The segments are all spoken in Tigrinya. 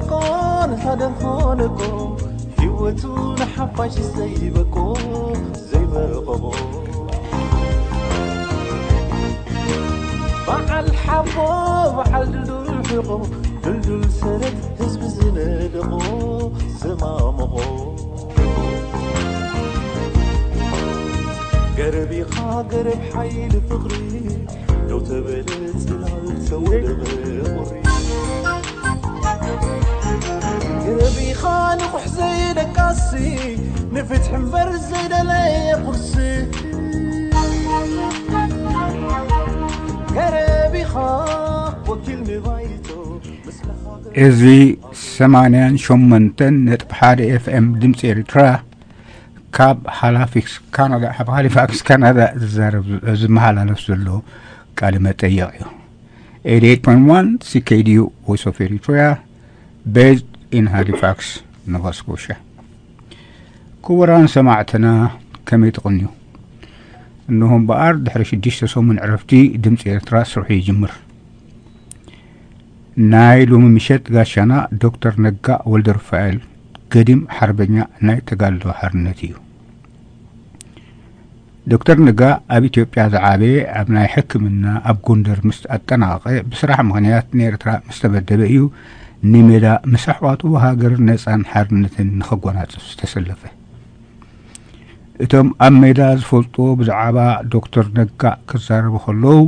ኮን ሃደም ኾነቆ፣ ህይወቱ ንሓፋሽ ዘይበቆ፣ ዘይበቆ። በዓል ሓቦ፣ በዓል ድልዱል ሕቆ፣ ድልዱል ሰረት ህዝቢ ዝነደቆ፣ ዘማምቆ። ገረብ ኢኻ ገረብ ሓይሊ ፍቕሪ፣ ደው ተበለ ጽላል ተወደበ ቁሪ። ገረብ ኢኻ ንቑሕ ዘይደቃሲ፣ ንፍትሒ እምበር ዘይደለየ ቁርሲ። ገረብ ኢኻ ወኪል ንባይቶ፣ ምስለ ሃገር እዚ ሰማንያን ሸሞንተን ነጥቢ ሓደ ኤፍ ኤም ድምፂ ኤርትራ ካብ ሃላፊክስ ካናዳ፣ ካብ ሃሊፋክስ ካናዳ ዝዛረብ፣ ዝመሓላለፍ ዘሎ ቃለ መጠይቕ እዩ። ኤይትይ ኤይት ፖይንት ዋን ሲ ኬ ዲ ዩ Voice of Eritrea, based in ሃሊፋክስ፣ ኖቫ ስኮሽያ። ክቡራን ሰማዕትና፣ ከመይ ትቕንዩ? እንሆ እምበኣር ድሕሪ ሽዱሽተ ሰሙን ዕረፍቲ ድምፂ ኤርትራ ስርሑ ይጅምር። ናይ ሎሚ ምሸት ጋሻና ዶክተር ነጋ ወልደሩፋኤል፣ ገዲም ሓርበኛ ናይ ተጋድሎ ሓርነት እዩ። ዶክተር ነጋ ኣብ ኢትዮጵያ ዝዓበየ፣ ኣብ ናይ ሕክምና ኣብ ጎንደር ምስ ኣጠናቐቐ፣ ብስራሕ ምኽንያት ንኤርትራ ምስ ተመደበ እዩ ንሜዳ ምስ ኣሕዋቱ ሃገር ነጻን ሓርነትን ንኸጎናጽፍ ዝተሰለፈ። እቶም ኣብ ሜዳ ዝፈልጥዎ ብዛዕባ ዶክተር ነጋ ክዛረቡ ከለዉ፣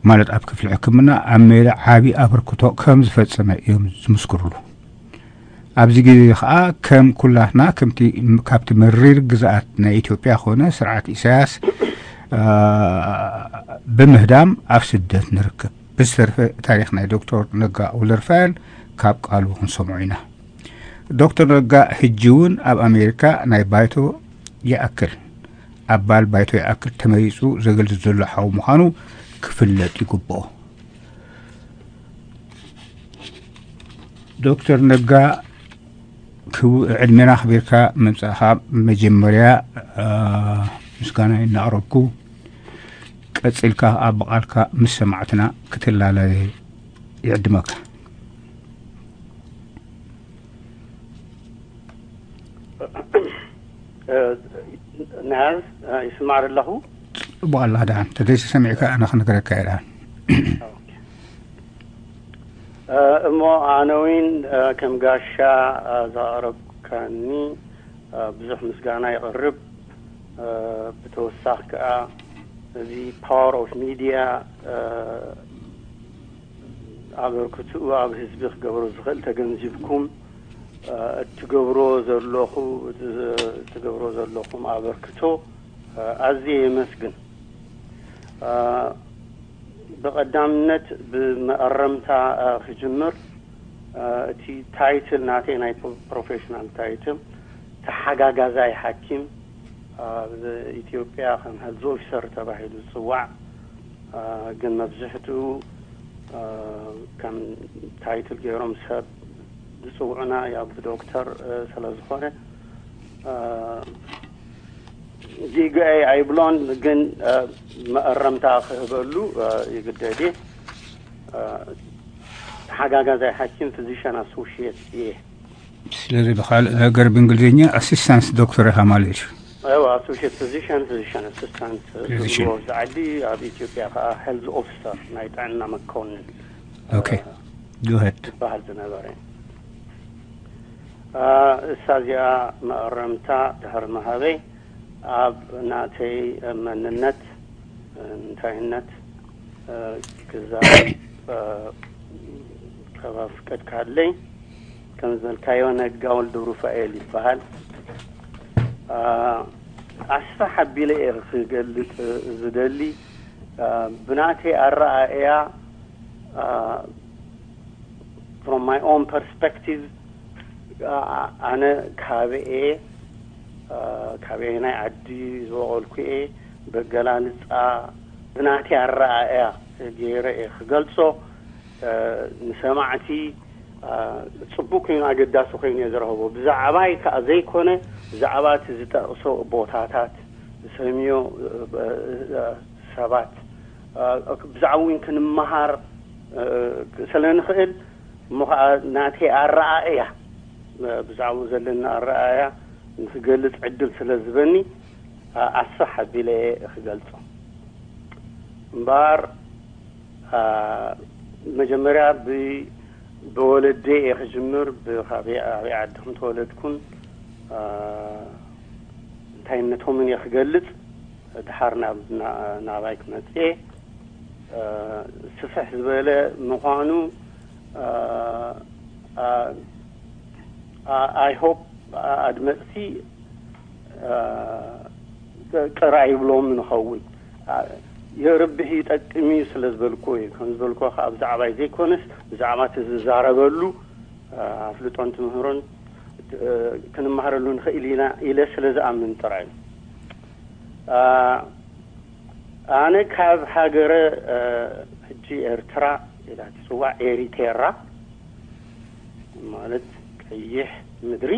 ማለት ኣብ ክፍሊ ሕክምና ኣብ ሜዳ ዓቢ ኣበርክቶ ከም ዝፈጸመ እዮም ዝምስክርሉ። ኣብዚ ግዜ ኸኣ ከም ኩላትና ከምቲ፣ ካብቲ መሪር ግዝኣት ናይ ኢትዮጵያ ኾነ ስርዓት ኢሳያስ፣ አ፣ ብምህዳም ኣብ ስደት ንርከብ። ብዝተርፈ ታሪኽ ናይ ዶክተር ነጋ ወልደሩፋኤል ካብ ቃሉ ክንሰምዖ ኢና። ዶክተር ነጋ ሕጂ እውን ኣብ ኣሜሪካ ናይ ባይቶ ይኣክል፣ ኣባል ባይቶ ይኣክል ተመሪጹ ዘገልግል ዘሎ ሓው ምዃኑ ክፍለጥ ይግብኦ። ዶክተር ነጋ፣ ክቡ-፣ ዕድሜና ኣኽቢርካ ምምጻእኻ መጀመርያ፣ አ፣ ምስጋና እናቕረብኩ፣ ቀጺልካ ኣብ ቃልካ ምስ ሰማዕትና ክትላለየ ይዕድመካ። እ፣ ንያዝ፣ እ፣ ይስማዕ ኣለኹ። ጽቡቕ ኣለኻ ደሓን። ተደይሰ ሰሚዕካ ኣነ ክነግረካ እየ ደሓን። ኦኬ። እ፣ እሞ ኣነ እውን፣ እ፣ ከም ጋሻ፣ እ፣ ዘቕረብካኒ፣ እ፣ ብዙሕ ምስጋና የቕርብ። እ፣ ብተወሳኺ ከኣ እዚ ፓወር ኦፍ ሚድያ፣ እ፣ ኣበርክትኡ ኣብ ህዝቢ ክገብሮ ዝኽእል ተገንዚብኩም፣ እ፣ እትገብሮ ዘለኹ-፣ እትገብሮ ዘለኹም ኣበርክቶ፣ እ፣ ኣዝየ የመስግን። እ፣ ብቐዳምነት ብመኣረምታ፣ እ፣ ክጅምር። እ፣ እቲ ታይትል ናተይ ናይ ፕሮ-፣ ፕሮፌሽናል ታይትል ተሓጋጋዛይ ሓኪም፣ ኣብ ኢትዮጵያ ከም ሄልዝ ኦፊሰር ተባሂሉ ዝጽዋዕ፣ እ፣ ግን መብዝሕትኡ፣ እ፣ ከም ታይትል ገይሮም ሰብ ዝጽውዑና ያው ብዶክተር፣ እ፣ ስለ ዝኾነ፣ እ፣ ጊግአይ ኣይብሎን፣ ግን፣ እ፣ መእረምታ ክህበሉ፣ እ፣ ይግደድ እየ። እ፣ ተሓጋጋዛይ ሓኪም፣ ፊዚሽን ኣሶሺየት እየ። ስለዚ ብኻልእ ነገር ብእንግሊዝኛ ኣሲስታንስ ዶክተር ኢኻ ማለት እዩ። እዋ፣ ኣሶሺየት ፊዚሽን፣ ፊዚሽን ኣሲስታንት ፊዚሽን። ዝብልዎ ኣብዚ ዓዲ፣ ኣብ ኢትዮጵያ ከኣ ሄልዝ ኦፊሰር፣ ናይ ጥዕና መኮንን፣ ኦኬ። እ፣ ጎ ሄድ። ዝበሃል ዝነበረ። እ፣ እሳ እዚኣ መእረምታ ድሕሪ ምሃበይ፣ ኣብ ናተይ መንነት፣ እንታይነት፣ እ፣ ክዛረብ፣ እ፣ ካብ ኣፍቀድካለይ፣ ከም ዝበልካዮ ነጋ ወልደ ሩፋኤል ይበሃል። እ፣ ኣስፍሕ ኣቢለ እየ ክገልጽ ዝደሊ። እ፣ ብናተይ ኣረኣእያ፣ እ፣ from my own perspective፣ ኣ-፣ ኣነ ካበየ፣ ኣ፣ ካበየናይ ዓዲ ዝበቖልኩ እየ፣ በገላልጻ ብናተይ ኣረኣእያ ገይረ እየ ክገልጾ። እ፣ ንሰማዕቲ፣ ኣ፣ ጽቡቕ ኮይኑ ኣገዳሲ ኮይኑ እየ ዝረኽቦ። ብዛዕባይ ከኣ ዘይኮነ፣ ብዛዕባ እቲ ዝጠቕሶ ቦታታት፣ ዝሰምዮ፣ እ፣ እ፣ ሰባት፣ እ፣ ብዛዕባኡ እውን ክንመሃር፣ እ፣ ስለ ንኽእል፣ እሞ ኸዓ ናተይ ኣረኣእያ፣ ብዛዕባኡ ዘለና ኣረኣእያ ንክገልጽ ዕድል ስለ ዝበኒ፣ ኣስፍሕ ኣቢለ እየ ክገልጾ። እምበኣር መጀመርያ ብወለደይ እየ ክጅምር። ብካበይ ኣበይ ዓዲ ከም ተወለድኩን እንታይነቶምን እየ ክገልጽ። ድሓር ናባይ ክመጽእ እየ። ስፍሕ ዝበለ ምዃኑ I hope ኣድመፅቲ ቅር ኣይብሎም ንኸውን። የርብሕ ይጠቅም እዩ ስለ ዝበልኩ እዩ። ከም ዝበልኩ ከዓ ብዛዕባይ ዘይኮነስ ብዛዕባ እቲ ዝዛረበሉ ኣፍልጦን ትምህሮን ክንመሃረሉ ንኽእል ኢና ኢለ ስለ ዝኣምን ጥራይ እዩ። ኣነ ካብ ሃገረ ሕጂ ኤርትራ ኢላ ትፅዋዕ ኤሪቴራ ማለት ቀይሕ ምድሪ፣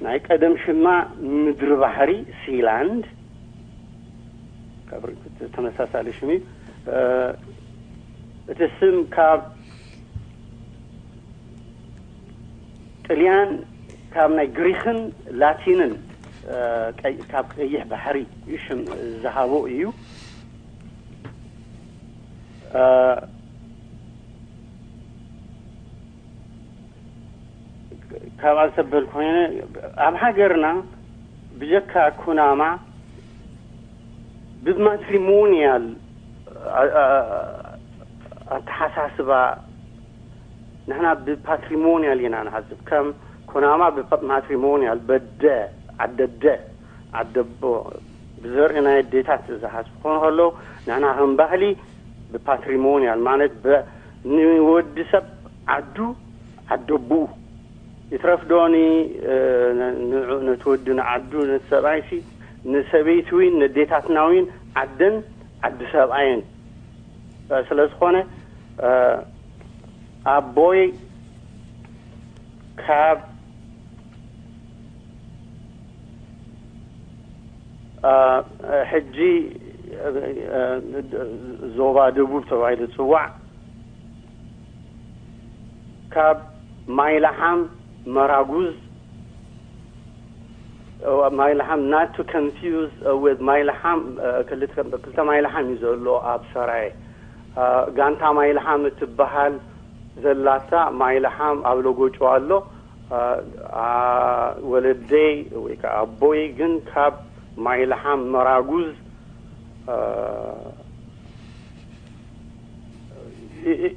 ናይ ቀደም ሽማ ምድሪ ባሕሪ፣ ሲላንድ፣ ካብ ተመሳሳሊ ሽም እዩ። እቲ ስም ካብ ጥልያን፣ ካብ ናይ ግሪክን ላቲንን ካብ ቀይሕ ባሕሪ ሽም ዝሃቦ እዩ። ካብኣ ዘበል ኮይነ ኣብ ሃገርና ብጀካ ኩናማ ብማትሪሞኒያል ኣተሓሳስባ ንሕና ብፓትሪሞኒያል ኢና ንሓስብ። ከም ኩናማ ብማትሪሞኒያል በደ ዓደደ ዓደቦ ብዘርኢ ናይ ኣዴታት ዝሓስብ ክኾኑ ከለዉ ንሕና ከም ባህሊ ብፓትሪሞኒያል ማለት ንወዲ ሰብ ዓዱ ዓደቦኡ ይትረፍ ዶ ንዑ ነቲ ወዲ ንዓዱ ነቲ ሰብኣይሲ ንሰበይቲ እውን ነዴታትና እውን ዓደን ዓዲ ሰብኣየን ስለ ዝኾነ ኣቦይ ካብ ሕጂ ዞባ ደቡብ ተባሂሉ ዝፅዋዕ ካብ ማይላሓም መራጉዝ ማይላሓም not to confuse with ማይላሓም ክልተ ማይላሓም እዩ ዘሎ ኣብ ሰራየ ጋንታ ማይላሓም እትበሃል ዘላታ ማይላሓም ኣብ ሎጎ ጨዋ ኣሎ። ወለደይ ወይ ከዓ ኣቦይ ግን ካብ ማይላሓም መራጉዝ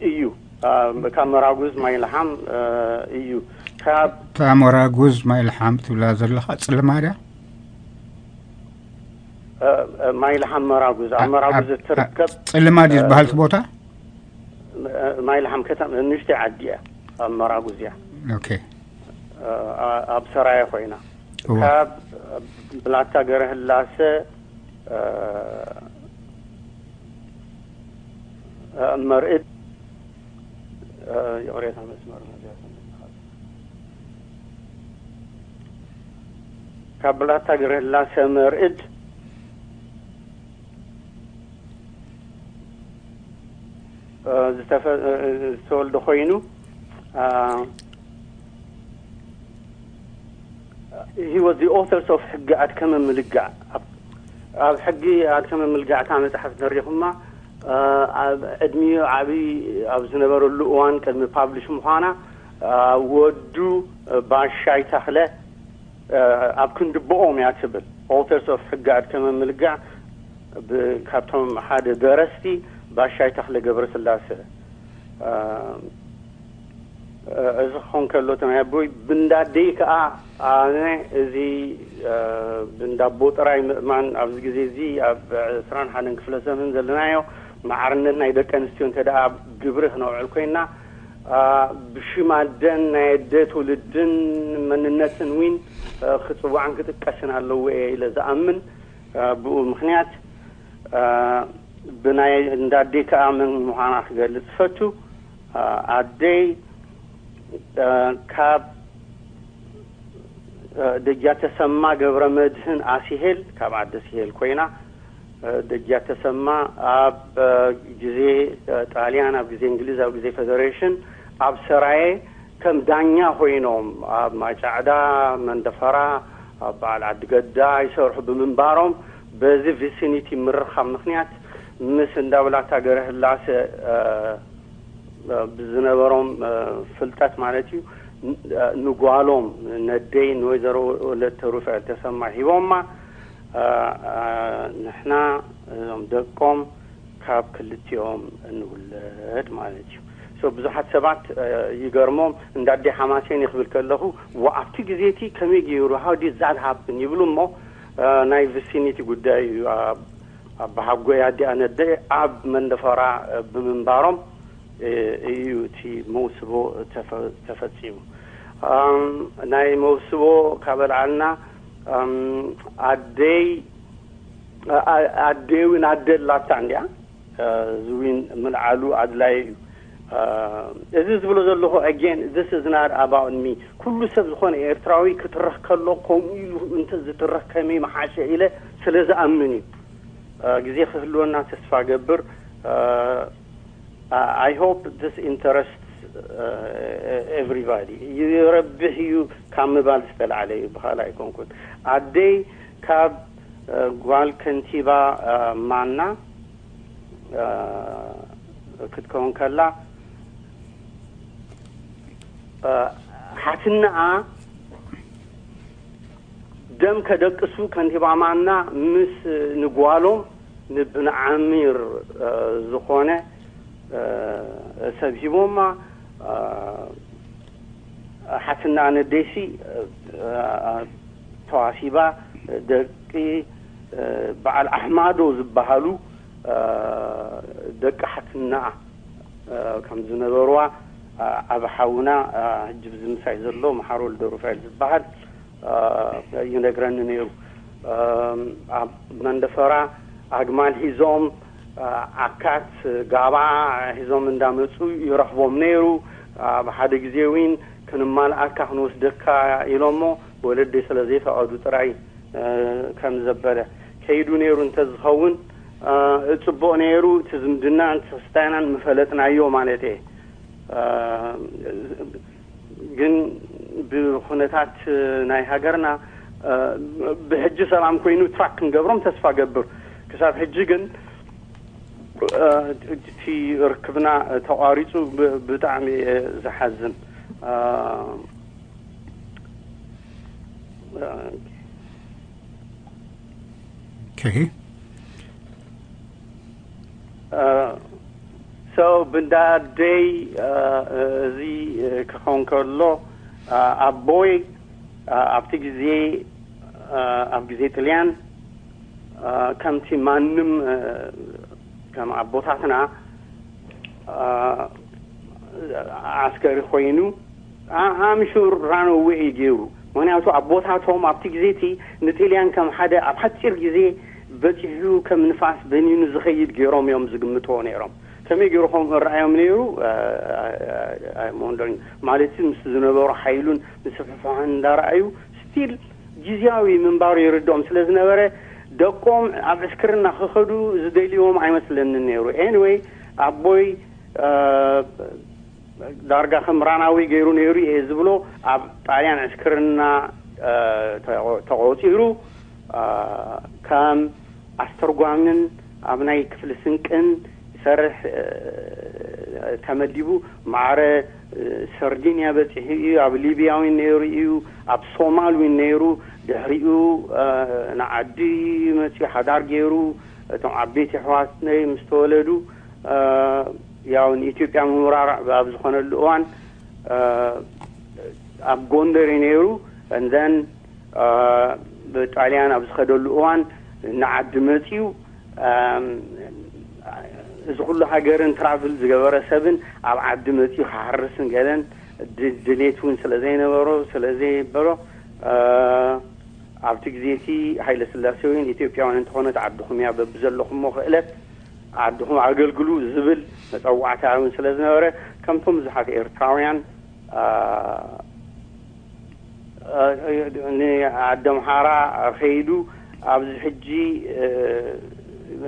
እዩ። ካብ መራጉዝ ማይላሓም እዩ። ካብ እታ መራጉዝ ማይላሓም ትብላ ዘለኻ ፅልማ ድያ? ማይላሓም መራጉዝ ኣብ መራጉዝ እትርከብ ፅልማ ድዩ ዝበሃል እቲ ቦታ? ማይልሓም ከተማ ንእሽተይ ዓዲ እያ። ኣብ መራጉዝ እያ። ኦኬ። ኣብ ሰራየ ኮይና ካብ ብላታ ገረህላሰ መርኢድ ይቕሬታ መስመር ካብ ብላታ ገረህላሰ መርኢድ ዝተወልደ ኮይኑ he was the authors of ሕጊ ኣድከመ ምልጋዕ ኣብ ሕጊ ኣድከመ ምልጋዕ እታ መፅሓፍ ተሪኹማ ኣብ ዕድሚኡ ዓብይ ኣብ ዝነበረሉ እዋን ቅድሚ ፓብሊሽ ምዃና ወዱ ባሻይ ተኽለ ኣብ ክንድብኦም እያ ትብል authors of ሕጊ ኣድከመ ምልጋዕ ካብቶም ሓደ ደረስቲ ባሻይ ተኽለ ገብረስላሰ እዚ ክኾን ከሎ ተማይ ኣቦይ ብንዳደይ ከዓ ኣነ እዚ ብንዳቦ ጥራይ ምእማን ኣብዚ ግዜ እዚ ኣብ ዕስራን ሓደን ክፍለ ዘመን ዘለናዮ ማዕርነት ናይ ደቂ ኣንስትዮ እንተ ደኣ ግብሪ ክነውዕል ኮይና ብሽም ኣደን ናይ ኣደ ትውልድን መንነትን እውን ክፅዋዕን ክጥቀስን ኣለዎ እየ ኢለ ዝኣምን ብኡ ምክንያት ብናይ እንዳዴ ከዓ መን ምዃና ክገልፅ ፈቱ ኣደይ ካብ ደጃ ተሰማ ገብረ መድህን ኣሲሄል ካብ ዓደ ሲሄል ኮይና ደጃ ተሰማ ኣብ ግዜ ጣልያን ኣብ ግዜ እንግሊዝ ኣብ ግዜ ፌደሬሽን ኣብ ሰራየ ከም ዳኛ ኮይኖም ኣብ ማይጻዕዳ፣ መንደፈራ፣ ኣብ በዓል ዓዲ ገዳ ይሰርሑ ብምንባሮም፣ በዚ ቪሲኒቲ ምርኻብ ምኽንያት ምስ እንዳ ብላታ ገረህላሰ ብዝነበሮም ፍልጠት ማለት እዩ፣ ንጓሎም፣ ነደይ፣ ንወይዘሮ ወለተ ሩፋኤል ተሰማ ሂቦማ። ንሕና እዞም ደቆም ካብ ክልቲኦም እንውለድ ማለት እዩ። ብዙሓት ሰባት ይገርሞም፣ እንዳ ኣዴ ሓማሴን ክብል ከለኹ፣ ኣብቲ ግዜ እቲ ከመይ ገይሩ፣ how did that happen ይብሉ እሞ፣ ናይ ቪሲኒቲ ጉዳይ እዩ። ኣባሓጎይ ኣዲኣ ነደ ኣብ መንደፈራ ብምንባሮም እዩ እቲ መውስቦ ተፈጺሙ። ናይ መውስቦ ካበልዓልና፣ ኣደይ ኣደይ እውን ኣደ ኣላታ እንዲያ። እዚ እውን ምልዓሉ ኣድላይ እዩ። እዚ ዝብሎ ዘለኹ፣ again, this is not about me. ኩሉ ሰብ ዝኾነ ኤርትራዊ ክትረኽ ከሎ ከምኡ ኢሉ እንተ ዝትረኽ ከመይ መሓሸ ኢለ ስለ ዝኣምን እዩ። ግዜ ክህልወና ተስፋ ገብር። I hope this interests everybody. ይረብሕ እዩ ካብ ምባል ዝተላዕለ እዩ፣ ብኻልእ ኣይኮንኩን። ኣደይ ካብ ጓል ከንቲባ ማና ክትከውን ከላ፣ ሓትናኣ ደም ከደቅሱ ከንቲባ ማና ምስ ንጓሎም ንብንዓሚር ዝኾነ ሰብ ሂቦማ። ሓትና ነደይሲ ተዋሲባ፣ ደቂ በዓል ኣሕማዶ ዝበሃሉ ደቂ ሓትናኣ ከም ዝነበርዋ ዓቢ ሓውና፣ ሕጂ ብዚ ምሳይ ዘሎ መሓሮ ወልደ ሩፋኤል ዝበሃል ይነግረኒ ነይሩ። ኣብ መንደፈራ ኣግማል ሒዞም፣ ዓካት፣ ጋባ ሒዞም እንዳመጹ ይረኽቦም ነይሩ። ኣብ ሓደ ግዜ እውን ክንማልኣካ ክንወስደካ ኢሎሞ፣ ወለደይ ስለ ዘይፈቐዱ ጥራይ ከም ዘበለ። ከይዱ ነይሩ እንተዝኸውን ጽቡቕ ነይሩ፣ እቲ ዝምድናን ትሕዝታናን ምፈለጥናዮ ማለት እየ። ግን ብኹነታት ናይ ሃገርና ብሕጂ ሰላም ኮይኑ ትራክ ክንገብሮም ተስፋ ገብር። ክሳብ ሕጂ ግን እቲ ርክብና ተቋሪጹ፣ ብጣዕሚ ዝሓዝን። Okay. So ብንዳደይ እዚ ክኸውን ከሎ፣ ኣቦይ ኣብቲ ግዜ፣ ኣብ ግዜ ጥልያን፣ ከምቲ ማንም፣ ከም ኣቦታትና ዓስከሪ ኮይኑ፣ ኣምሹር ራን ኣወይ እዩ ገይሩ። ምክንያቱ ኣቦታቶም ኣብቲ ግዜ እቲ ንጥልያን ከም ሓደ ኣብ ሓፂር ግዜ በፂሑ ከም ንፋስ በኒኑ ዝኸይድ ገይሮም እዮም ዝግምትዎ ነይሮም። ከመይ ገይሩ ከምኡ ረኣዮም ነይሩ ሞንደሪን ማለት ምስ ዝነበሩ ሓይሉን ምስፍሕፋሕን እንዳረኣዩ ስቲል ግዜያዊ ምንባሩ ይርድኦም ስለ ዝነበረ ደቆም ኣብ ዕስክርና ክኸዱ ዝደልይዎም ኣይመስለንን ነይሩ። ኤኒወይ ኣቦይ ዳርጋ ከም ራናዊ ገይሩ ነይሩ እየ ዝብሎ። ኣብ ጣልያን ዕስክርና ተቖፂሩ ከም ኣስተርጓምን ኣብ ናይ ክፍሊ ስንቅን ይሰርሕ ተመዲቡ። ማዕረ ሰርዲንያ በፂሑ እዩ። ኣብ ሊብያ እውን ነይሩ እዩ። ኣብ ሶማል እውን ነይሩ። ድሕሪኡ ንዓዲ መፂኡ ሓዳር ገይሩ። እቶም ዓበይቲ ኣሕዋትነይ ምስ ተወለዱ፣ ያው ንኢትዮጵያ ምምራር ኣብ ዝኾነሉ እዋን ኣብ ጎንደር እዩ ነይሩ። And then ብጣልያን ኣብ ዝኸደሉ እዋን ንዓዲ መፂኡ። እዚ ኩሉ ሃገርን ትራቭል ዝገበረ ሰብን ኣብ ዓዲ መፂኡ ክሓርስን ገለን ድሌት እውን ስለ ዘይነበሮ፣ ስለ ዘይበሎ፣ ኣብቲ ግዜ እቲ ሃይለ ስላሴ እውን ኢትዮጵያውያን እንተኾነት ዓድኹም እያ፣ በብዘለኹሞ ክእለት ዓድኹም ኣገልግሉ ዝብል መፀዋዕታ እውን ስለ ዝነበረ፣ ከምቶም ብዙሓት ኤርትራውያን ንዓዲ ኣምሓራ ከይዱ ኣብዚ ሕጂ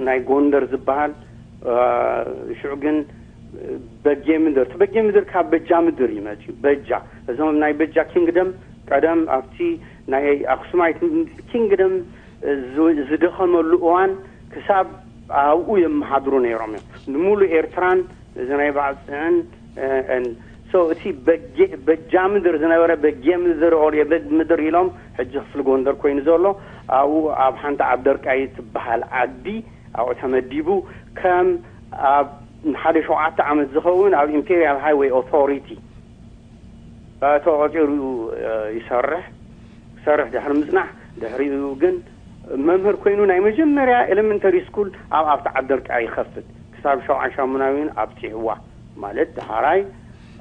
ናይ ጎንደር ዝበሃል ሽዑ ግን በጌ ምድር፣ እቲ በጌ ምድር ካብ በጃ ምድር እዩ መፅዩ። በጃ፣ እዞም ናይ በጃ ኪንግደም ቀደም ኣብቲ ናይ ኣክሱማይት ኪንግደም ዝ- ዝደኸመሉ እዋን ክሳብ ኣብኡ የመሓድሩ ነይሮም እዮም። ንምሉእ ኤርትራን እዚ ናይ ባዕፅዕን እ፣ ን- so እቲ በጌ- በጃ ምድር ዝነበረ በጌ ምድር ኦር የበግ ምድር ኢሎም ሕጂ ክፍሊ ጎንደር ኮይኑ ዘሎ ኣብኡ ኣብ ሓንቲ ዓዲ ደርቃይ ትበሃል ዓዲ ኣብኡ ተመዲቡ ከም ኣብ ንሓደ ሸውዓተ ዓመት ዝኸውን ኣብ ኢምፔሪያል ሃይወይ ኦቶሪቲ ተቆፂሩ እ፣ ይሰርሕ ክሰርሕ ድሕሪ ምፅናሕ ድሕሪኡ ግን መምህር ኮይኑ ናይ መጀመርያ ኤሌመንተሪ ስኩል ኣብ ኣብቲ ዓዲ ደርቃ ይኸፍት ክሳብ ሸውዓን ሻሙናዊን ኣብፂሕዋ ማለት ድሓራይ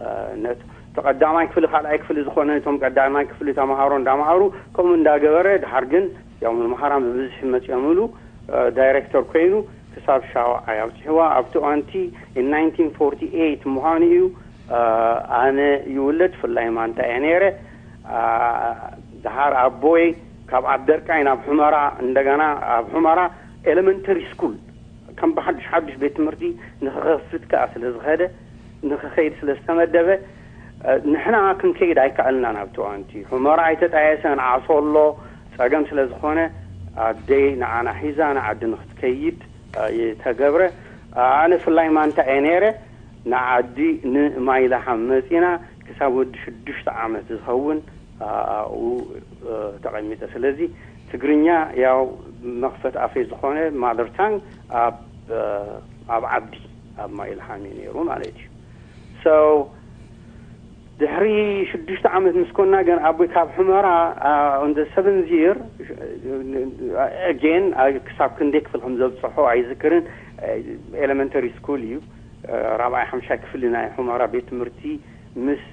እ፣ ነት ተቐዳማይ ክፍሊ ካልኣይ ክፍሊ ዝኾነ እቶም ቀዳማይ ክፍሊ ተምሃሮ እንዳምሃሩ ከምኡ እንዳገበረ ድሓር ግን ያው መምሃራን ብብዝሒ መፅኦምሉ እ፣ ዳይሬክተር ኮይኑ ክሳብ ሻውዓይ ኣብፅሕዋ ኣብቲ እዋንቲ in nineteen forty eight ምዃኑ እዩ እ፣ ኣነ ይውለድ ፍላይ ማንታ እየ ነይረ እ፣ ድሓር ኣቦይ ካብ ዓዲ ደርቃይ ናብ ሑመራ እንደገና ኣብ ሑመራ ኤሌመንተሪ ስኩል ከም ብሓድሽ ሓድሽ ቤት ትምህርቲ ንክኸፍት ከኣ ስለ ዝኸደ ንክኸይድ ስለ ዝተመደበ እ፣ ንሕና ክንከይድ ኣይከኣልና ናብቲ እዋንቲ ሑመራ ኣይተጣየሰን ዓሶ ኣሎ ጸገም ስለ ዝኾነ ኣደይ ንዓና ሒዛ ንዓዲ ንክትከይድ እ፣ ይተገብረ ኣነ ፍላይ ማንታ እየ ነይረ ንዓዲ ንማይላሓ መፂና ክሳብ ወዲ ሽዱሽተ ዓመት ዝኸውን ኣብኡ ተቐሚጠ ስለዚ ትግርኛ ያው መኽፈት ኣፈይ ዝኾነ ማደር ታንግ ኣብ ኣብ ዓዲ ኣብ ማይልሓም እዩ ነይሩ ማለት እዩ so ድሕሪ ሽዱሽተ ዓመት ምስ ኮና ግን ኣቦይ ካብ ሑመራ on the seventh year again ክሳብ ክንደይ ክፍል ከም ዘብፅሖ ኣይዝክርን ኤሌመንተሪ ስኩል እዩ ራብዓይ ሓምሻይ ክፍሊ ናይ ሑመራ ቤት ትምህርቲ ምስ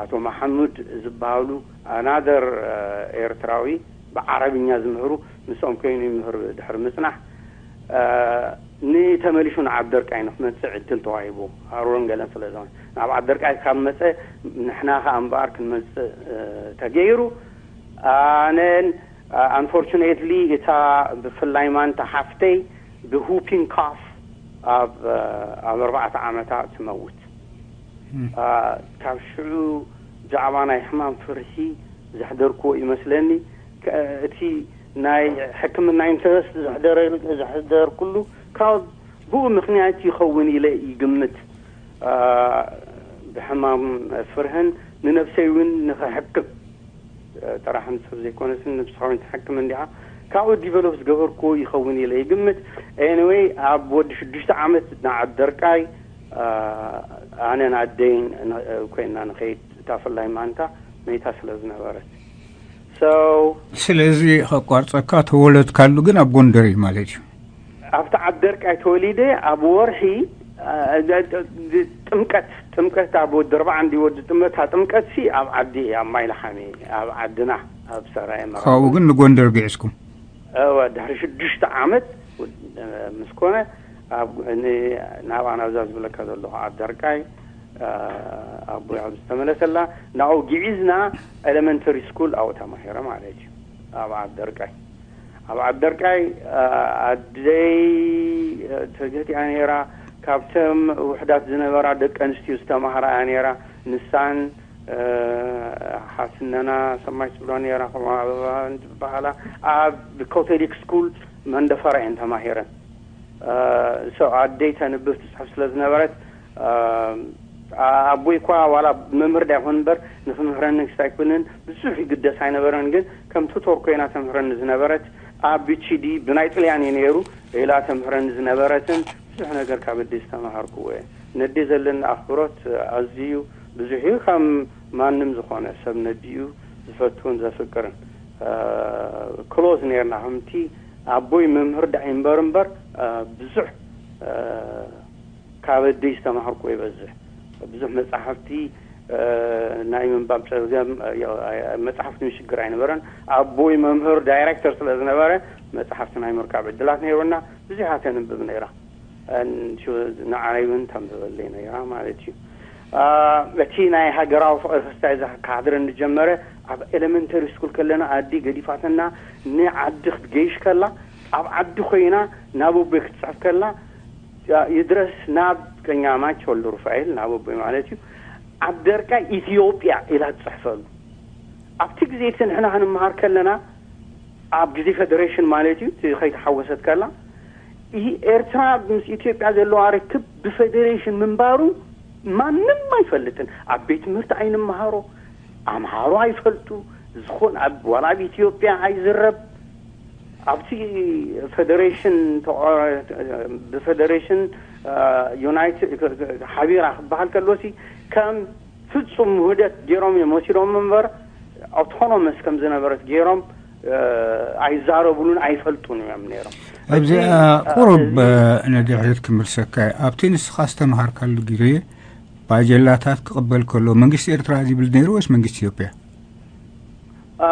ኣቶ መሓሙድ ዝበሃሉ ኣናደር ኤርትራዊ ብዓረብኛ ዝምህሩ ምስኦም ኮይኑ ይምህር ድሕሪ ምፅናሕ ንተመሊሱ ንዓብ ደርቃይ ንክመፅእ ዕድል ተዋሂቡ ሃሮን ገለን ስለ ዝኾነ ናብ ዓብ ደርቃይ ካብ መፀ ንሕና ከዓ እምበኣር ክንመፅእ ተገይሩ ኣነን unfortunately እታ ብፍላይ ማንታ ሓፍተይ ብwhooping cough ኣብ ኣብ ኣርባዕተ ዓመታ ትመውት ካብ ሽዑ ብዛዕባ ናይ ሕማም ፍርሂ ዘሕደርክዎ ይመስለኒ እቲ ናይ ሕክምና ኢንተረስት ዘሕደረክሉ ካብ ብኡ ምክንያት ይኸውን ኢለ ይግምት ብሕማም ፍርህን ንነብሰይ እውን ንክሕክም ጥራሕ ንሰብ ዘይኮነስ ንብስኻ ተሓክም እንዲኻ ካብኡ ዲቨሎፕ ዝገበርክዎ ይኸውን ኢለ ይግምት anyway ኣብ ወዲ ሽዱሽተ ዓመት ንዓብ ደርቃይ ኣነን ኣደይን ኮይና ንኸይድ እታ ፍላይ ማንታ መይታ ስለ ዝነበረት so ስለዚ ከቋርፀካ ተወለድካሉ ግን ኣብ ጎንደር እዩ ማለት እዩ ኣብቲ ዓብ ደርቃይ ተወሊደ ኣብ ወርሒ ጥምቀት ጥምቀት ኣብ ወዲ ኣርባዓ እንዲ ወዲ ጥምቀት ጥምቀት ሲ ኣብ ዓዲ ኣብ ማይልሓሚ ኣብ ዓድና ኣብ ሰራየ መራ ካብኡ ግን ንጎንደር ግዕዝኩም እወ ድሕሪ ሽዱሽተ ዓመት ምስ ኮነ ናብኣ ናብዛ ዝብለካ ዘለኹ ዓብ ደርቃይ ኣቦይ ኣብ ዝተመለሰላ ናብኡ ግዒዝና ኤሌመንተሪ ስኩል ኣብኡ ተማሂረ ማለት እዩ ኣብ ዓብ ደርቃይ ኣብ ዓብ ደርቃይ ኣደይ ተገቲኣ ነይራ ካብተን ውሕዳት ዝነበራ ደቂ ኣንስትዮ ዝተማህራ እያ ነይራ ንሳን ሓስነና ሰማይ ትብሎ ነይራ ከምኡ ኣበባ ዝበሃላ ኣብ ካቶሊክ ስኩል መንደፈራ እየን ተማሂረን so ኣደይ ተንብብ ትፅሕፍ ስለ ዝነበረት ኣቦይ እኳ ዋላ መምህር ዳ ይኹን እምበር ንክምህረኒ ክስታይ ኩንን ብዙሕ ይግደስ ኣይነበረን ግን ከም ቱቶር ኮይና ተምህረኒ ዝነበረት ኣብ ቢችዲ ብናይ ጥልያን እዩ ነይሩ ኢላ ተምህረኒ ዝነበረትን ብዙሕ ነገር ካብ ኣደይ ዝተማሃርክዎ እየ ነደይ ዘለኒ ኣኽብሮት ኣዝዩ ብዙሕ እዩ ከም ማንም ዝኾነ ሰብ ነዲኡ ዝፈትውን ዘፍቅርን ክሎዝ ነርና ከምቲ ኣቦይ መምህር ዳኣ ይንበር እምበር ብዙሕ ካብ ኣደይ ዝተማሃርኩዎ ይበዝሕ ብዙሕ መፅሓፍቲ ናይ ምንባብ ፀገም መፅሓፍቲ ምሽግር ኣይነበረን ኣቦይ መምህር ዳይሬክተር ስለ ዝነበረ መፅሓፍቲ ናይ ምርካብ ዕድላት ነይሩና ብዙሕ ተንብብ ነይራ ንዓይ እውን ተንብበለይ ነይራ ማለት እዩ እቲ ናይ ሃገራዊ ፍቕሪ ክስታይ ክሓድረኒ ዝጀመረ ኣብ ኤሌመንተሪ ስኩል ከለና ኣዲ ገዲፋትና ንዓዲ ክትገይሽ ከላ ኣብ ዓዲ ኮይና ናብ ኣቦይ ክትፅሕፍ ከላ ይድረስ ናብ ቀኛማች ወልደ ሩፋኤል፣ ናብ ኣቦይ ማለት እዩ፣ ኣብ ደርቃይ ኢትዮጵያ ኢላ ትጽሕፈሉ። ኣብቲ ግዜ እቲ ንሕና ክንመሃር ከለና፣ ኣብ ግዜ ፌደሬሽን ማለት እዩ፣ እቲ ከይተሓወሰት ከላ፣ ኢ-፣ ኤርትራ ምስ ኢትዮጵያ ዘለዋ ርክብ ብፌደሬሽን ምንባሩ ማንም ኣይፈልጥን። ኣብ ቤት ትምህርቲ ኣይንመሃሮ፣ ኣምሃሮ ኣይፈልጡ፣ ዝኾን ኣብ፣ ዋላ ኣብ ኢትዮጵያ ኣይዝረብ። ኣብቲ ፌደሬሽን ተቋ-፣ ብፌደሬሽን፣ እ፣ ዩናይትድ ሓቢራ ክበሃል ከሎሲ ከም ፍጹም ውህደት ገይሮም እዮም ወሲዶም እምበር፣ ኣውቶኖመስ ከም ዝነበረት ገይሮም፣ እ፣ ኣይዛረቡሉን ኣይፈልጡን እዮም ነይሮም። ኣብዚ፣ እቲ፣ እ፣ ቁሩብ፣ እዚ እ፣ ንድሕሪት ክምልሰካ እየ። ኣብቲ ንስኻ ዝተምሃርካሉ ግዜ ባጀላታት ክቕበል ከሎ መንግስቲ ኤርትራ ዝብል ነይሩ ወይስ መንግስቲ ኢትዮጵያ? እ፣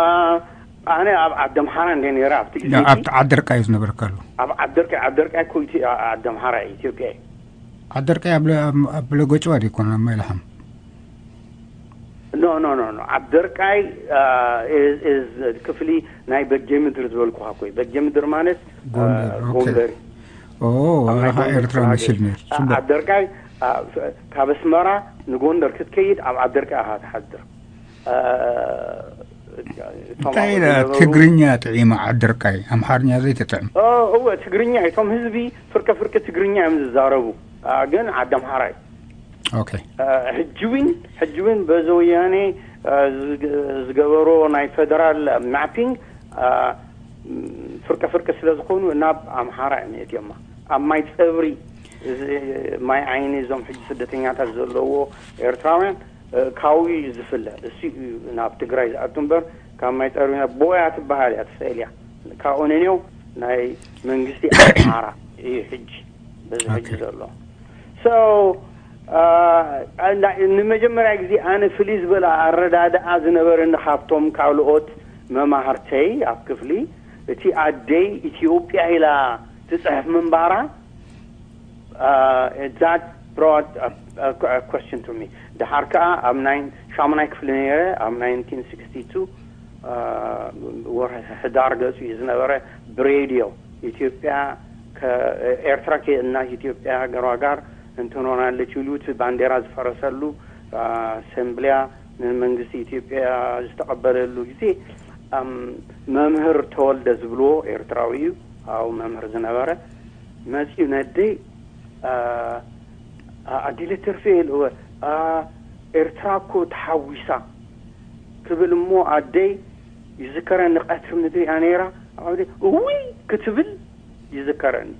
ኣነ ኣብ ዓዲ ኣምሓራ እንደ ነይረ ኣብቲ ግዜ እቲ ኣብቲ ዓዲ ደርቃይ ዝነበርካሉ? ኣብ ዓዲ ደርቃይ፣ ዓዲ ደርቃይ እኮ ኢትዮ-፣ ዓዲ ኣምሓራ እዩ፣ ኢትዮጵያ እዩ። ዓዲ ደርቃይ ኣብ ለ-፣ ኣብ፣ ኣብ ለጎጭዋ ዲኮን ኣብ ማይልሓም? ኖ፣ ኖ፣ ኖ፣ ኖ። ዓዲ ደርቃይ፣ እ፣ ኢዝ፣ ኢዝ ክፍሊ ናይ በጌ ምድሪ ዝበልኩኻ እኮ እዩ። በጌ ምድሪ ማለት፣ እ፣ ጎንደር፣ ኦኬ። ጎንደር እዩ። ኦ፣ ኣብ ናይ ኣሃ፣ ጎንደር ኤርትራ ክፍለ ሃገር። መሲልኒ። እ፣ ጽቡቕ። ዓዲ ደርቃይ፣ እ፣ ካብ ኣስመራ ንጎንደር ክትከይድ ኣብ ዓዲ ደርቃይ ኢኻ ትሓድር። እ፣ እቶም እንታይ ኣብኡ ኢላ ዝነበሩ ትግርኛ ጥዒማ ዓዲ ደርቃይ፣ ኣምሓርኛ ዘይትጥዕም? ኦ፣ እወ፣ ትግርኛ፣ እቶም ህዝቢ ፍርቀ ፍርቂ ትግርኛ እዮም ዝዛረቡ። እ፣ ግን ዓዲ ኣምሓራ እዩ። ኦኬ። እ፣ ሕጂ እውን፣ ሕጂ እውን በዚ ወያኔ፣ እ፣ ዝገ-፣ ዝገበሮ ናይ ፌደራል ማፒንግ፣ እ፣ ፍርቀ ፍርቀ ስለ ዝኾኑ ናብ ኣምሓራ እዮም የእትዮማ። ኣብ ማይ ጸብሪ፣ እዚ ማይ ዓይኒ፣ እዞም ሕጂ ስደተኛታት ዘለዎ ኤርትራውያን፣ እ፣ ካብኡ እዩ ዝፍለ። እሱ እዩ ናብ ትግራይ ዝኣቱ እምበር፣ ካብ ማይ ጸብሪ ናብ ቦያ ትበሃል እያ፣ ትስእል እያ። ካብኡ ነንዮ ናይ መንግስቲ ኣምሓራ እዩ ሕጂ፣ በዚ ሕጂ ኦኬ። ዘሎ። So፣ እ፣ ንመጀመርያ ግዜ ኣነ ፍልይ ዝበለ ኣረዳድኣ ዝነበረኒ ካብቶም ካልኦት መማህርተይ ኣብ ክፍሊ፣ እቲ ኣደይ ኢትዮጵያ ኢላ ትጽሕፍ ምንባራ፣ እ፣ that brought a, a, a question to me። ደሓር ከኣ ኣብ ናይ ሻሙናይ ክፍሊ ነይረ፣ ኣብ ናይንቲን ሲክስቲ ቱ፣ እ፣ ወርሒ ሕዳር ገጹ እዩ ዝነበረ፣ ብሬድዮ ኢትዮጵያ ከ-፣ ኤርትራ ከ-፣ እናት ኢትዮጵያ ገሯጋር እንትኖናለች ኢሉ እቲ ባንዴራ ዝፈረሰሉ፣ እ፣ ኣሰምብሊያ ንመንግስቲ ኢትዮጵያ ዝተቐበለሉ ግዜ፣ እም፣ መምህር ተወልደ ዝብልዎ ኤርትራዊ እዩ፣ ኣብኡ መምህር ዝነበረ፣ መጺኡ ነደይ፣ እ፣ እ፣ ኣዲለ ተርፌ ኢልዎ፣ እ፣ ኤርትራ እኮ ተሓዊሳ ክብል እሞ ኣደይ ይዝከረኒ፣ ቀትሪ ምድሪ እያ ነይራ፣ ኣብ ዓውዲ እውይ ክትብል ይዝከረኒ።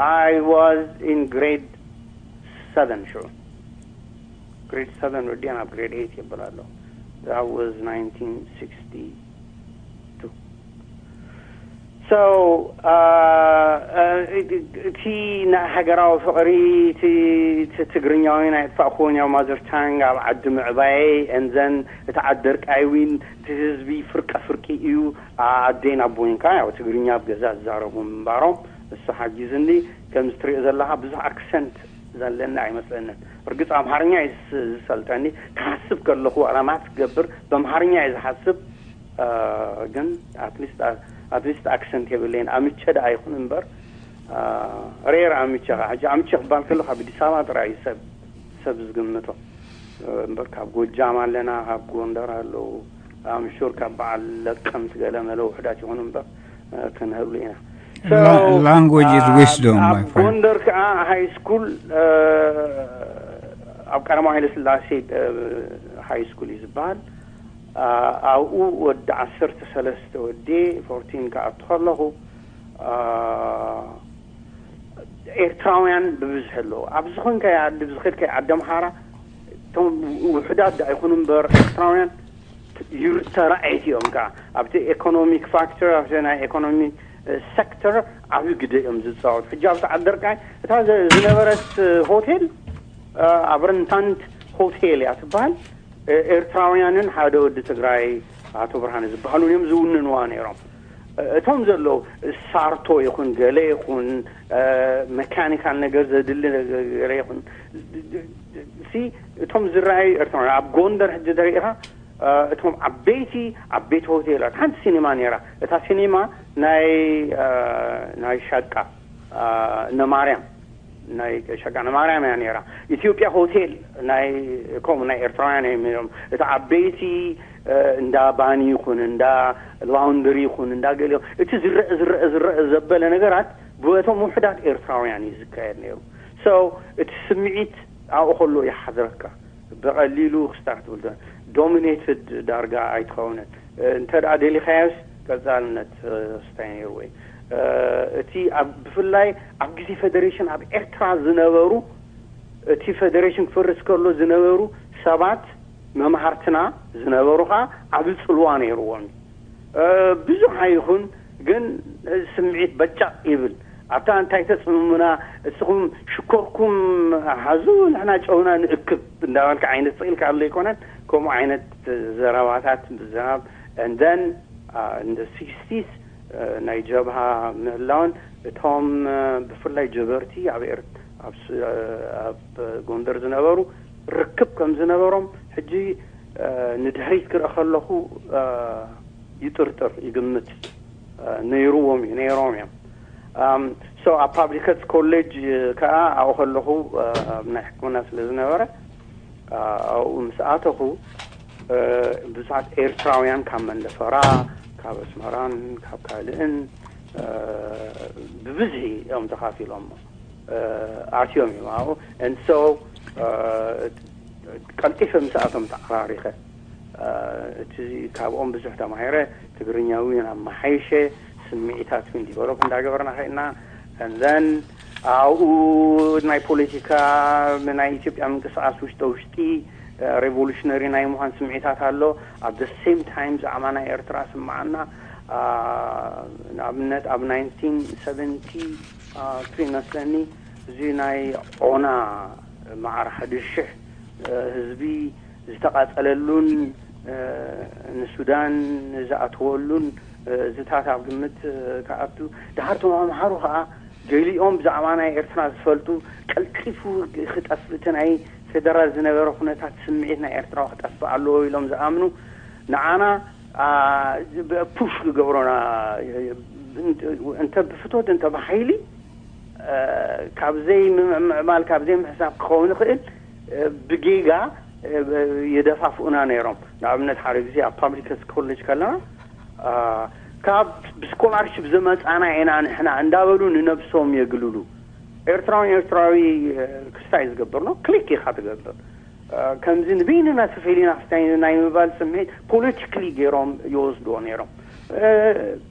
I was in grade seven ሽዑ። ግሬድ ሰቨን ወዲኣ ናብ ግሬድ ኤይት የብል ኣሎ። That was ናይንቲን ሲክስቲ ቱ። So፣ እ፣ እ፣ እቲ ናይ ሃገራዊ ፍቕሪ፣ እቲ፣ እቲ ትግርኛዊ ናይ ጥፋእ ክውን ያው ማዘር ታንግ ኣብ ዓዲ ምዕባየይ፣ and then እቲ ዓዲ ደርቃይ ዊን፣ እቲ ህዝቢ ፍርቀ ፍርቂ እዩ። ኣ-፣ ኣደይን ኣቦይን ከኣ ያው ትግርኛ ኣብ ገዛ ዝዛረቡ ምንባሮም፣ እሱ ሓጊዝኒ። ከምዚ ትሪኦ ዘለኻ ብዙሕ ኣክሰንት ዘለኒ ኣይመስለንን። እርግጽ ኣምሓርኛ እዩ ዝስ-፣ ዝሰልጠኒ። ክሓስብ ከለኹ ዋላ ማት ክገብር ብኣምሓርኛ እየ ዝሓስብ። እ፣ ግን ኣትሊስት፣ ኣትሊስት ኣክሰንት የብለይን። ኣምቸ ደኣ ይኹን እምበር፣ እ፣ ሬር ኣምቸ ኸዓ። ሕጂ ኣምቸ ክበሃል ከሎ ካብ ኣዲስ ኣበባ ጥራይ እዩ ሰብ፣ ሰብ ዝግምቶ። እ፣ እምበር ካብ ጎጃም ኣለና፣ ካብ ጎንደር ኣለዉ። ኣምሹር ካብ በዓል ለቀምት ገለ መለ ውሕዳት ይኹኑ እምበር፣ እ፣ ክንህብሉ ኢና። ላ-፣ So፣ language is wisdom, ኣብ my friend። ጎንደር ከኣ ሃይ ስኩል፣ እ፣ ኣብ ቀዳማዊ ሃይለ ስላሴ፣ እ፣ ሃይ ስኩል እዩ ዝበሃል። እ፣ ኣብኡ ወዲ ዓሰርተ ሰለስተ ወዲ ፎርቲን ክኣቱ ከለኹ፣ እ፣ ኤርትራውያን ብብዝሒ ኣለዉ። ኣብ ዝኾንካዮ ዓዲ፣ ብዝኸድካዮ ዓዲ ኣምሓራ፣ እቶም ውሑዳት ደኣ ይኹኑ እምበር፣ ኤርትራውያን ይር-፣ ተራእይቲ እዮም። ከኣ ኣብቲ ኤኮኖሚክ ፋክተር፣ ኣብቲ ናይ ኤኮኖሚ፣ እ፣ ሴክተር ዓብዪ ግደ እዮም ዝጻወቱ። ሕጂ ኣብቲ ዓዲ ደርቃይ፣ እታ ዘ-፣ ዝነበረት፣ እ፣ ሆቴል፣ እ፣ ኣብ ረንታንት ሆቴል እያ ትበሃል። እ፣ ኤርትራውያንን ሓደ ወዲ ትግራይ፣ ኣቶ ብርሃነ ዝበሃሉን እዮም ዝውንንዋ ነይሮም። እ፣ እቶም ዘለዉ ሳርቶ ይኹን ገለ ይኹን፣ እ፣ መካኒካል ነገር ዘድሊ ነገር ይኹን፣ ሲ፣ እቶም ዝረኣዩ ኤርትራውያን፣ ኣብ ጎንደር ሕጂ ተሪኢኻ፣ እ፣ እቶም ዓበይቲ፣ ዓበይቲ ሆቴላት፣ ሓንቲ ሲኔማ ነይራ። እታ ሲኔማ ናይ፣ እ፣ ናይ ሻቃ፣ እ፣ እነ ማርያም ናይ ሸቃነ ማርያም እያ ነይራ። ኢትዮጵያ ሆቴል ናይ ከምኡ ናይ ኤርትራውያን እዮም ነይሮም። እቲ ዓበይቲ እንዳ ባኒ ይኹን እንዳ ላውንድሪ ይኹን እንዳ ገሊኦም እቲ ዝረአ ዝረአ ዝረአ ዘበለ ነገራት ብቶም ውሕዳት ኤርትራውያን እዩ ዝካየድ ነይሩ። So እቲ ስምዒት ኣብኡ ከሎ ይሓድረካ። ብቐሊሉ ክስታክ ትብል ዶ ዶሚኔትድ ዳርጋ ኣይትኸውንን። እንተ ደኣ ደሊኻዮስ ቀጻልነት ስታይ ነይሩ ወይ እቲ ኣብ ብፍላይ ኣብ ግዜ ፌደሬሽን ኣብ ኤርትራ ዝነበሩ እቲ ፌደሬሽን ክፈርስ ከሎ ዝነበሩ ሰባት መምሃርትና ዝነበሩ ኸዓ ዓቢ ጽልዋ ነይርዎም። ብዙሕ ኣይኹን ግን ስምዒት በጫቕ ይብል። ኣብታ እንታይ ተጽምሙና እስኹም ሽኮርኩም ሓዙ ንሕና ጨውና ንእክብ እንዳበልካ ዓይነት ስኢልካ ኣሎ ኣይኮነን። ከምኡ ዓይነት ዘረባታት ምዝራብ and then እንደ ሲክስቲስ ናይ ጀብሃ ምህላውን እቶም ብፍላይ ጀበርቲ ኣብ ኤርት ኣብ ጎንደር ዝነበሩ ርክብ ከም ዝነበሮም ሕጂ ንድሕሪት ክርኢ ከለኹ ይጥርጥር ይግምት ነይርዎም እዩ ነይሮም እዮም። So ኣብ ፓብሊክ ሄልት ኮሌጅ ከዓ ኣብኡ ከለኹ ኣብ ናይ ሕክምና ስለ ዝነበረ ኣብኡ ምስ ኣተኹ ብዙሓት ኤርትራውያን ካብ መንደፈራ ካብ ኣስመራን ካብ ካልእን ብብዝሒ እዮም ተኻፊሎሞ ኣትዮም እዮም ኣብኡ። And so ቀልጢፈ ምስኣቶም ተዓራሪኸ እቲ ካብኦም ብዙሕ ተማሂረ። ትግርኛ እውን ኣመሓይሸ። ስምዒታት እውን ዲቨሎፕ እንዳገበርና ከይድና። And then ኣብኡ ናይ ፖለቲካ ናይ ኢትዮጵያ ምንቅስቃስ ውሽጠ ውሽጢ ሬቮሉሽነሪ ናይ ምዃን ስምዒታት ኣሎ። ኣብ the same time ዛዕባ ናይ ኤርትራ ስምዓና። ንኣብነት ኣብ ናይንቲን ሰቨንቲ ትሪ መስለኒ እዚ ናይ ዖና መዓር ሓደ ሽሕ ህዝቢ ዝተቓጸለሉን ንሱዳን ዝኣተወሉን እዚታት ኣብ ግምት ክኣቱ። ድሓር እቶም ኣምሓሩ ከዓ ገሊኦም ብዛዕባ ናይ ኤርትራ ዝፈልጡ ቀልጢፉ ክጠፍእ እቲ ናይ ፌደራል ዝነበረ ኩነታት ስምዒት ናይ ኤርትራ ክጠፍእ ኣለዎ ኢሎም ዝኣምኑ ንዓና ፑሽ ክገብሮና እንተ ብፍቶት እንተ ብሓይሊ ካብ ዘይምምዕማል ካብ ዘይምሕሳብ ክኸውን ይኽእል ብጌጋ የደፋፍኡና ነይሮም። ንኣብነት ሓደ ግዜ ኣብ ፓብሊክ ሄልት ኮሌጅ ከለና ካብ ብስኮላርሽፕ ዝመፃና ኢና ንሕና እንዳበሉ ንነብሶም የግልሉ። ኤርትራዊ ኤርትራዊ ክስታይ ዝገብር ነው ክሊክ ኢኻ ትገብር። ከምዚ ንበይንና ተፈሊና ክስታይ ናይ ምባል ስምዒት ፖለቲክሊ ገይሮም ይወስድዎ ነይሮም።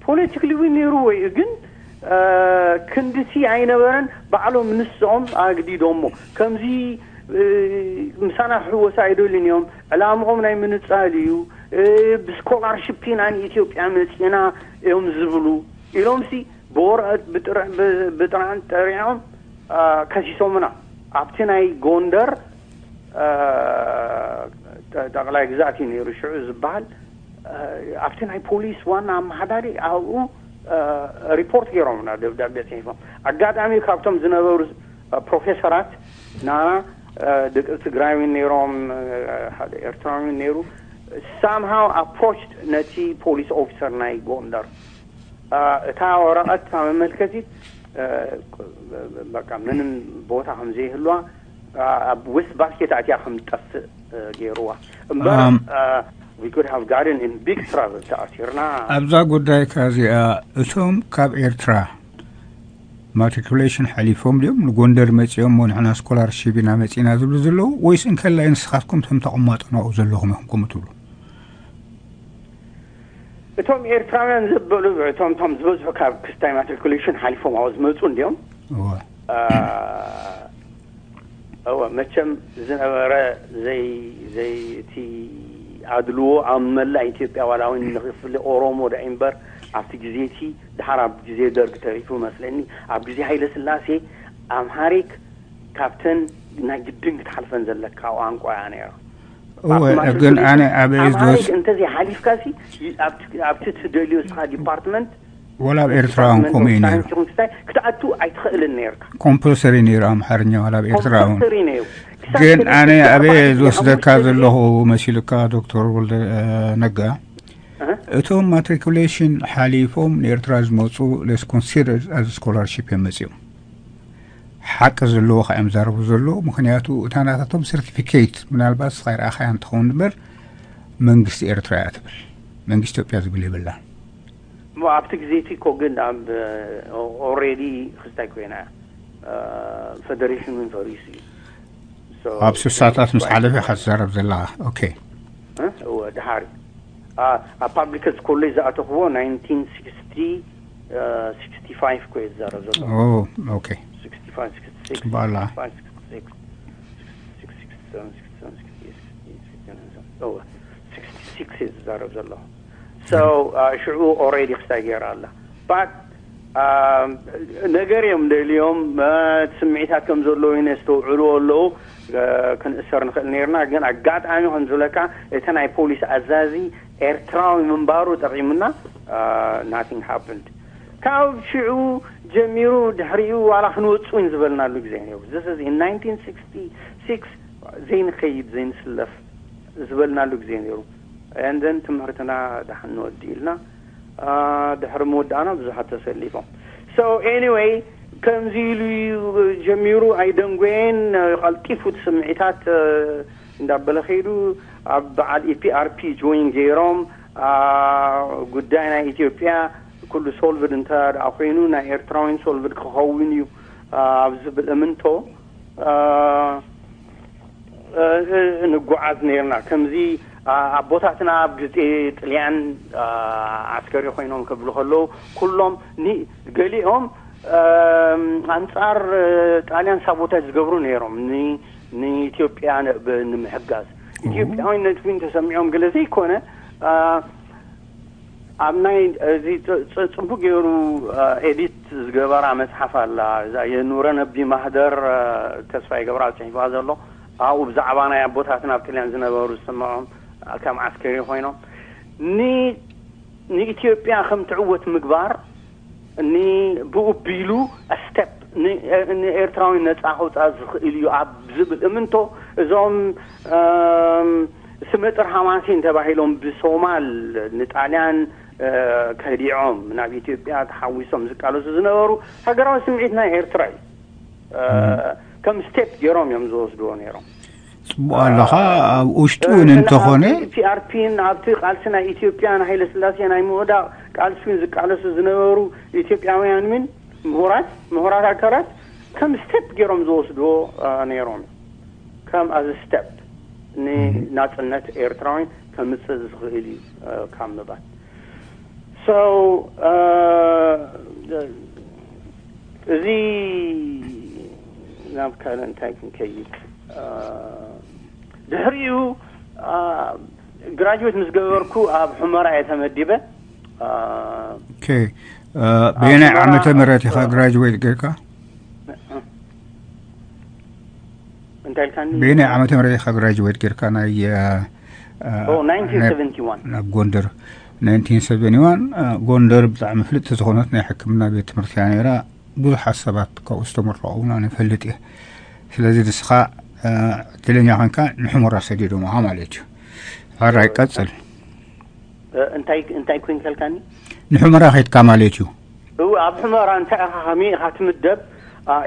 ፖለቲክሊ እውን ነይሩ ወይ ግን ክንድቲ ኣይነበረን። ባዕሎም ንሶም ኣግዲዶሞ ከምዚ ምሳና ክሕወስ ኣይደልን እዮም። ዕላምኦም ናይ ምንጻል እዩ። ብስኮላርሽፕ ኢና ንኢትዮጵያ መጺና እዮም ዝብሉ ኢሎም ሲ ብወረቐት ብጥርዕን ጠሪዖም ከሲሶምና ኣብቲ ናይ ጎንደር ጠቕላይ ግዛት እዩ ነይሩ ሽዑ ዝበሃል ኣብቲ ናይ ፖሊስ ዋና ኣመሓዳሪ ኣብኡ ሪፖርት ገይሮምና ደብዳቤ ፅሒፎም። ኣጋጣሚ ካብቶም ዝነበሩ ፕሮፌሰራት ናና ደቂ ትግራይ እውን ነይሮም ሓደ ኤርትራዊ እውን ነይሩ። ሳምሃው ኣፕሮች ነቲ ፖሊስ ኦፊሰር ናይ ጎንደር እታ ወረቐት እታ መመልከቲት በቃ ምንም ቦታ ከም ዘይህልዋ ኣብ ዌስት ባስኬት ኣትያ ከም ትጠፍእ ገይርዋ እምበር we could have gotten in big trouble ተኣሲርና። ኣብዛ ጉዳይካ እዚኣ እቶም ካብ ኤርትራ ማትሪኩሌሽን ሓሊፎም ድዮም ንጎንደር መፂኦም ሞ ንሕና ስኮላርሺፕ ኢና መፂና ዝብሉ ዘለዉ ወይስ እንከላይ ንስኻትኩም ከም ተቐማጦ ናብኡ ዘለኹም ኢኹም ከምኡ ትብሉ? እቶም ኤርትራውያን ዘበሉ እቶም እቶም ዝበዝሑ ካብ ክስታይ ማትሪኩሌሽን ሓሊፎም ኣብኡ ዝመፁ እንዲዮም። እወ። እወ መቸም ዝነበረ ዘይ ዘይ እቲ ኣድልዎ ኣብ መላእ ኢትዮጵያ ዋላ እውን ንክፍሊ ኦሮሞ ደኣ እምበር ኣብቲ ግዜ እቲ ድሓር ኣብ ግዜ ደርግ ተሪፉ መስለኒ ኣብ ግዜ ሃይለ ስላሴ ኣምሃሪክ ካብተን ናይ ግድን ክትሓልፈን ዘለካ ቋንቋ እያ ነይራ። እወ ግን ኣነ ኣበይ ዝወስ እንተዘይ ሓሊፍካ ሲ ኣብቲ ትደልዮ ስኻ ዲፓርትመንት ወላ ኣብ ኤርትራውን ከምኡ እዩ ነይሩ። ሳይንስ ይኹን ክስታይ ክትኣቱ ኣይትኽእልን ነይርካ። ኮምፐልሰሪ ነይሩ ኣምሓርኛ ዋላ ኣብ ኤርትራውን። ኮምፐልሰሪ ነይሩ። ግን ኣነ ኣበይ ዝወስደካ ዘለኹ መሲሉካ ዶክተር ወልደ ነጋ፣ እቶም ማትሪኩሌሽን ሓሊፎም ንኤርትራ ዝመፁ ሌስ ኮንሲደርድ ኣዝ ስኮላርሺፕ እዮም መፂኦም። ሓቂ ዘለዎ ከ እዮም ዛረቡ ዘለዎ። ምክንያቱ እታ ናታቶም ሰርቲፊኬት ምናልባት ስኻ ይረኣኻያ እንትኸውን እምበር መንግስቲ ኤርትራ እያ ትብል፣ መንግስቲ ኢትዮጵያ ዝብል የብላ። እሞ ኣብቲ ግዜ እቲ እኮ ግን ኣብ ኦሬዲ ክስታይ ኮይና እያ። ፈደሬሽን እውን ፈሪሱ እዩ። So, ኣብ ስሳታት ምስ ሓለፈ ኢኻ ትዛረብ ዘለኻ። ኦኬ። እ? እወ፣ ድሓሪ ኣ- ኣብ ፓብሊክ ሄልት ኮሌጅ ዝኣተኽዎ ናይንቲን ሲክስቲ ሲክስቲ ፋይቭ እኮ እየ ዝዛረብ ዘሎ። ኦ፣ ኦኬ። ሲክስቲ ፋይቭ፣ ሲክስቲ ሲክስ፣ ጽቡቕ ኣላ። ሲክስቲ ፋይቭ፣ ሲክስቲ ሲክስ፣ ሲክስቲ ሲክስ፣ ሲክስቲ ሲክስ፣ እወ፣ ሲክስቲ ሲክስ እየ ዝዛረብ ዘለኹ። So ሽዑ ኦሬዲ ክስታይ ገይራ ኣላ። ባት ነገር እዮም ደልዮም፣ ስምዒታት ከም ዘለዉ ይነ ዝተውዕሉ ኣለዉ። ክንእሰር ንኽእል ነርና፣ ግን ኣጋጣሚ ከም ዝብለካ እቲ ናይ ፖሊስ ኣዛዚ ኤርትራዊ ምንባሩ ጠቒሙና። Nothing happened። ካብ ሽዑ ጀሚሩ ድሕሪኡ ዋላ ክንወፁ ዝበልናሉ ግዜ ነይሩ። This is in ናይንቲን ሲክስቲ ሲክስ፣ ዘይንኸይድ ዘይንስለፍ ዝበልናሉ ግዜ ነይሩ። And then ትምህርትና ዳሕን ንወዲ ኢልና ድሕሪ ምወዳእና ብዙሓት ተሰሊፎም። So anyway፣ ከምዚ ኢሉ እዩ ጀሚሩ። ኣይደንጎየን፣ ቀልጢፉ እቲ ስምዒታት እንዳበለ ከይዱ ኣብ በዓል ኢፒኣርፒ ጆይን ገይሮም። ጉዳይ ናይ ኢትዮጵያ ኩሉ ሶልቭድ እንተ ደኣ ኮይኑ ናይ ኤርትራውያን ሶልቭድ ክኸውን እዩ ኣብ ዝብል እምንቶ ንጓዓዝ ነርና። ከምዚ ኣቦታትና ኣብ ግዜ ጥልያን ዓስከሪ ኮይኖም ክብሉ ከለዉ ኩሎም ገሊኦም ኣንጻር ጣልያን ሳቦታጅ ዝገብሩ ነይሮም ንኢትዮጵያ ንምሕጋዝ። ኢትዮጵያዊነት ግን ተሰሚዖም ገለ ዘይኮነ ኣብ ናይ እዚ ጽቡቅ ገይሩ ኤዲት ዝገበራ መጽሓፍ ኣላ፣ እዛ የኑረ ነቢ ማህደር ተስፋ ይገብራ ጽሒፋ ዘሎ። ኣብኡ ብዛዕባ ናይ ኣቦታትና ኣብ ጥልያን ዝነበሩ ዝስምዖም ከም ዓስከሪ ኮይኖም ንኢትዮጵያ ከም ትዕወት ምግባር ብኡ ቢሉ ስቴፕ ንኤርትራዊ ነጻ ከውፃ ዝኽእል እዩ ኣብ ዝብል እምንቶ እዞም ስመጥር ሃማሴን ተባሂሎም ብሶማል ንጣልያን ከዲዖም ናብ ኢትዮጵያ ተሓዊሶም ዝቃለሱ ዝነበሩ ሃገራዊ ስምዒት ናይ ኤርትራ እዩ ከም ስቴፕ ገይሮም እዮም ዝወስድዎ ነይሮም። ጽቡቅ ኣለኻ። ኣብ ውሽጡ እውን እንተኾነ ፒኣርፒን ኣብቲ ቃልሲ ናይ ኢትዮጵያ ንሃይለ ስላሴ ናይ ምውዳቅ ቃልሲ እውን ዝቃለሱ ዝነበሩ ኢትዮጵያውያን እውን ምሁራት ምሁራት ኣካላት ከም ስቴፕ ገይሮም ዝወስድዎ ነይሮም። ከም ኣዚ ስቴፕ ንናጽነት ኤርትራውያን ከምጽእ ዝኽእል እዩ ካብ ምባል። So እዚ ናብ ካልእ እንታይ ክንከይድ? ድሕሪኡ ግራጅዌት ምስ ገበርኩ ኣብ ሑመራ እየ ተመዲበ። ኦኬ። በየናይ ዓመተ ምህረት ኢኻ ግራጅዌት ጌርካ? እንታይ ኢልካኒ? በየናይ ዓመተ ምህረት ኢኻ ግራጅዌት ጌርካ ናይ ናይንቲን ሰቨንቲ ዋን ናብ ጎንደር? ናይንቲን ሰቨንቲ ዋን ጎንደር ብጣዕሚ ፍልጥቲ ዝኾነት ናይ ሕክምና ቤት ትምህርቲ እያ ነይራ። ብዙሓት ሰባት ካብኡ ዝተመረቑ እውን ኣነ እፈልጥ እየ። ስለዚ ንስኻ ዕድለኛ ኮንካ ንሑመራ ሰዲዶምኻ ማለት እዩ። ሕራይ ቀጽል። እንታይ ኮይንካ ኢልካኒ? ንሑመራ ከይድካ ማለት እዩ። እው ኣብ ሑመራ እንታይ ኢኻ ከመይ ኢኻ ትምደብ?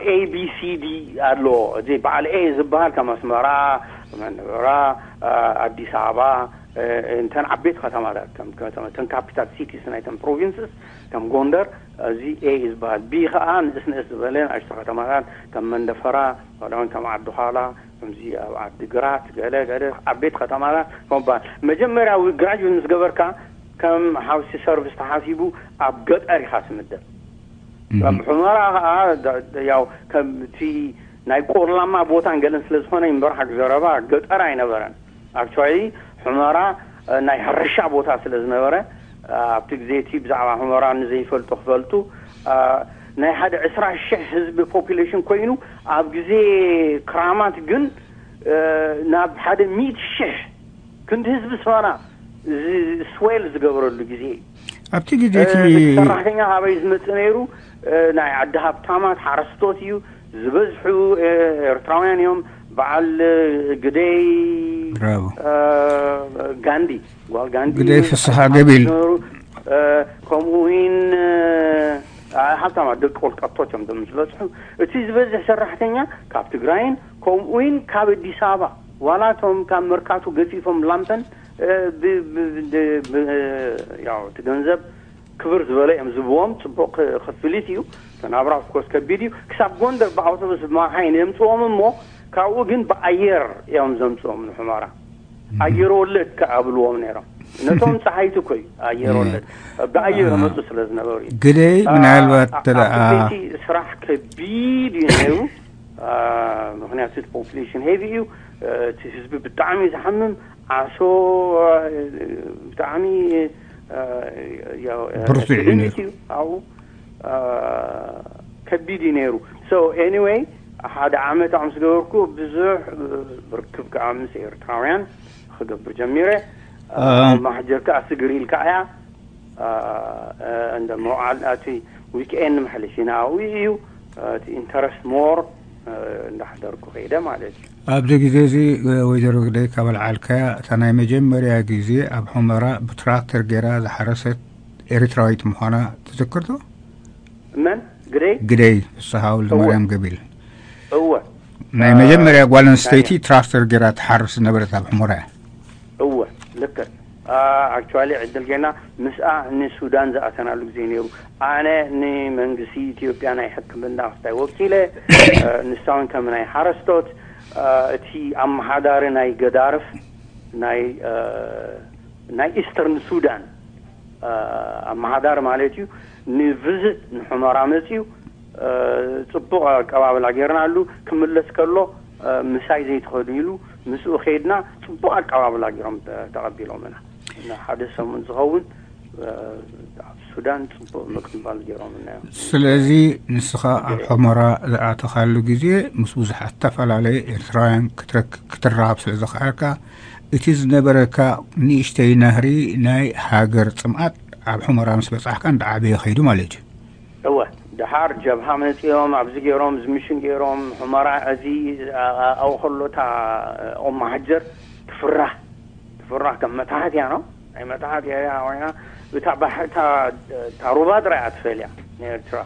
ኤ ቢ ሲ ዲ ኣሎ። እዚ በዓል ኤ ዝበሃል ከም ኣስመራ፣ መንበራ፣ ኣዲስ ኣበባ፣ እንተን ዓበይቲ ከተማታት ከም ከተማ እተን ካፒታል ሲቲስ ናይተን ፕሮቪንስስ ከም ጎንደር እዚ ኤ ዝበሃል። ቢ ከዓ ንእስ ንእስ ዝበለ ንኣሽቱ ከተማታት ከም መንደፈራ፣ ወላውን ከም ዓዲ ኋላ፣ ከምዚ ኣብ ዓዲ ግራት ገለ ገለ ዓበይቲ ከተማታት ከም በዓል መጀመርያ ግራጅዌት ምስ ገበርካ ከም ሃውሲ ሰርቪስ ተሓሲቡ ኣብ ገጠር ኢኻ ትምደብ። ከም ሑመራ ከዓ ያው ከምቲ ናይ ቆላማ ቦታን ገለን ስለ ዝኾነ ይንበርሓቅ ዘረባ ገጠር ኣይነበረን። ኣክቹዋሊ ሑመራ ናይ ሕርሻ ቦታ ስለ ዝነበረ ኣብቲ ግዜ እቲ ብዛዕባ ሑመራ ንዘይፈልጡ ክፈልጡ ናይ ሓደ ዕስራ ሽሕ ህዝቢ ፖፑሌሽን ኮይኑ ኣብ ግዜ ክራማት ግን ናብ ሓደ ሚእቲ ሽሕ ክንዲ ህዝቢ ስመራ ስዌል ዝገበረሉ ግዜ እዩ። ኣብቲ ግዜ እቲ ሰራሕተኛ ካበይ ዝመፅእ ነይሩ? ናይ ዓዲ ሃብታማት ሓረስቶት እዩ ዝበዝሑ። ኤርትራውያን እዮም። በዓል ግደይ ብራቮ ጋንዲ ጓል ጋንዲ ግደይ ፍስሓ ገቢል ከምኡ እውን ሃብታማት ደቂ ወልቀቶች እዮም እዞም ዝበፅሑ። እቲ ዝበዝሕ ሰራሕተኛ ካብ ትግራይን ከምኡውን ካብ ኣዲስ ኣበባ፣ ዋላ እቶም ካብ መርካቶ ገፂፎም ላምፐን ያው እቲ ገንዘብ ክብር ዝበለ እዮም ዝብዎም። ፅቡቕ ክፍሊት እዩ። ተናብራ ኦፍኮርስ ከቢድ እዩ። ክሳብ ጎንደር ብኣውቶቡስ ብማኻይን የምፅዎም እሞ ካብኡ ግን ብኣየር እዮም ዘምፅዎም ንሑመራ። ኣየር ወለድ ከኣብልዎም ነይሮም። ነቶም ፀሓይቲ እኮ እዩ ኣየር ወለድ ብኣየር መፁ ስለ ዝነበሩ እዩ። ግደይ ምናልባት ተለኣቲ ስራሕ ከቢድ እዩ ነይሩ። ምክንያቱ እቲ ፖፕሌሽን ሄቪ እዩ። እቲ ህዝቢ ብጣዕሚ ዝሓምም ዓሶ ብጣዕሚ ብርቱዕ እዩ ነይሩ። ኣብኡ ከቢድ እዩ ነይሩ። So anyway ሓደ ዓመት ምስ ገበርኩ ብዙሕ ርክብ ከዓ ምስ ኤርትራውያን ክገብር ጀሚረ። ማሕጀር ከዓ ስግር ኢልካ እያ እንደ መውዓል እቲ ዊክኤንድ መሕለፊና ኣብኡ እዩ። እቲ ኢንተረስት ሞር እንዳሕደርኩ ከይደ ማለት እዩ። ኣብዚ ግዜ እዚ ወይዘሮ ግደይ ካብ ኣልዓልካያ እታ ናይ መጀመርያ ግዜ ኣብ ሑመራ ብትራክተር ገይራ ዝሓረሰት ኤርትራዊት ምዃና ትዝክር ዶ? መን ግደይ? ግደይ ፍስሃ ወልደማርያም ገቢል። እወ ናይ መጀመርያ ጓል ኣንስተይቲ ትራክተር ገይራ ትሓርስ ዝነበረት ኣብ ሑመራ እያ። እወ ልክዕ። ኣክቹዋሊ ዕድል ጌና ምስኣ ንሱዳን ዝኣተናሉ ግዜ ነይሩ። ኣነ ንመንግስቲ ኢትዮጵያ ናይ ሕክምና ክስታይ ወኪለ፣ ንሳውን ከም ናይ ሓረስቶት እቲ ኣመሓዳሪ ናይ ገዳርፍ ናይ ናይ ኢስተርን ሱዳን ኣመሓዳሪ ማለት እዩ። ንቪዝት ንሑመራ መፅዩ ፅቡቕ ኣቀባብላ ጌርናሉ። ክምለስ ከሎ ምሳይ ዘይትኸዱ ኢሉ ምስኡ ከይድና ፅቡቕ ኣቀባብላ ጌሮም ተቐቢሎምና። ንሓደ ሰሙን ዝኸውን ኣብ ሱዳን ፅቡቕ ምቅባል ጌሮምና እዮም። ስለዚ ንስኻ ኣብ ሑመራ ዝኣተኻሉ ግዜ ምስ ብዙሓት ዝተፈላለዩ ኤርትራውያን ክትረክ- ክትራኸብ ስለ ዝኸኣልካ እቲ ዝነበረካ ንእሽተይ ናህሪ ናይ ሃገር ፅምኣት ኣብ ሑመራ ምስ በፃሕካ እንዳዓበየ ከይዱ ማለት እዩ። እወ ድሓር ጀብሃ መፂኦም ኣብዚ ገይሮም እዚ ምሽን ገይሮም ሑመራ እዚ ኣብኡ ከሎ እታ ኦም መሃጀር ትፍራህ ትፍራህ ከም መታሕት እያ ነው ናይ መታሕት እያ ኮይና እታ ባሕታ እታ ሩባ ጥራይ እያ ትፈልያ ንኤርትራ።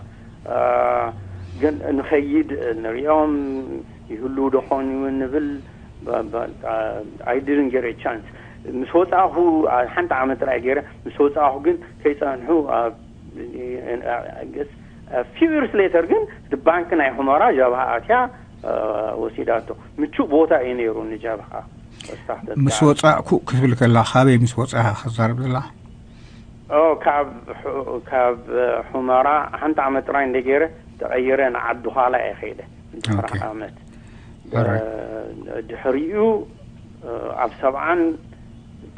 ግን ንኸይድ ንሪኦም ይህልው ዶ ኾን ይውን ንብል I didn't get a chance። ምስ ወፃእኹ ሓንቲ ዓመት ጥራይ ገይረ ምስ ወፃእኹ ግን ከይፀንሑ ኣብ few years later ግን እቲ ባንክ ናይ ሑመራ ጃብሃ ኣትያ ወሲዳቶ። ምቹእ ቦታ እዩ ነይሩ ንጃብሃ። ምስ ወፃእኩ ክትብል ከላ ካበይ ምስ ወፃእካ ክዛረብ ዘላ? ካብ ካብ ሑመራ ሓንቲ ዓመት ጥራይ እንደ ገይረ ተቐይረ ንዓዲ ኋላ እየ ከይደ። ድሕሪ ዓመት ድሕሪኡ ኣብ ሰብዓን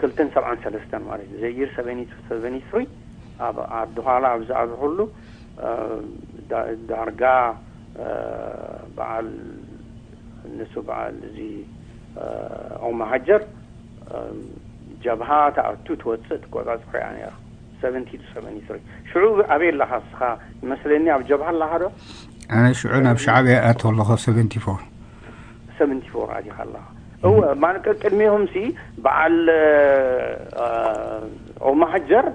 ክልተን ሰብዓን ሰለስተን ማለት እዩ ዘይር ሰቨኒ ሰቨኒ ትሪ ኣብ ዓዲ ኋላ ኣብ ዝኣተኹሉ ዳርጋ በዓል ንሱ በዓል እዚ ኦም መሃጀር ጀብሃ ትኣቱ ትወፅእ ትቆፃፅሮ እያ ነይራ። ሰቨንቲ ቱ ሰቨንቲ ትሪ ሽዑ ኣበይ ኣለኻ ንስኻ? ይመስለኒ ኣብ ጀብሃ ኣለኻ ዶ? ኣነ ሽዑ ናብ ሻዕብያ ኣቶ ኣለኹ ሰቨንቲ ፎር። ሰቨንቲ ፎር ኣቲኻ ኣለኻ። እወ ማለት ቅድሚኹም ሲ በዓል ኦም መሃጀር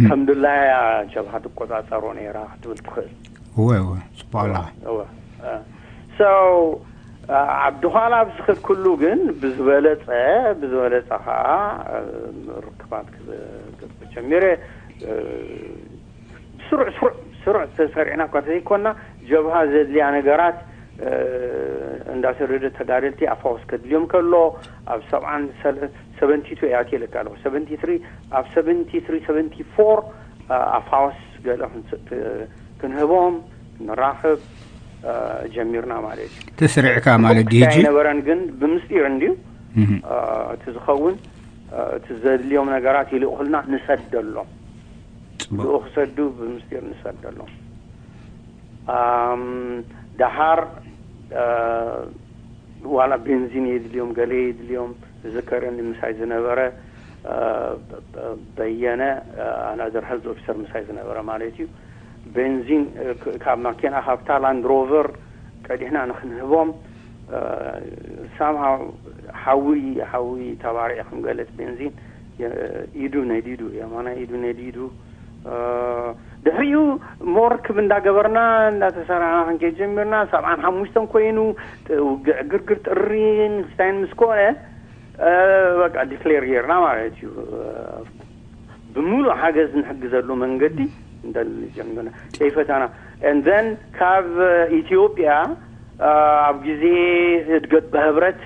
ከም ድላያ ጀብሃ ትቆፃፀሮ ነይራ ክትብል ትኽእል። እወ እወ ፅቡቅ ኣለኻ። እወ so ዓዲ ኋላ ኣብ ዝኸድኩሉ ግን ብዝበለፀ ብዝበለፀ ከዓ ርክባት ክገብር ጀሚረ። ብስሩዕ ስሩዕ ስሩዕ ተሰሪዕና እኳ ተዘይኮና ጀብሃ ዘድልያ ነገራት እንዳሰደደ ተጋደልቲ ኣብ ፋውስ ከድልዮም ከሎ ኣብ ሰብዓን ሰቨንቲ ቱ እያ ትልካ ኣለኹ ሰቨንቲ ትሪ ኣብ ሰቨንቲ ትሪ ሰቨንቲ ፎር ኣብ ፋውስ ገለ ክንህቦም ንራኸብ ጀሚርና ማለት እዩ። ተስሪዕካ ማለት ድዩ ሕጂ? ኣይነበረን ግን ብምስጢር እንድዩ እቲ ዝኸውን እቲ ዘድልዮም ነገራት ይልእኹልና ንሰደሎም። ብኡ ክሰዱ ብምስጢር ንሰደሎም። ደሓር ዋላ ቤንዚን የድልዮም ገለ የድልዮም ዝከረኒ ምሳይ ዝነበረ በየነ ኣናዘር ሄልዝ ኦፊሰር ምሳይ ዝነበረ ማለት እዩ። ቤንዚን ካብ ማኪና ካብታ ላንድ ሮቨር ቀዲሕና ንክንህቦም ሳምሃው ሓዊ ሓዊ ተባሪዕ ከም ገለፅ ቤንዚን ኢዱ ነዲዱ የማና ኢዱ ነዲዱ ድሕሪኡ ሞርክብ እንዳገበርና እንዳተሰራና ክንከይድ ጀሚርና። ሰብዓን ሓሙሽተን ኮይኑ፣ ውግዕ ግርግር ጥሪን ክስታይን ምስ ኮነ፣ በቃ ዲክሌር ጌርና ማለት እዩ። ብምሉእ ሓገዝ ንሕግዘሉ መንገዲ እንደጀምርና ከይፈታና። And then ካብ ኢትዮጵያ ኣብ ግዜ እድገት ብህብረት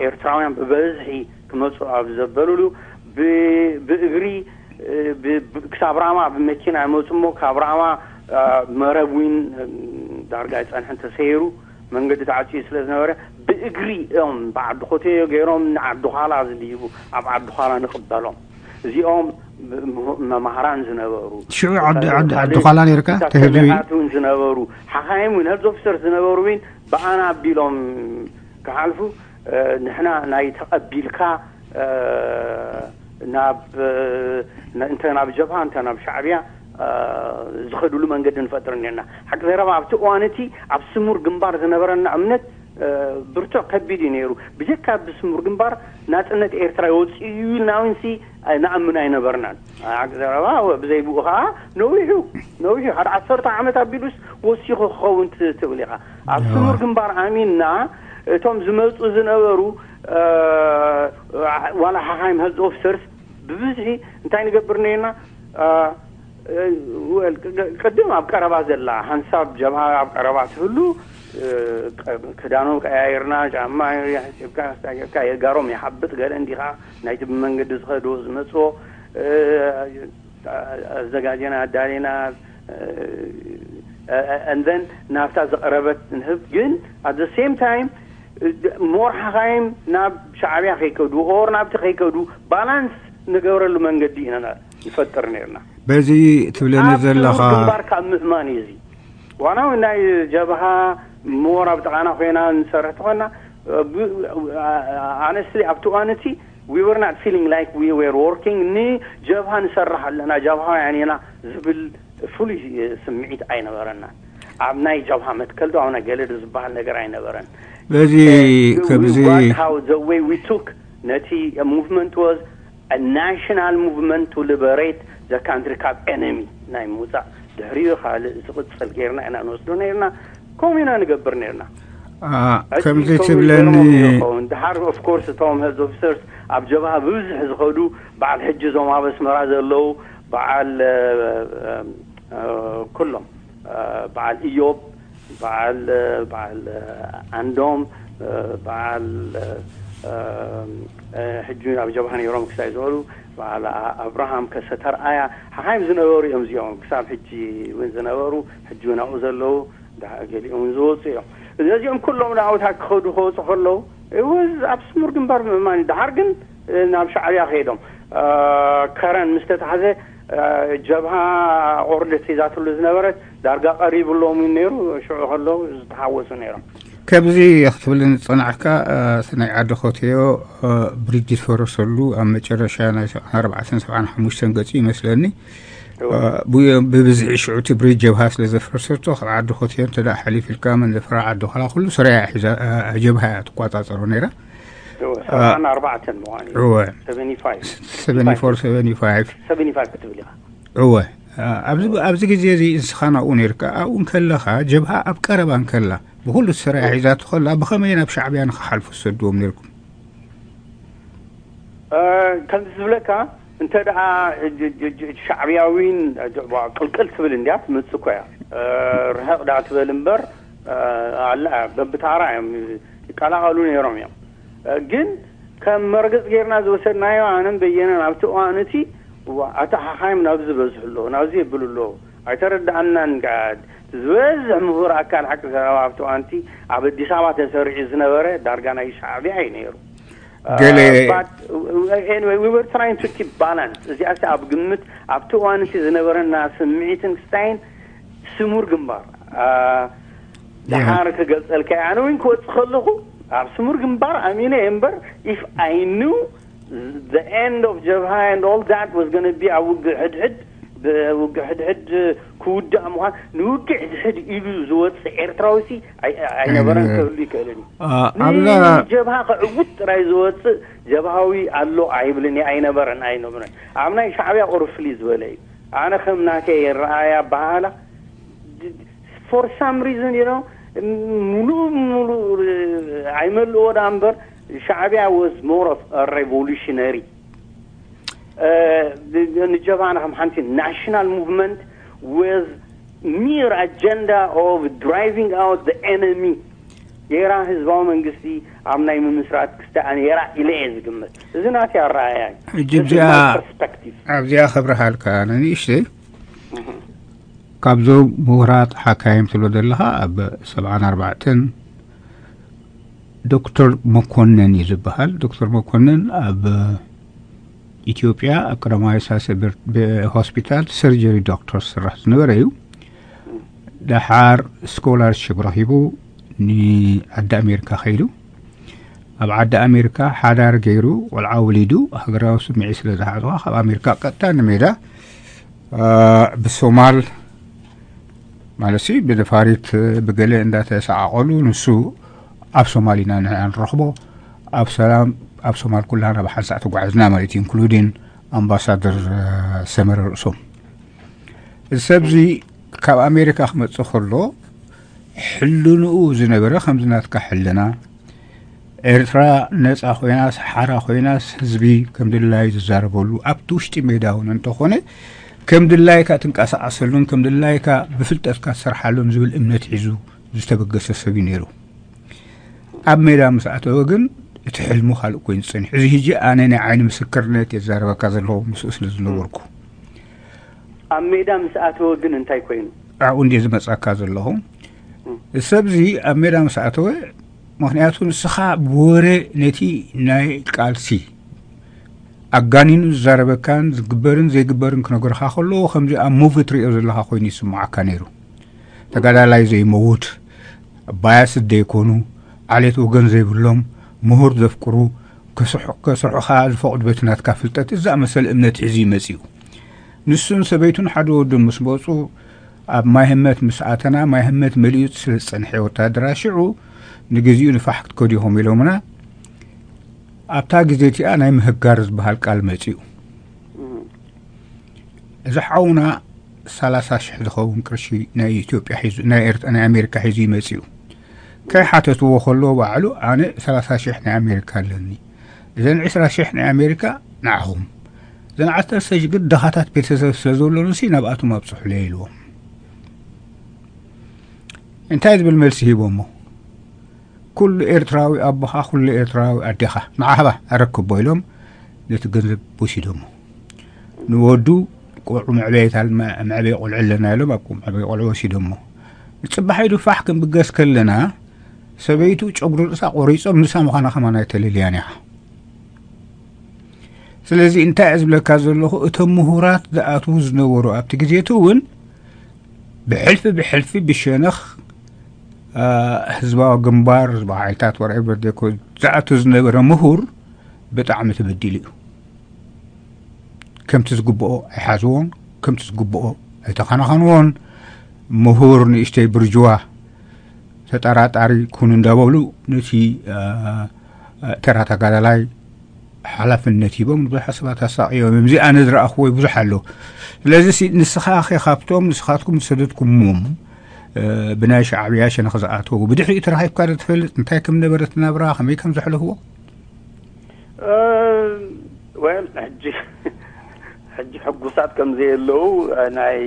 ኤርትራውያን ብበዝሒ ክመፁ ኣብ ዘበሉሉ፣ ብእግሪ ክሳብ ራማ ብመኪና ይመፁ እሞ፣ ካብ ራማ መረብ ዊን ዳርጋ ኣይፀንሐን ተሰይሩ፣ መንገዲ ተዓፅዩ ስለ ዝነበረ፣ ብእግሪ እዮም ብዓዲ ኮተዮ ገይሮም ንዓዲ ዃላ ዝድይቡ፣ ኣብ ዓዲ ዃላ ንቕበሎም። እዚኦም መማህራን ዝነበሩ፣ ሽዑ ዓዲ ኳላ ነርካ ተህዝቢ እውን ዝነበሩ፣ ሓኻይም እውን ሄልዝ ኦፊሰር ዝነበሩ እውን ብኣና ኣቢሎም ክሓልፉ፣ ንሕና ናይ ተቐቢልካ ናብ እንተ ናብ ጀብሃ እንተ ናብ ሻዕብያ ዝኸድሉ መንገዲ ንፈጥር እኒና። ሓቂ ዘረባ ኣብቲ እዋን እቲ ኣብ ስሙር ግንባር ዝነበረና እምነት ብርቱዕ ከቢድ እዩ ነይሩ። ብጀካ ብስሙር ግንባር ናጽነት ኤርትራ ይወጽእ እዩ ኢልና እውን ሲ ንኣምን ኣይነበርናን። ሓቂ ዘረባ ብዘይ ብኡ ከዓ ነዊሑ ነዊሑ ሓደ ዓሰርተ ዓመት ኣቢሉስ ወሲኹ ክኸውን ትብል ኢኻ። ኣብ ስሙር ግንባር ኣሚንና እቶም ዝመፁ ዝነበሩ ዋላ ሓኻይም ሄልዝ ኦፊሰርስ ብብዝሒ እንታይ ንገብር ነርና? ቅድም ኣብ ቀረባ ዘላ ሓንሳብ ጀብሃ ኣብ ቀረባ ትህሉ ክዳኖም ቀያይርና ጫማ ጌርካ የጋሮም ይሓብጥ ገለ እንዲኻ ናይቲ ብመንገዲ ዝኸድዎ ዝመፅዎ ኣዘጋጀና ኣዳሌና and then ናብታ ዝቐረበት ንህብ። ግን at the same time ሞር ሓኻይም ናብ ሻዕብያ ከይከዱ ኦር ናብቲ ከይከዱ ባላንስ ንገብረሉ መንገዲ ኢና ንፈጥር ነርና። በዚ ትብለኒ ዘለኻ ግንባር ካብ ምእማን እዩ እዚ ዋናው ናይ ጀብሃ ሞር ኣብ ጥቓና ኮይና ንሰርሕ ተኾና ኣነስሊ ኣብቲ እዋን እቲ we were not feeling like we were working ንጀብሃ ንሰርሕ ኣለና ጀብሃውያን ኢና ዝብል ፍሉይ ስምዒት ኣይነበረናን። ኣብ ናይ ጀብሃ መትከል ዶ ኣብ ናይ ገለ ዶ ዝበሃል ነገር ኣይነበረን። በዚ ከምዚ how the way we took ነቲ movement was a national movement to liberate the country ካብ enemy ናይ ምውፃእ ድሕሪኡ ካልእ ዝቕፅል ጌርና ኢና ንወስዶ ነርና። ከምኡ ኢና ንገብር ነርና። ከምዚ ትብለኒ ድሓር of course እቶም health officers ኣብ ጀብሃ ብብዝሒ ዝኸዱ በዓል ሕጂ እዞም ኣብ ኣስመራ ዘለዉ በዓል ኩሎም በዓል እዮብ በዓል በዓል ዓንዶም በዓል ሕጂ ኣብ ጀብሃ ነይሮም ክሳይ ዝበሉ በዓል ኣብርሃም ከሰተርኣያ ሓኻይም ዝነበሩ እዮም እዚኦም ክሳብ ሕጂ እውን ዝነበሩ ሕጂ እውን ኣብኡ ዘለዉ ገሊኦም እውን ዝወፁ እዮም። እዚኦም ኩሎም ንኣውታ ክኸዱ ከወፁ ከለዉ ወዝ ኣብ ስሙር ግንባር ምእማን ድሓር ግን ናብ ሻዕብያ ከይዶም ከረን ምስ ተታሕዘ ጀብሃ ኦርደት ሒዛትሉ ዝነበረት ዳርጋ ቀሪብሎም እዩ ነይሩ። ሽዑ ከለዉ ዝተሓወሱ ነይሮም። ከምዚ ክትብል ዝጸናሕካ ናይ ዓዲ ኮተዮ ብሪጅ ዝፈረሰሉ ኣብ መጨረሻ ናይ ኣርባዕተን ሰብዓን ሓሙሽተን ገጽ ይመስለኒ። ብብዝሒ ሽዑ እቲ ብሪጅ ጀብሃ ስለ ዘፈርሰቶ ካብ ዓዲ ኮተዮ እንተ ሓሊፍ ኢልካ መንደፈራ ዓዲ ኳላ ኩሉ ስራያ ሒዛ ጀብሃ እያ ትቋጻጸሮ ነይራ። ሰብዓን ኣርባዕተን ምዃኑ እዩ። እወ። ሰቨንቲ ፋይቭ። ሰቨንቲ ፎር፣ ሰቨንቲ ፋይቭ። ሰቨንቲ ፋይቭ ክትብል ኢኻ። እወ። ኣብዚ ግዜ እዚ ንስኻ ናብኡ ነይርካ ኣብኡ እንከለኻ ጀብሃ ኣብ ቀረባ እንከላ ብኩሉ ሰራያ ሒዛቶ ከላ ብኸመይ ናብ ሻዕብያ ንኽሓልፉ ትሰድዎም ነይርኩም? ከምዚ ዝብለካ እንተ ደኣ ሻዕብያዊን ቅልቅል ትብል እንድያ ትምጽእ እኮ እያ። ርሕቕ ዳ ትበል እምበር ኣላ በብታራ እዮም ይቀላቐሉ ነይሮም እዮም። ግን ከም መርገጽ ጌርና ዝወሰድናዮ ኣነን በየነን ኣብቲ እዋን እቲ ኣታ ሓኻይም ናብዚ በዝሑ ኣለዉ ናብዚ የብሉ ኣለዉ ኣይተረድኣናን። ዝበዝሕ ምሁር ኣካል ሓቂ ዘረባ ኣብቲ እዋን እቲ ኣብ ኣዲስ ኣበባ ተሰሪዑ ዝነበረ ዳርጋ ናይ ሻዕብያ እዩ ነይሩ። ገለ we were trying to keep balance። እዚኣ ኣብ ግምት ኣብቲ እዋን እቲ ዝነበረና ስምዒትን ክስታይን ስሙር ግንባር ድሓር ክገልጸልካ ኣነ እውን ክወጽእ ከለኹ ኣብ ስሙር ግንባር ኣሚነ እየ እምበር if I knew the end of ጀብሃ and all that was gonna be ኣብ ውግእ ሕድሕድ ውግእ ሕድሕድ ክውዳእ ምዃን ንውግእ ሕድሕድ ኢሉ ዝወፅእ ኤርትራዊ ሲ ኣይነበረን ክህሉ ይክእልን እዩ። ኣብዛ ጀብሃ ክዕውት ጥራይ ዝወፅእ ጀብሃዊ ኣሎ ኣይብልን እየ ኣይነበረን ኣይነብረን። ኣብ ናይ ሻዕብያ ቁሩብ ፍልይ ዝበለ እዩ። ኣነ ከም ናተይ የረኣያ ኣበሃህላ፣ for some reason, you know, ሙሉእ ሙሉእ ኣይመልእዎ ዳ እምበር፣ ሻዕብያ was more of a revolutionary. ንጀብሃና ከም ሓንቲ national movement with mere agenda of driving out the enemy ገይራ ህዝባዊ መንግስቲ ኣብ ናይ ምምስራት ክስተኣ ነይራ ኢለ እየ ዝግምት። እዚ ናተይ ኣረኣያ እዩ። ሕጂ እዚኣ ፐርስፐክቲቭ ኣብዚኣ ከብርሃልካ ንእሽተይ፣ ካብዞም ምሁራት ሓካይም ትብሎ ዘለኻ ኣብ ሰብዓን ኣርባዕተን ዶክተር መኮነን እዩ ዝበሃል። ዶክተር መኮነን ኣብ ኢትዮጵያ ኣብ ቀዳማዊ ሳሰ ሆስፒታል ሰርጀሪ ዶክተር ስራሕ ዝነበረ እዩ። ደሓር ስኮላርሽፕ ረኺቡ ንዓዲ ኣሜሪካ ከይዱ። ኣብ ዓዲ ኣሜሪካ ሓዳር ገይሩ ቆልዓ ወሊዱ፣ ሃገራዊ ስምዒት ስለ ዝሓዝዋ ካብ ኣሜሪካ ቀጥታ ንሜዳ ብሶማል ማለት ሲ ብነፋሪት ብገለ እንዳተሰዓቐሉ ንሱ ኣብ ሶማል ኢና ንሕና ንረኽቦ፣ ኣብ ሰላም ኣብ ሶማል ኩላና ብሓንሳእ ተጓዕዝና ማለት እዩ፣ ኢንክሉዲን ኣምባሳደር ሰመረ ርእሶም። እዚ ሰብዚ ካብ ኣሜሪካ ክመጽእ ከሎ ሕልንኡ ዝነበረ ከምዚ ናትካ ሕልና፣ ኤርትራ ነጻ ኮይናስ ሓራ ኮይናስ ህዝቢ ከም ድላዩ ዝዛረበሉ፣ ኣብቲ ውሽጢ ሜዳ እውን እንተኾነ ከም ድላይካ ትንቀሳቐሰሉን ከም ድላይካ ብፍልጠትካ ትሰርሓሉን ዝብል እምነት ሒዙ ዝተበገሰ ሰብ እዩ ነይሩ። ኣብ ሜዳ ምስ ኣተወ ግን እቲ ሕልሙ ካልእ ኮይኑ ዝጸኒሑ። እዚ ሕጂ ኣነ ናይ ዓይኒ ምስክርነት የዛረበካ ዘለኹ ምስኡ ስለ ዝነበርኩ። ኣብ ሜዳ ምስ ኣተወ ግን እንታይ ኮይኑ? ኣብኡ እንድየ ዝመጻካ ዘለኹ። ሰብዚ ኣብ ሜዳ ምስ ኣተወ፣ ምኽንያቱ ንስኻ ብወረ ነቲ ናይ ቃልሲ ኣጋኒኑ ዝዛረበካን ዝግበርን ዘይግበርን ክነግረኻ ከለዎ ከምዚ ኣብ ሙቪ ትሪኦ ዘለኻ ኮይኑ ይስምዓካ ነይሩ። ተጋዳላይ ዘይመውት፣ ባያስት ዘይኮኑ፣ ዓሌት ወገን ዘይብሎም፣ ምሁር ዘፍቅሩ፣ ከስርሑ- ከስርሑኻ ዝፈቕዱ በቲ ናትካ ፍልጠት ዝኣመሰለ እምነት ሒዙ እዩ መጺኡ። ንሱን ሰበይቱን ሓደ ወዱን ምስ መጹ ኣብ ማይ ህመት ምስ ኣተና፣ ማይ ህመት መሊኡ ስለ ዝጸንሐ ወታደራ ሽዑ ንግዚኡ ንፋሕ ክትከዱ ኢኹም ኢሎምና። ኣብታ ግዜ እቲኣ ናይ ምህጋር ዝበሃል ቃል መጺኡ። እዚ ሓውና ሰላሳ ሽሕ ዝኸውን ቅርሺ ናይ ኢትዮጵያ ሒዙ ናይ ኤርትራ ናይ ኣሜሪካ ሒዙ ይመጽእ እዩ። ከይሓተትዎ ከሎ ባዕሉ ኣነ ሰላሳ ሽሕ ናይ ኣሜሪካ ኣለኒ፣ እዘን ዕስራ ሽሕ ናይ ኣሜሪካ ንዓኹም፣ እዘን ዓሰርተ ሽሕ ግን ድኻታት ቤተሰብ ስለ ዘለውንሲ ናብኣቶም ኣብጽሑለይ ኢልዎም። እንታይ ዝብል መልሲ ሂቦሞ? ኩሉ ኤርትራዊ ኣቦኻ፣ ኩሉ ኤርትራዊ ኣዴኻ ንዓኻ ኣረክቦ ኢሎም ነቲ ገንዘብ ወሲዶሞ። ንወዱ ቆልዑ መዕበይታ መዕበይ ቆልዑ ኣለና ኢሎም ኣብ መዕበይ ቆልዑ ወሲዶሞ። ንጽባሕ ኢዱ ፋሕ ክንብገስ ከለና ሰበይቱ ጨጉሪ ርእሳ ቆሪጾም ንሳ ምዃና ከማን ኣይተለልያን ኢኻ። ስለዚ እንታይ እየ ዝብለካ ዘለኹ፣ እቶም ምሁራት ዝኣትዉ ዝነበሩ ኣብቲ ግዜ እቲ እውን ብሕልፊ ብሕልፊ ብሸነኽ ህዝባዊ ግንባር ህዝባዊ ሓይልታት ወርኤቨር ደኮ ዝኣቱ ዝነበረ ምሁር ብጣዕሚ ተበዲሉ እዩ። ከምቲ ዝግብኦ ኣይሓዝዎን፣ ከምቲ ዝግብኦ ኣይተኸናኸንዎን። ምሁር ንእሽተይ ብርጅዋ ተጠራጣሪ ኩኑ እንዳበሉ ነቲ ተራ ተጋዳላይ ሓላፍነት ሂቦም ንብዙሓት ሰባት ኣሳቕዮም እዮም። እዚ ኣነ ዝረኣኽዎ ብዙሕ ኣሎ። ስለዚ ንስኻ ኸ ካብቶም ንስኻትኩም ዝሰደድኩሞም ብናይ ሻዕብያ ሸነኽ ዝኣተዉ ብድሕሪኡ ተራኺብካ ዶ ትፈልጥ? እንታይ ከም ነበረ እቲ ናብራ፣ ከመይ ከም ዘሕለፍዎ? ወል ሕጂ ሕጂ ሕጉሳት ከም ዘየለዉ ናይ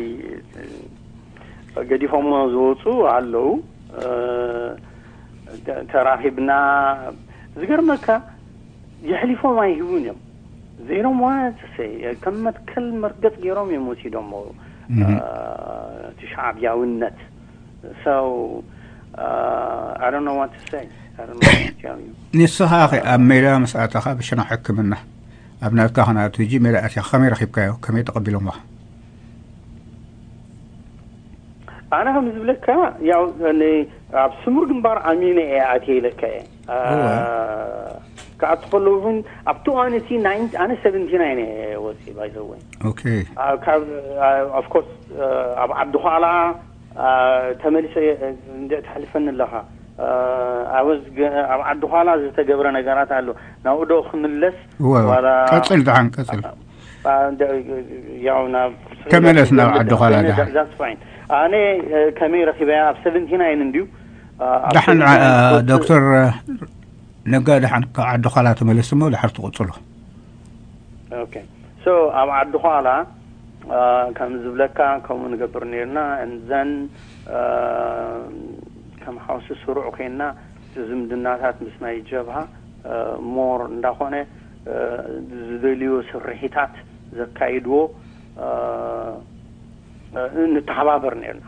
ገዲፎሞ ዝወፁ ኣለዉ። ተራኺብና ዝገርመካ የሕሊፎም ኣይህቡን እዮም። They don't want to say ከም መትከል መርገጽ ገይሮም እዮም ወሲዶሞ እቲ ሻዕብያውነት። So I don't know what to say. I don't know what to tell you. ንስኻ ኸ ኣብ ሜዳ ምስ ኣተኻ ብሸነኽ ሕክምና ኣብ ናትካ ከነኣቱ ሕጂ ሜዳ ኣትኻ ከመይ ረኺብካዮ? ከመይ ተቐቢሎምኻ? ኣነ ከም ዝብለካ ያው ኣብ ስሙር ግንባር ኣሚነ እየ ኣትየ ኢለካ እየ። ክኣቱ ከለዉ እውን ኣብቲ እዋን እቲ ኣነ ሰቨንቲ ናይን እየ ወፂ ባይዘወይ ኦኬ ካብ ኦፍኮርስ ኣብ ዓዲ ኋላ ተመሊሰ እንደ ተሕልፈኒ ኣለኻ ኣወዝ ኣብ ዓዲ ኋላ ዝተገብረ ነገራት ኣሎ ናብኡ ዶ ክምለስ እወ ቀፅል ደሓን ቀፅል አ፣ እንደ-፣ ያው ናብ ተመለስ ናብ ዓዲ ዃላ ደሓን። That's fine። ኣነ፣ እ፣ ከመይ ረኺበያ ኣብ ሰቨንቲ ናይን እንድዩ፣ እ፣ ኣብ ደሓን ሰቨንቲ ናይን ዓ- ክወጽእ ዶክተር ነጋ፣ ደሓን ካብ ዓዲ ዃላ ተመለስ እሞ ድሓር ትቕጽሎ። ኦኬ። ሶ ኣብ ዓዲ ዃላ፣ እ፣ ከም ዝብለካ ከምኡ ንገብር ነርና። እንዘን፣ እ፣ ከም ሓውሲ ስሩዕ ኮይና እቲ ዝምድናታት ምስ ናይ ጀብሃ፣ እ፣ ሞር እንዳኾነ፣ እ፣ ዝደልዮ ስርሒታት ዘካይድዎ፣ እ፣ እ፣ ንተሓባበር ነርና።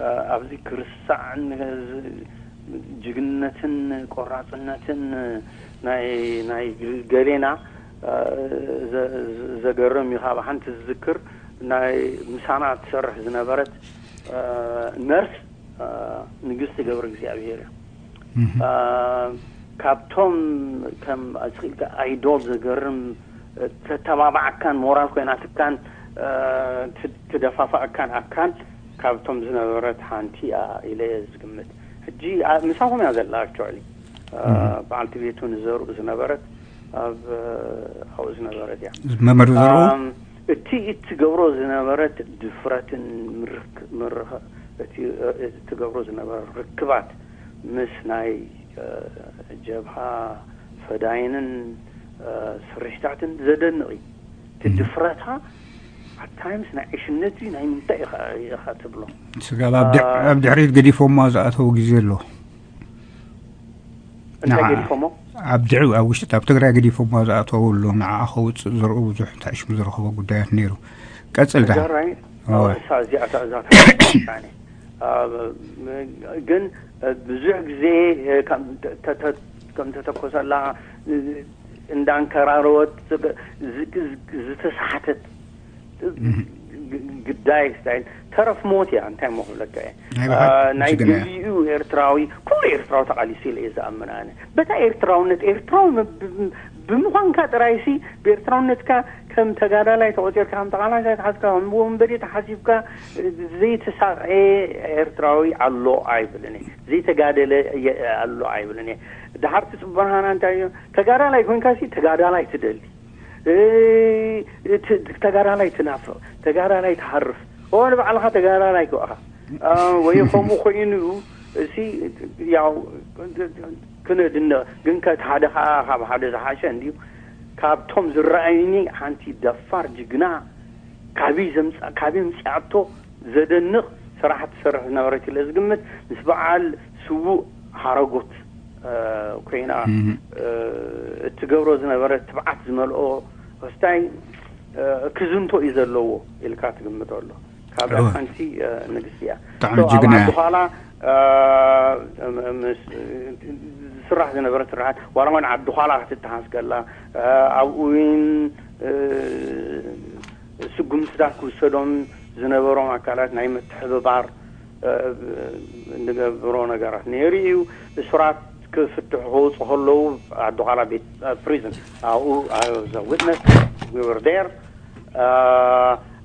እ፣ ኣብዚ ክርስዕ ን-፣ ጅግንነትን ቆራጽነትን ናይ፣ ናይ ገሌና፣ እ፣ ዘ-፣ ዘ-፣ ዘገርም እዩ። ካብ ሓንቲ ዝዝክር ናይ ምሳና ትሰርሕ ዝነበረት፣ እ፣ ነርስ፣ እ፣ ንግስቲ ገብረ እግዚኣብሔር እያ። እ፣ ካብቶም ከም ኣስኺልካ ኣይዶል ዘገርም፣ እ፣ ተተባባዕካን ሞራል ኮይናትካን፣ እ፣ ት-፣ ትደፋፋእካን ኣካል ካብቶም ዝነበረት ሓንቲ እያ ኢለ እየ ዝግምት። ሕጂ፣ ኣ-፣ ምሳኹም እያ ዘላ፣ actually። እ፣ በዓልቲ ቤቱ ንዘርኡ ዝነበረት ኣብ፣ እ፣ ኣብኡ ዝነበረት እያ። መምህር ዘርኡ? ኣም፣ እቲ እትገብሮ ዝነበረት ድፍረትን ምርክ-፣ ምርኸ-፣ እቲ፣ እ፣ እትገብሮ ዝነበረ ርክባት ምስ ናይ፣ እ፣ ጀብሃ ፈዳይንን፣ እ፣ ስርሒታትን ዘደንቕ እዩ። እቲ ድፍረታ፣ at times፣ ናይ ዕሽነት እዩ፣ ናይ ምንታይ ኢኻ፣ ኢኻ ትብሎ። ስጋብ ኣብ ድሕ-፣ ኣብ ድሕሪት ገዲፎማ ዝኣተው ግዜ ኣሎ። እንታይ ንዓ-፣ ገዲፎሞ? ኣብ ድሕሪ፣ ኣብ ውሽጢ፣ ኣብ ትግራይ ገዲፎማ ዝኣተው ኣሎ። ንዓ ከውፅእ ዘርኡ ብዙሕ እንታይ ሽሙ ዝረኸቦ ጉዳያት ነይሩ። ቀፅል ደሓን። ተጋራይ? እወ። እሳ እዚኣ፣ እታ፣ እዛ፣ እታ፣ እታ፣ ግን ብዙሕ ግዜ፣ ከም ተ-፣ ተ-፣ ከም ተተኮሰላ፣ እንዳንከራረወት፣ ዝ-፣ ዝ-፣ ዝተሳሕተት፣ ግ-፣ ግዳይ ስታይል ተረፍ ሞት እያ። እንታይ እሞ ክብለካ እየ? ናይ ብሓቂ አ፣ ናይ ጅግና እያ። ገሊኡ ኤርትራዊ፣ ኩሉ ኤርትራዊ ተቓሊሱ ኢለ እየ ዝኣምን ኣነ። በታ ኤርትራውነት፣ ኤርትራዊ ብ-፣ ብ-፣ ብምዃንካ ጥራይሲ፣ ብኤርትራውነትካ ከም ተጋዳላይ ተቖጺርካ፣ ከም ተቓላሳይ ተሓዝካ፣ ከም ወንበዴ ተሓሲብካ፣ ዘይተሳቐየ ኤርትራዊ ኣሎ ኣይብልን እየ። ዘይተጋደለ እየ ኣሎ ኣይብልን እየ። ደሓር እቲ ጽቡቕ ሃና እንታይ እዩ? ተጋዳላይ ኮንካሲ ተጋዳላይ ትደሊ። እ፣ እቲ ተጋዳላይ ትናፍቕ፣ ተጋዳላይ ትሃርፍ። ኦ፣ ንባዕልኻ ተጋዳላይ ክበኻ። አ፣ ወይ ከምኡ ኮይኑ፣ እሲ፣ ያው፣ ክነድንቕ። ግን ከቲ ሓደ ኸኣ ካብ ሓደ ዝሓሸ እንድዩ። ካብቶም ዝረኣዩኒ ሓንቲ ደፋር ጅግና፣ ካበይ ዘምጻ-፣ ካበይ ምጽኣቶ ዘደንቕ ስራሕ ትሰርሕ ዝነበረት ኢለ ዝግምት፣ ምስ በዓል ስዉእ ሓረጎት፣ እ፣ ኮይና፣ እም። እ፣ እትገብሮ ዝነበረት ትብዓት ዝመልኦ ክስታይ፣ እ፣ ክዝንቶ እዩ ዘለዎ ኢልካ ትግምቶ ኣሎ። ካብ እወ። ሓንቲ፣ እ፣ ንግስቲ እያ። ብጣዕሚ So፣ ኣብ ጅግና እያ። ዓዲ ዃላ፣ እ፣ ም-፣ ምስ-፣ ዝስራሕ ዝነበረ ስራሓት፣ ዋላ እውን ዓዲ ዃላ ክትተሓዝ ከላ፣ እ፣ ኣብኡ እውን፣ እ፣ ስጉምትታት ክውሰዶም ዝነበሮም ኣካላት ናይ ምትሕብባር፣ እ፣ እንገብሮ ነገራት ነይሩ እዩ። እሱራት ክፍትሑ ክወፁ ከለዉ፣ ዓዲ ዃላ ቤት፣ እ፣ ፕሪዝን፣ ኣብኡ፣ I was a witness, we were there. እ፣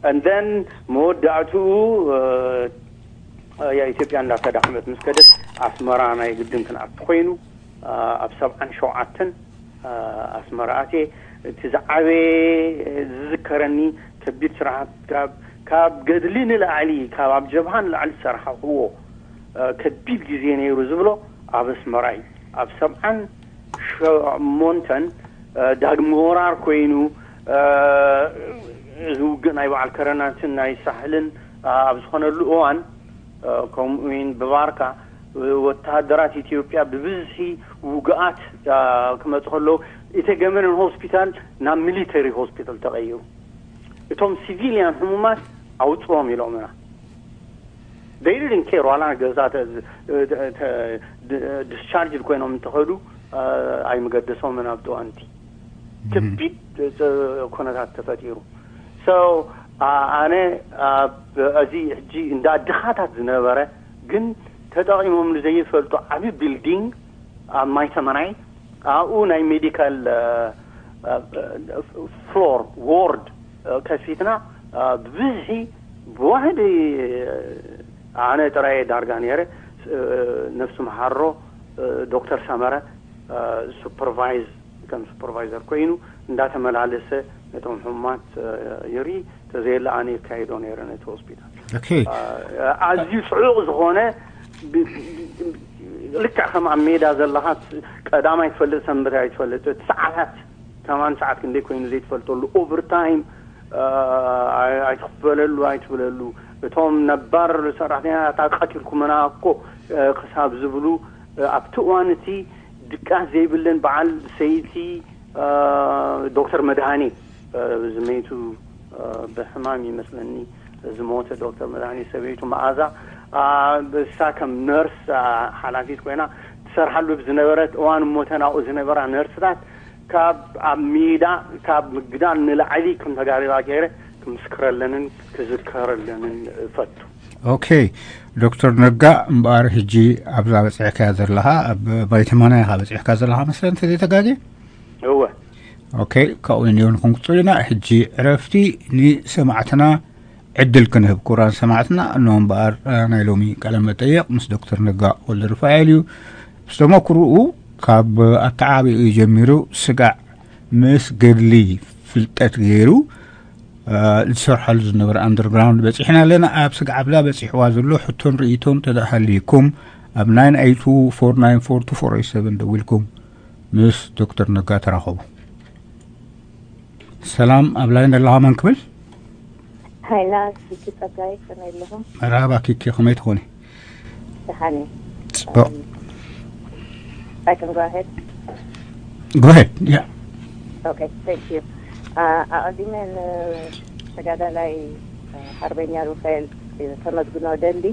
and then መወዳእትኡ፣ እ፣ እ፣ ኢትዮጵያ እንዳተዳኸመት ምስ ከደት፣ ኣስመራ ናይ ግድን ክንኣቱ ኮይኑ፣ እ፣ ኣብ ሰብዓን ሸውዓተን፣ እ፣ ኣስመራ ኣትየ። እቲ ዝዓበየ፣ እ፣ ዝዝከረኒ ከቢድ ስራሓት፣ ካብ፣ ካብ ገድሊ ንላዕሊ፣ ካብ ኣብ ጀብሃ ንላዕሊ ዝሰራሕኽዎ፣ እ፣ ከቢድ ግዜ ነይሩ ዝብሎ ኣብ ኣስመራ እዩ። ኣብ ሰብዓን ሸሞንተን፣ እ፣ ዳግመ ወራር ኮይኑ፣ እ፣ እዚ ውግእ ናይ በዓል ከረናትን ናይ ሳሕልን፣ እ፣ ኣብ ዝኾነሉ እዋን፣ እ፣ ከምኡ እውን ብባርካ፣ እ፣ ወተሃደራት ኢትዮጵያ ብብዝሒ ውግኣት፣ እ፣ ክመፁ ከለዉ፣ ኢተገመነን ሆስፒታል ናብ ሚሊተሪ ሆስፒታል ተቐይሩ። እቶም ሲቪልያን ሕሙማት ኣውፅኦም ኢሎምና። They didn't care፣ ዋላ ገዛ ተ-፣ ተ-፣ ተ-፣ ድ-፣ ዲስቻርጅ ኮይኖም እንተኸዱ፣ እ፣ ኣይምገደሶምን ኣብቲ እዋንቲ። ከቢድ፣ እ፣ ኩነታት ተፈጢሩ። So፣ ኣ-፣ ኣነ ኣብ እዚ ሕጂ እንዳ ድኻታት ዝነበረ ግን ተጠቒሞምሉ ዘይፈልጡ ዓቢ ቢልዲንግ ኣብ ማይ ተመናይ፣ ኣብኡ ናይ ሜዲካል፣ እ፣ እ፣ ፍሎር፣ ዎርድ፣ እ፣ ከፊትና፣ እ፣ ብብዝሒ ብዋሕዲ፣ እ፣ ኣነ ጥራይ ዳርጋ ነይረ። እ፣ ነፍሱ መሓሮ፣ እ፣ ዶክተር ሰመረ፣ እ፣ ሱፐርቫይዝ፣ ከም ሱፐርቫይዘር ኮይኑ እንዳተመላለሰ ነቶም ሕሙማት ይርኢ፣ ተዘየለ ኣነ የካይዶ ነይረ ነቲ ሆስፒታል። ኣዝዩ ጽዑቕ ዝኾነ፣ ልክዕ ከም ኣብ ሜዳ ዘለኻ፣ ቀዳም ኣይትፈልጥ፣ ሰንበት ኣይትፈልጥ፣ እቲ ሰዓታት ከማን ሰዓት ክንደይ ኮይኑ ዘይትፈልጠሉ፣ ኦቨርታይም ኣይትኽፈለሉ ኣይትብለሉ። እቶም ነባር ሰራሕተኛታት ቀቲልኩምና እኮ ክሳብ ዝብሉ፣ ኣብቲ እዋን እቲ ድቃስ ዘይብለን በዓል ሰይቲ ዶክተር መድሃኔ ዝመይቱ ብሕማም ይመስለኒ ዝሞተ ዶክተር መድሃኔ ሰበይቱ መኣዛ፣ እሳ ከም ነርስ ሓላፊት ኮይና ትሰርሓሉ ብዝነበረት እዋን፣ እሞ እተን ኣብኡ ዝነበራ ነርስታት ካብ ኣብ ሜዳ ካብ ምግዳል ንላዕሊ ከም ተጋደላ ገይረ ክምስክረለንን ክዝከረለንን እፈቱ። ኦኬ፣ ዶክተር ነጋ፣ እምበኣር ሕጂ ኣብዛ በፂሕካያ ዘለኻ፣ ኣብ ማይ ተማና ኢኻ በፂሕካ ዘለኻ መስለን እንተዘይተጋግየ? እወ። ኦኬ፣ ካብኡ ንዮን ክንቅፅል ኢና። ሕጂ ዕረፍቲ፣ ንሰማዕትና ዕድል ክንህብ። ክቡራን ሰማዕትና፣ እኖ እምበኣር ናይ ሎሚ ቃለ መጠየቕ ምስ ዶክተር ነጋ ወልደ ሩፋኤል እዩ። ምስ ተመክርኡ ካብ ኣተዓባቢኡ ጀሚሩ ስጋዕ ምስ ገድሊ ፍልጠት ገይሩ ዝሰርሐሉ ዝነበረ ኣንደርግራውንድ በፂሕና ኣለና። ኣብ ስግዓብላ በፂሕዋ ዘሎ ሕቶን ርእይቶን ተደኣ ሃልይኩም ኣብ ናይን ኤይት ቱ ፎር ናይን ፎር ቱ ፎር ኤይት ሰቨን ደዊልኩም ምስ ዶክተር ነጋ ተራኸቡ። ሰላም፣ ኣብ ላይን ዘለኻ መን ክብል? ሃይና፣ ኪኪ ጸጋይ፣ ከመይ ኣለኹም? መርሃባ ኪኪ፣ ከመይ ትኾኒ? ደሓን እየ። ጽቡቕ። Um, I can go ahead? Go ahead, yeah. Okay, thank you. Uh, ኣቐዲመ ንተጋዳላይ፣ uh, ሓርበኛ ሩፋኤል ከመስግኖ ደሊ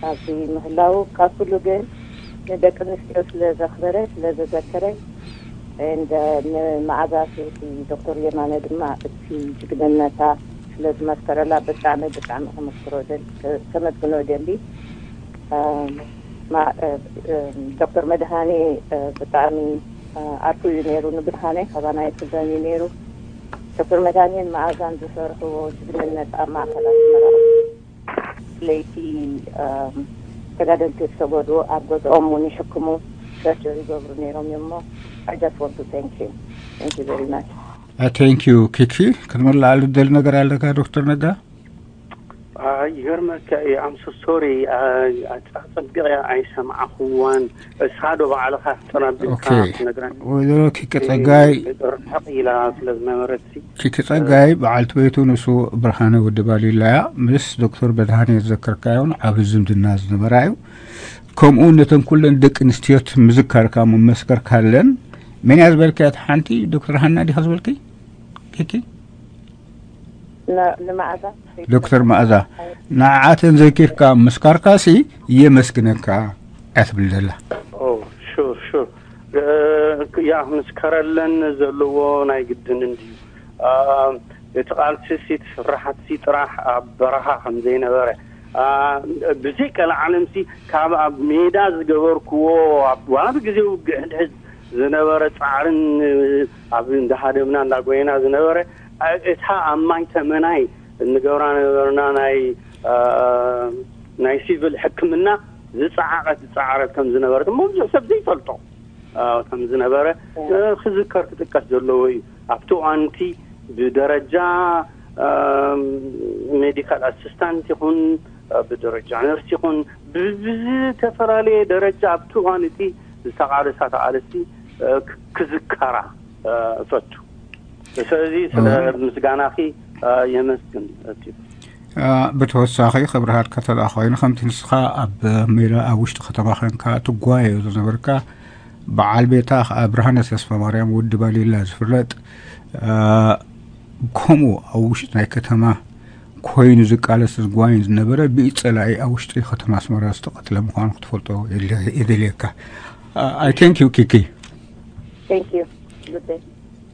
ኣብዚ ምህላው፣ ካብ ኩሉ ግን ንደቂ ኣንስትዮ ስለ ዘኽበረ፣ ስለ ዘዘከረ፣ and, uh, ንመዓዛ ሰይቲ ዶክተር የማነ ድማ እቲ ጅግንነታ ስለ ዝመስከረላ ብጣዕሚ፣ ብጣዕሚ ከመስክሮ ደል-፣ ከ-፣ ከመስግኖ ደሊ። Um, ማ-፣ uh, um, ዶክተር መድሃኔ፣ uh፣ ብጣዕሚ፣ uh፣ ዓርኩ እዩ ነይሩ ንብርሃነ፣ ካባና ኣይፍለን እዩ ነይሩ። ዶክተር መድሃኔን መዓዛን ዝሰርሕዎ ጅግንነት ኣብ ማእከል ኣስመራ ለይቲ፣ um፣ ተጋደልቲ ዝተጎድኡ ኣብ ገዝኦም እውን ይሕክሙ፣ ሰርጀሪ ይገብሩ ነይሮም እዮም። እሞ I just want to thank you. Thank you very much. Uh, thank you, ኪኪ። ክትመላኣሉ ትደሊ ነገር ኣለካ ዶክተር ነጋ? Uh, ይገርመካ እዩ፣ I'm so sorry. Uh, ኣጸቢቐ ኣይሰማዕኽዋን። እሳ ዶ ባዕልኻ ጥራቢልካ ኦኬ። ትነግረኒ? ወይዘሮ ኪኪ ጸጋይ ርሕቕ ኢላ ስለ ዝነበረት ሲ። ኪኪ ጸጋይ በዓልቲ ቤቱ ንሱ ብርሃነ ወዲ ባሊላ እያ። ምስ ዶክተር መድሃኔ ዝዘከርካዮን ዓቢ ዝምድና ዝነበራ እዩ። ከምኡ ነተን ኩለን ደቂ ኣንስትዮት ምዝካርካ መመስከርካለን። መን እያ ዝበልካያ? እቲ ሓንቲ ዶክተር ሃና ዲኻ ዝበልኪ? ኪኪ? ን-፣ ንመዓዛ። ዶክተር መዓዛ፣ ንዓኣተን ዘኪርካ ምስካርካሲ የመስግነካ እያ ትብል ዘላ። ኦ፣ ሹር፣ ሹር። እ፣ ያ፣ ምስከረለን ዘለዎ ናይ ግድን እንድዩ። እ፣ እቲ ቃልሲሲ፣ እቲ ስራሓትሲ ጥራሕ ኣብ በረኻ ከም ዘይነበረ፣ እ፣ ብዘይ ቀልዓለምሲ ካብ ኣብ ሜዳ ዝገበርክዎ፣ ኣብ ዋላ ብግዜ ውግእ ሕድሕድ ዝነበረ ጻዕርን፣ ኣብ እንዳሃደምና እንዳጎየና ዝነበረ፣ እ፣ እታ ኣብ ማይ ተመናይ እንገብራ ነበርና ናይ፣ እ፣ ናይ ሲቪል ሕክምና ዝጸዓቐት ዝጸዓረት ከም ዝነበረት እሞ ብዙሕ ሰብ ዘይፈልጦ፣ እ፣ ከም ዝነበረ፣ እ፣ ክዝከር ክጥቀስ ዘለዎ እዩ። ኣብቲ እዋንቲ ብደረጃ፣ እ፣ ሜዲካል ኣሲስታንት ይኹን፣ እ፣ ብደረጃ ነርስ ይኹን፣ ብ-፣ ብዝተፈላለየ ደረጃ ኣብቲ እዋን እቲ ዝተቓለሳ ተቓለስቲ፣ እ፣ ክ-፣ ክዝከራ፣ እ፣ እፈቱ። ስለዚ ስለ እወ። ምስጋናኺ፣ እ፣ የመስግን። እቲ እ፣ ብተወሳኺ ክብርሃልካ ተደኣ ኮይኑ፣ ከምቲ ንስኻ ኣብ ሜዳ ኣብ ውሽጢ ከተማ ኸንካ ትጓየዮ ዝነበርካ፣ በዓል ቤታ ኸኣ ብርሃነ ተስፋ ማርያም ወዲ ባሊላ ዝፍለጥ፣ እ፣ ከምኡ ኣብ ውሽጢ ናይ ከተማ ኮይኑ ዝቃለስ ዝጓይን ዝነበረ፣ ብኢድ ጸላኢ ኣብ ውሽጢ ከተማ ኣስመራ ዝተቐትለ ምዃኑ ክትፈልጦ የድልየ-፣ የድልየካ። እ፣ I thank you, ኪኪ። Thank you. Good day.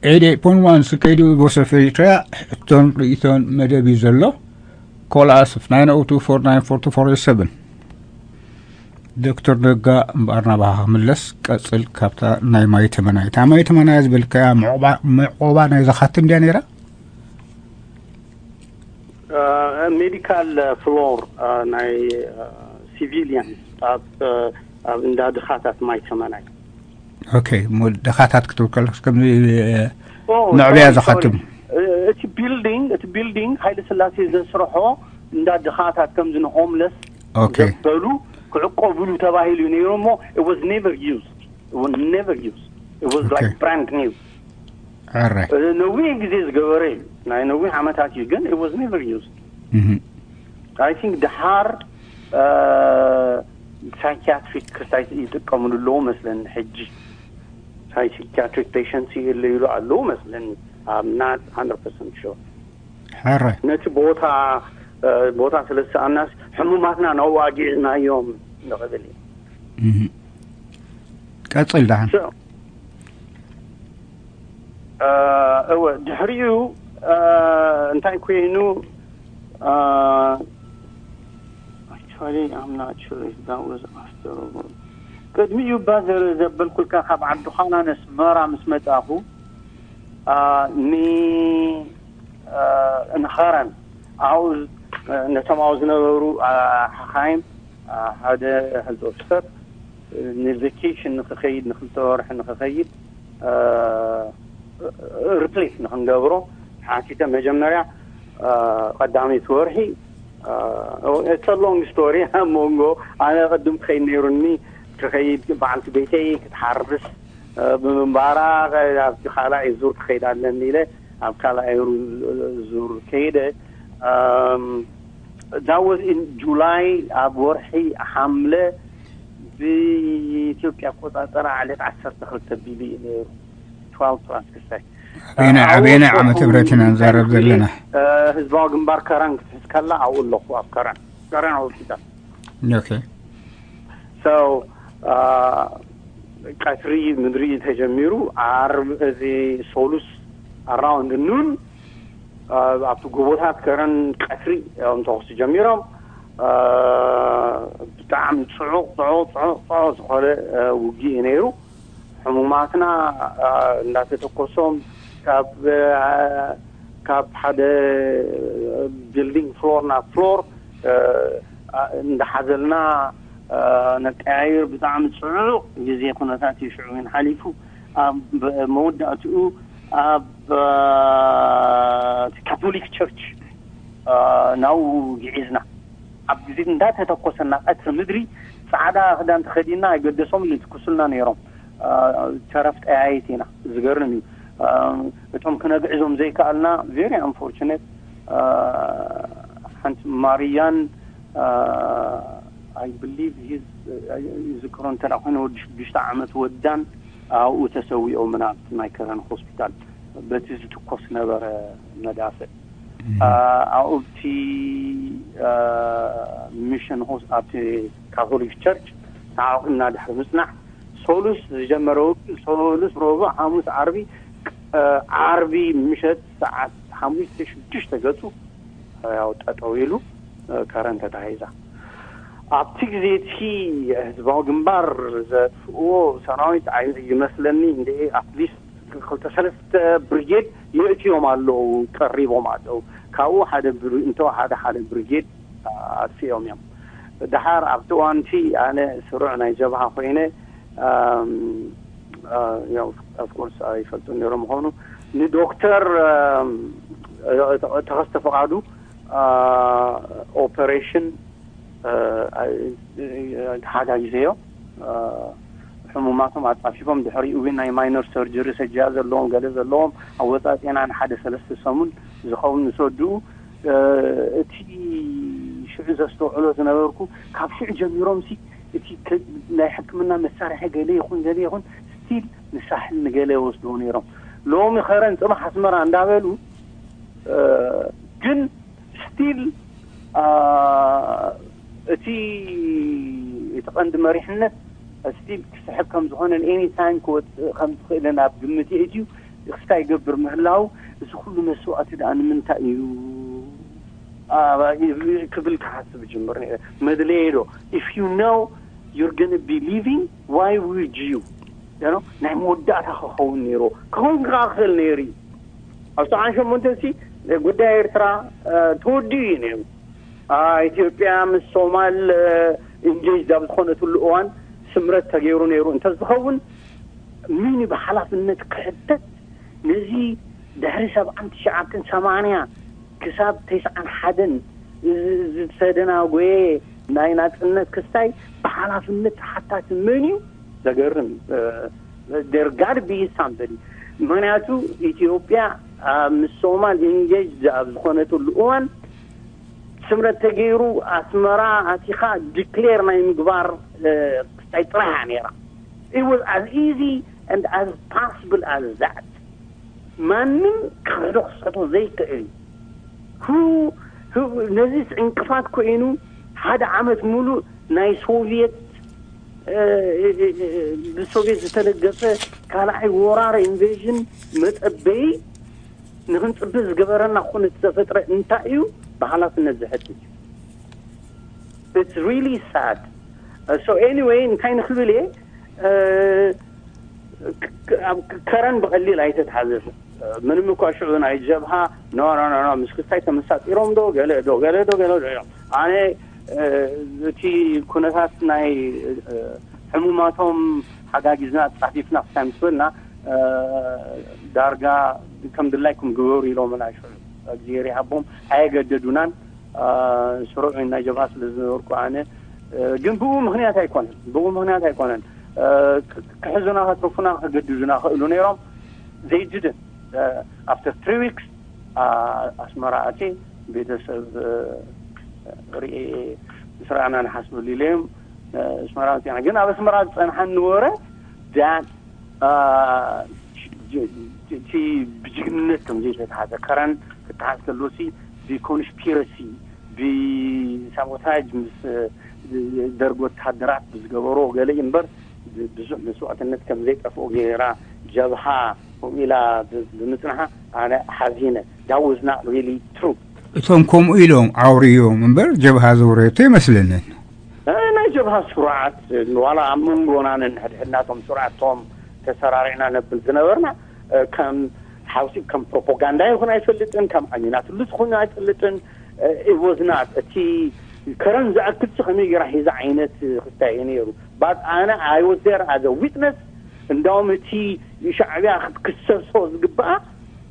ኤይት ኤይት ፖይንት ዋን ስከይዲ ቮይስ ኦፍ ኤሪትሪያ፣ ሕቶን ርእይቶን መደብ እዩ ዘሎ። ኮል ኣስ ኦፍ ናይን ኦ ቱ ፎር ናይን ፎር ቱ ፎር ሰቨን። ዶክተር ነጋ እምበኣር ናባኻ ክምለስ፣ ቀጽል ካብታ ናይ ማይ ተመናይ። እታ ማይ ተመናይ ዝበልካያ ምዕቆባ፣ ምዕቆባ ናይ ዝኻትም ድያ ነይራ? እ፣ ሜዲካል ፍሎር፣ እ፣ ናይ፣ እ፣ ሲቪሊያን ኣብ፣ እ፣ ኣብ እንዳ ድኻታት ማይ ተመናይ። ኦኬ፣ እሞ ድኻታት ክትብል ከለስ ከምዚ፣ እ፣ ኦ፣ መዕበያ ሶሪ፣ ዝኻትም። ሶሪ። እ፣ ቢልዲንግ እቲ ቢልዲንግ ሃይለ ስላሴ ዘስርሖ እንዳ ድኻታት ከምዚ ንሆምለስ Okay. ዘበሉ ክዕቆብሉ ተባሂሉ እዩ ነይሩ እሞ it was never used. It was never used. It was like Okay. Brand new. ሕራይ ነዊሕ ግዜ ዝገበረ እዩ፣ ናይ ነዊሕ ዓመታት እዩ፣ ግን it was never used. እህ። I think ድሓር ሳይኪያትሪክ ክሳይ ይጥቀምሉ ኣለዉ መስለኒ። ሕጂ ሳይኪያትሪክ ፔሸንት ይህለዩሉ ኣለዉ መስለኒ። I'm not hundred percent sure. ሕራይ ነቲ ቦታ ቦታ ስለ ዝሰኣናስ ሕሙማትና ናብኡ ኣጊዕዝናዮም ንኽብል እዩ። እህ። ቀጽል ደሓን So, እወ ድሕሪኡ እንታይ ኮይኑ? Actually, I'm not sure if that was after or ቅድሚኡ እባ ዘ- ዘበልኩልካ ካብ ዓዲ ዃና ነስመራ ምስ መጻኹ ኒ እንኸረን ኣብኡ ነቶም ኣብኡ ዝነበሩ ሓኻይም ሓደ ሕልጦ ሰብ ንቬኬሽን ንክኸይድ ንክልተ ወርሒ ንክኸይድ ሪፕሌስ ንክንገብሮ ሓቲተ። መጀመርያ ቀዳመይቲ ወርሒ it's a long story ኣብ መንጎ ኣነ ቅድም ክኸይድ ነይሩኒ ክኸይድ በዓልቲ ቤተይ ክትሓርስ ብምንባራ ኣብቲ ካልኣይ ዙር ክኸይድ ኣለኒ ኢለ ኣብ ካልኣይ ዙር ከይደ። That was in July ኣብ ወርሒ ሓምለ ብኢትዮጵያ ኣቆፃፀራ ዕለት ዓሰርተ ክልተ ቢቢ እዩ ነይሩ። Twelve plus ክሳይ ኣበየናይ ኣበየናይ ዓመተ ምህረት ኢና ንዛረብ ዘለና? ህዝባዊ ግንባር ከረን ክትሕዝ ከላ ኣብኡ ኣለኹ ኣብ ከረን ከረን ሆስፒታል። Okay. So ቀትሪ ምድሪ ተጀሚሩ ዓርብ እዚ ሶሉስ ኣራውንድ ኑን ኣብቲ ጎቦታት ከረን ቀትሪ እዮም ተኩሲ ጀሚሮም። ብጣዕሚ ፅዑቕ ፅዑቕ ፅዑቕ ፅዑቕ ዝኾነ ውግእ እዩ ነይሩ። ሕሙማትና እንዳተተኮሶም ካብ ካብ ሓደ ቢልዲንግ ፍሎር ናብ ፍሎር እንዳሓዘልና ነቀያይር። ብጣዕሚ ፅዑቕ ግዜ ኩነታት እዩ ሽዑ ግን ሓሊፉ። ኣብ መወዳእትኡ ኣብ ካቶሊክ ቸርች ናብኡ ግዒዝና። ኣብ ግዜ እንዳተተኮሰና ቀትሪ ምድሪ ፃዕዳ ክዳን ተኸዲና ኣይገደሶም ይትኩሱልና ነይሮም። ተረፍ ጠያየት ኢና። ዝገርም እዩ። እቶም ክነግዕዞም ዘይከኣልና very unfortunate ሓንቲ ማርያን I believe ይዝክሮ እንተ ኮይኑ ወዲ ሽዱሽተ ዓመት ወዳን ኣብኡ ተሰዊኦምና ኣብቲ ናይ ከረን ሆስፒታል በቲ ዝትኮስ ነበረ መዳፍዕ። ኣብቲ ሚሽን ኣብቲ ካቶሊክ ቸርች ተዓቂብና ድሕሪ ምፅናሕ ሶሉስ ዝጀመረ ውግእ ሶሉስ ረቡዕ ሓሙስ ዓርቢ ዓርቢ ምሸት ሰዓት ሓሙሽተ ሽዱሽተ ገፁ ያው ጠጠው ኢሉ ከረን ተታሂዛ። ኣብቲ ግዜ እቲ ህዝባዊ ግንባር ዘጥፍእዎ ሰራዊት ኣይ- ይመስለኒ እንደ ኣትሊስት ክልተ ሰለስተ ብርጌድ የእትዮም ኣለዉ ቀሪቦም ኣለዉ። ካብኡ ሓደ ብር- እንተወሓደ ሓደ ብርጌድ ኣጥፊኦም እዮም። ድሓር ኣብቲ እዋንቲ ኣነ ስሩዕ ናይ ጀብሃ ኮይነ ኦፍኮርስ ኣይፈልጡ ነይሮም ምዃኑ ንዶክተር ተኸስተ ፈቃዱ ኦፐሬሽን ተሓጋጊዘዮ። ሕሙማቶም ኣፃፊፎም ድሕሪኡ ግን ናይ ማይነር ሰርጀሪ ሰጃ ዘለዎም ገለ ዘለዎም ኣወፃፂና ንሓደ ሰለስተ ሰሙን ዝኸውን ንሰድኡ። እቲ ሽዑ ዘስተውዕሎ ዝነበርኩ ካብ ሽዑ ጀሚሮም ሲ እቲ ናይ ሕክምና መሳርሒ ገለ ይኹን ገለ ይኹን ስቲል ንሳሕል ንገለ ይወስድዎ ነይሮም። ሎሚ ከረን ፅባሕ ኣስመራ እንዳበሉ ግን ስቲል እቲ እቲ ቀንዲ መሪሕነት ስቲል ክስሕብ ከም ዝኾነን ኤኒ ታይም ክወፅእ ከም ዝኽእልን ኣብ ግምት የእትዩ ክስታ ይገብር ምህላው። እዚ ኩሉ መስዋእቲ ደኣ ንምንታይ እዩ ክብል ክሓስብ ጅምር ነይረ። መድለየ ዶ if you know you're gonna be leaving why would you you know ናይ መወዳእታ ክኸውን ነይሩ ክኸውን ከዓ ክኽእል ነይሩ እዩ። ኣብ ሰብዓን ሸሞንተን ሲ ጉዳይ ኤርትራ ተወዲኡ እዩ ነይሩ። ኢትዮጵያ ምስ ሶማል ኢንጌጅድ ኣብ ዝኾነትሉ እዋን ስምረት ተገይሩ ነይሩ እንተዝኸውን ሚኒ ብሓላፍነት ክሕተት ነዚ ድሕሪ ሰብዓን ትሽዓተን ሰማንያ ክሳብ ተስዓን ሓደን ዝተደናጎየ ናይ ናጽነት ክስታይ ብሓላፍነት ተሓታቲ መን እዩ? ዘገርም እዩ። There got to be somebody። ምክንያቱ ኢትዮጵያ ኣብ ምስ ሶማል ኢንጌጅ ኣብ ዝኾነትሉ እዋን ስምረት ተገይሩ ኣስመራ ኣቲኻ ዲክሌር ናይ ምግባር ክስታይ ጥራሕ ነይራ። It was as easy and as possible as that። ማንም ክሕዶ ክሰቶ ዘይክእል እዩ። ነዚ ዕንቅፋት ኮይኑ ሓደ ዓመት ሙሉእ ናይ ሶቪየት ብሶቪየት ዝተደገፈ ካልኣይ ወራር ኢንቬዥን መጸበይ ንክንጽበ ዝገበረና ኩነት ዝተፈጥረ እንታይ እዩ? ብሓላፍነት ዝሕትት it's really sad። So anyway እንታይ ንክብል እየ፣ ኣብ ከረን ብቐሊል ኣይተትሓዘብ። ምንም እኳ ሽዑ ናይ ጀብሃ ኖ ኖ ኖ ኖ ምስ ክስታይ ተመሳጢሮም ዶ ገለ ዶ ገለ ዶ ገለ ዶ እዮም። ኣነ እቲ ኩነታት ናይ ሕሙማቶም ሓጋጊዝና ኣጻፊፍና ክሳይ ምስ በልና ዳርጋ ከም ድላይኩም ግበሩ ኢሎምና ሽዑ። እግዚኣብሔር ይሃቦም። ኣየገደዱናን። ስሩዕ ናይ ጀብሃ ስለ ዝነበርኩ ኣነ ግን ብኡ ምክንያት ኣይኮነን ብኡ ምክንያት ኣይኮነን። ክሕዙና ከትርፉና ከገድዱና ክእሉ ነይሮም። ዘይድድን after three weeks ኣስመራ ኣትየ ቤተሰብ ርኤ ምስ ረኣና ንሓስበሉ ኢለዮም ኣስመራ ኣትየና። ግን ኣብ ኣስመራ ዝፀንሓኒ ወረ ዳን እቲ ብጅግንነት ከም ዘይተትሓዘ ከረን ክተሓዝ ከሎሲ ብኮንስፒረሲ ብሳቦታጅ ምስ ደርግ ወተሃደራት ብዝገበሮ ገለ እዩ እምበር ብዙሕ መስዋእትነት ከም ዘይጠፍኦ ገይራ ጀብሃ ከምኡ ኢላ ብምፅንሓ ኣነ ሓዚነ። That was not really true። እቶም ከምኡ ኢሎም ዓውርዮም እምበር ጀብሃ ዘውረየቶ ይመስለንን። ናይ ጀብሃ ስርዓት ዋላ ኣብ መንጎና ነንሕድሕድናቶም ስርዓቶም ተሰራሪዕና ነብል ዝነበርና ከም ሓውሲ ከም ፕሮፓጋንዳ ይኹን ኣይፈልጥን፣ ከም ኣሚናትሉ ዝኾነ ኣይፈልጥን። It was not እቲ ከረን ዝኣክልሲ ከመይ ገይራ ሒዛ ዓይነት ክስታይ እዩ ነይሩ። But ኣነ I was there as a witness። እንዳውም እቲ ሻዕብያ ክትክሰሶ ዝግባኣ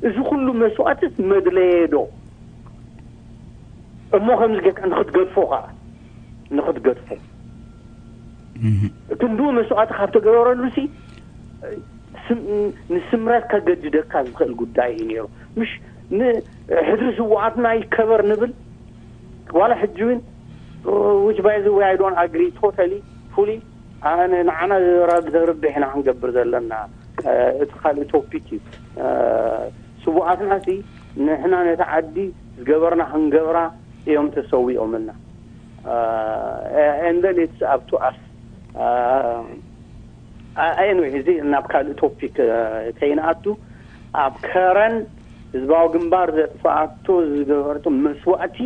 እዚ ኩሉ መስዋእትስ መድለየ ዶ እሞ ከምዚ ጌርካ ንክትገድፎ ከዓ ንክትገድፎ ክንድኡ መስዋእቲ ካብ ተገበረሉ ሲ ንስምረት ከገድደካ ዝኽእል ጉዳይ እዩ ነይሩ። ምሽ ንሕድሪ ስውኣትና ይከበር ንብል ዋላ ሕጂ እውን which by the way I don't agree totally fully። ኣነ ንዓና ዘርብሕ ኢና ክንገብር ዘለና እቲ ካልእ ቶፒክ እዩ። ስውኣትና ሲ ንሕና ነቲ ዓዲ ዝገበርና ክንገብራ እዮም ተሰዊኦምልና። And then it's up to us። Anyway እዚ ናብ ካልእ ቶፒክ ከይንኣቱ ኣብ ከረን ህዝባዊ ግንባር ዘጥፍኣቶ ዝገበረቶ መስዋእቲ